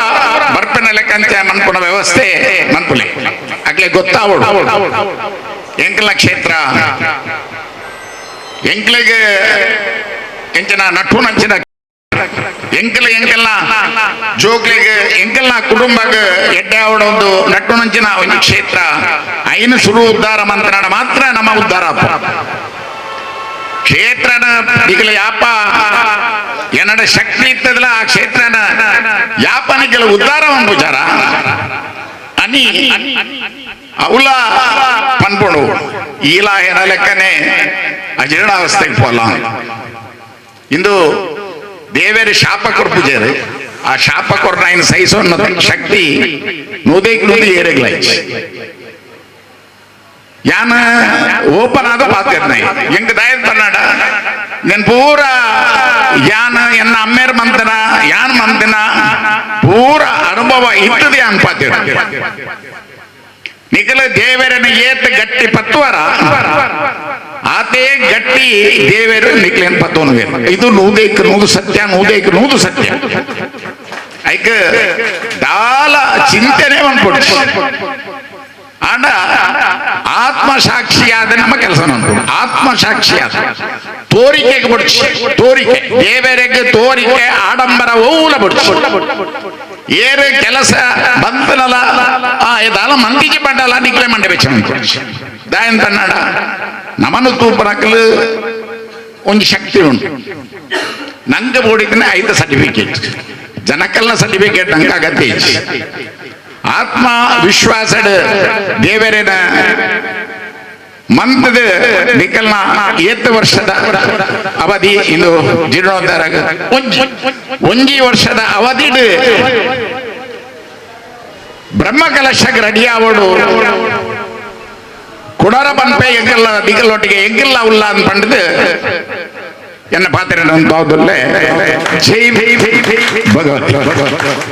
ಬರ್ಪಿನ ಲೆಕ್ಕಂತೆ ಮನ್ಪುನ ವ್ಯವಸ್ಥೆ ಮನ್ಪುಲೆ ಅಕ್ಲೆ ಗೊತ್ತಾವಡು ಎಂಕಲ ಕ್ಷೇತ್ರ ಎಂಕ್ಲೆಗೆ ಎಂಚಿನ ನಟ್ಟುನಂಚಿನ ಎಂಕಲ ಎಂಕಲ್ನ ಜೋಕ್ಲೆಗೆ ಎಂಕಲ್ನ ಕುಟುಂಬಕ್ಕೆ ಎಡ್ಡೆ ಅವಡ ಒಂದು ನಟ್ಟುನಂಚಿನ ಒಂದು ಕ್ಷೇತ್ರ ಐನು ಸುರು ಉದ್ಧಾರ ಮಂತ್ರಣ ಮಾತ್ರ ನಮ್ಮ ಉದ್ಧಾರ ಕ್ಷೇತ್ರನ ಈಗಲ ಯಾಪ ಎನ್ನಡ ಶಕ್ತಿ ಇತ್ತದಲ್ಲ ಆ ಕ್ಷೇತ್ರನ ಯಾಪನ ಕೆಲವು ಉದ್ಧಾರ ಪೂಜಾರ ಅನಿ ಅವಲ ಪನ್ಪುಣು ಈಲಾ ಏನ ಲೆಕ್ಕನೆ ಅಜೀರ್ಣಾವಸ್ಥೆಗೆ ಪೋಲ ಇಂದು ದೇವೇರಿ ಶಾಪ ಕೊರ್ಪುಜೇರು ಆ ಶಾಪ ಕೊರ್ನಾಯಿನ ಸಹಿಸೋನ್ನ ಶಕ್ತಿ ನೂದೇಕ್ ನೂದು ಏರೆಗ್ಲೈಚ್ ಯಾನ ಓಪನ್ ಆದ ಪಾತಿರ್ನೈ ಎಂಕ್ ದಾಯತ್ ಪನ್ನಾಡ ನೆನ್ ಪೂರ ಯಾನ ಎನ್ನ ಅಮ್ಮೇರ್ ಮಂತನ ಯಾನ್ ಮಂತನ ಪೂರ ಅನುಭವ ಇತ್ತದ ಯಾನ್ ಪಾತಿರ್ ನಿಖಲ ದೇವರನ ಏತ್ ಗಟ್ಟಿ ಪತ್ವರ ಆತೇ ಗಟ್ಟಿ ದೇವರು ನಿಕ್ಲೇನ್ ಪತ್ತೋನು ಇದು ನೂದೇಕ್ ನೂದು ಸತ್ಯ, ನೂದೇಕ್ ನೂದು ಸತ್ಯ. ಐಕ ದಾಲ ಚಿಂತನೆ ಅನ್ಕೊಡ್ತು ಆಂಡ ಆತ್ಮಸಾಕ್ಷಿಯಾದ ನಮ್ಮ ಕೆಲಸ ಅನ್ಕೊಡು. ಆತ್ಮಸಾಕ್ಷಿಯಾದ ತೋರಿಕೆಗೆ ಬಿಡ್ಚಿ, ತೋರಿಕೆ ದೇವರಿಗೆ ತೋರಿಕೆ ಆಡಂಬರ ಓಲ ಬಿಡ್ಚಿ. ಏರು ಕೆಲಸ ಬಂತನಲ್ಲ ಆ ಇದಾಲ ಮಂದಿಗೆ ಬಂಡಲ್ಲ ನಿಕ್ಲೆ ಮಂಡೆ ಬೆಚ್ಚ ದಾಯನ್ ತನ್ನಡ ನಮನು ತೂಪನಕಲು ಒಂದು ಶಕ್ತಿ ಉಂಟು. ನಂಗೆ ಬೋಡಿದ್ರೆ ಐತ ಸರ್ಟಿಫಿಕೇಟ್, ಜನಕಲ್ನ ಸರ್ಟಿಫಿಕೇಟ್ ನಂಗೆ ಅಗತ್ಯ. ಆತ್ಮ ವಿಶ್ವಾಸಡ್ ದೇವರಿನ ಮಂತದ ನಿಕಲ್ನ ಏತ್ತು ವರ್ಷದ ಅವಧಿ ಇಂದು ಜೀರ್ಣೋದ್ಧಾರ ಒಂಜಿ ಒಂಜಿ ವರ್ಷದ ಅವಧಿಡ್ ಬ್ರಹ್ಮ ಕಲಶಕ್ಕೆ ರೆಡಿ ಆವಡು ಕುಡರ ಪನ್ಪೆ ಎಂಕಲ್ಲ ನಿಕಲ್ಲೊಟ್ಟಿಗೆ ಎಂಕಿಲ್ಲ ಉಲ್ಲ ಅಂತ ಪಂಡದು ಎನ್ನ ಪಾತ್ರೆ ಜೈ ಭಗವತಿ.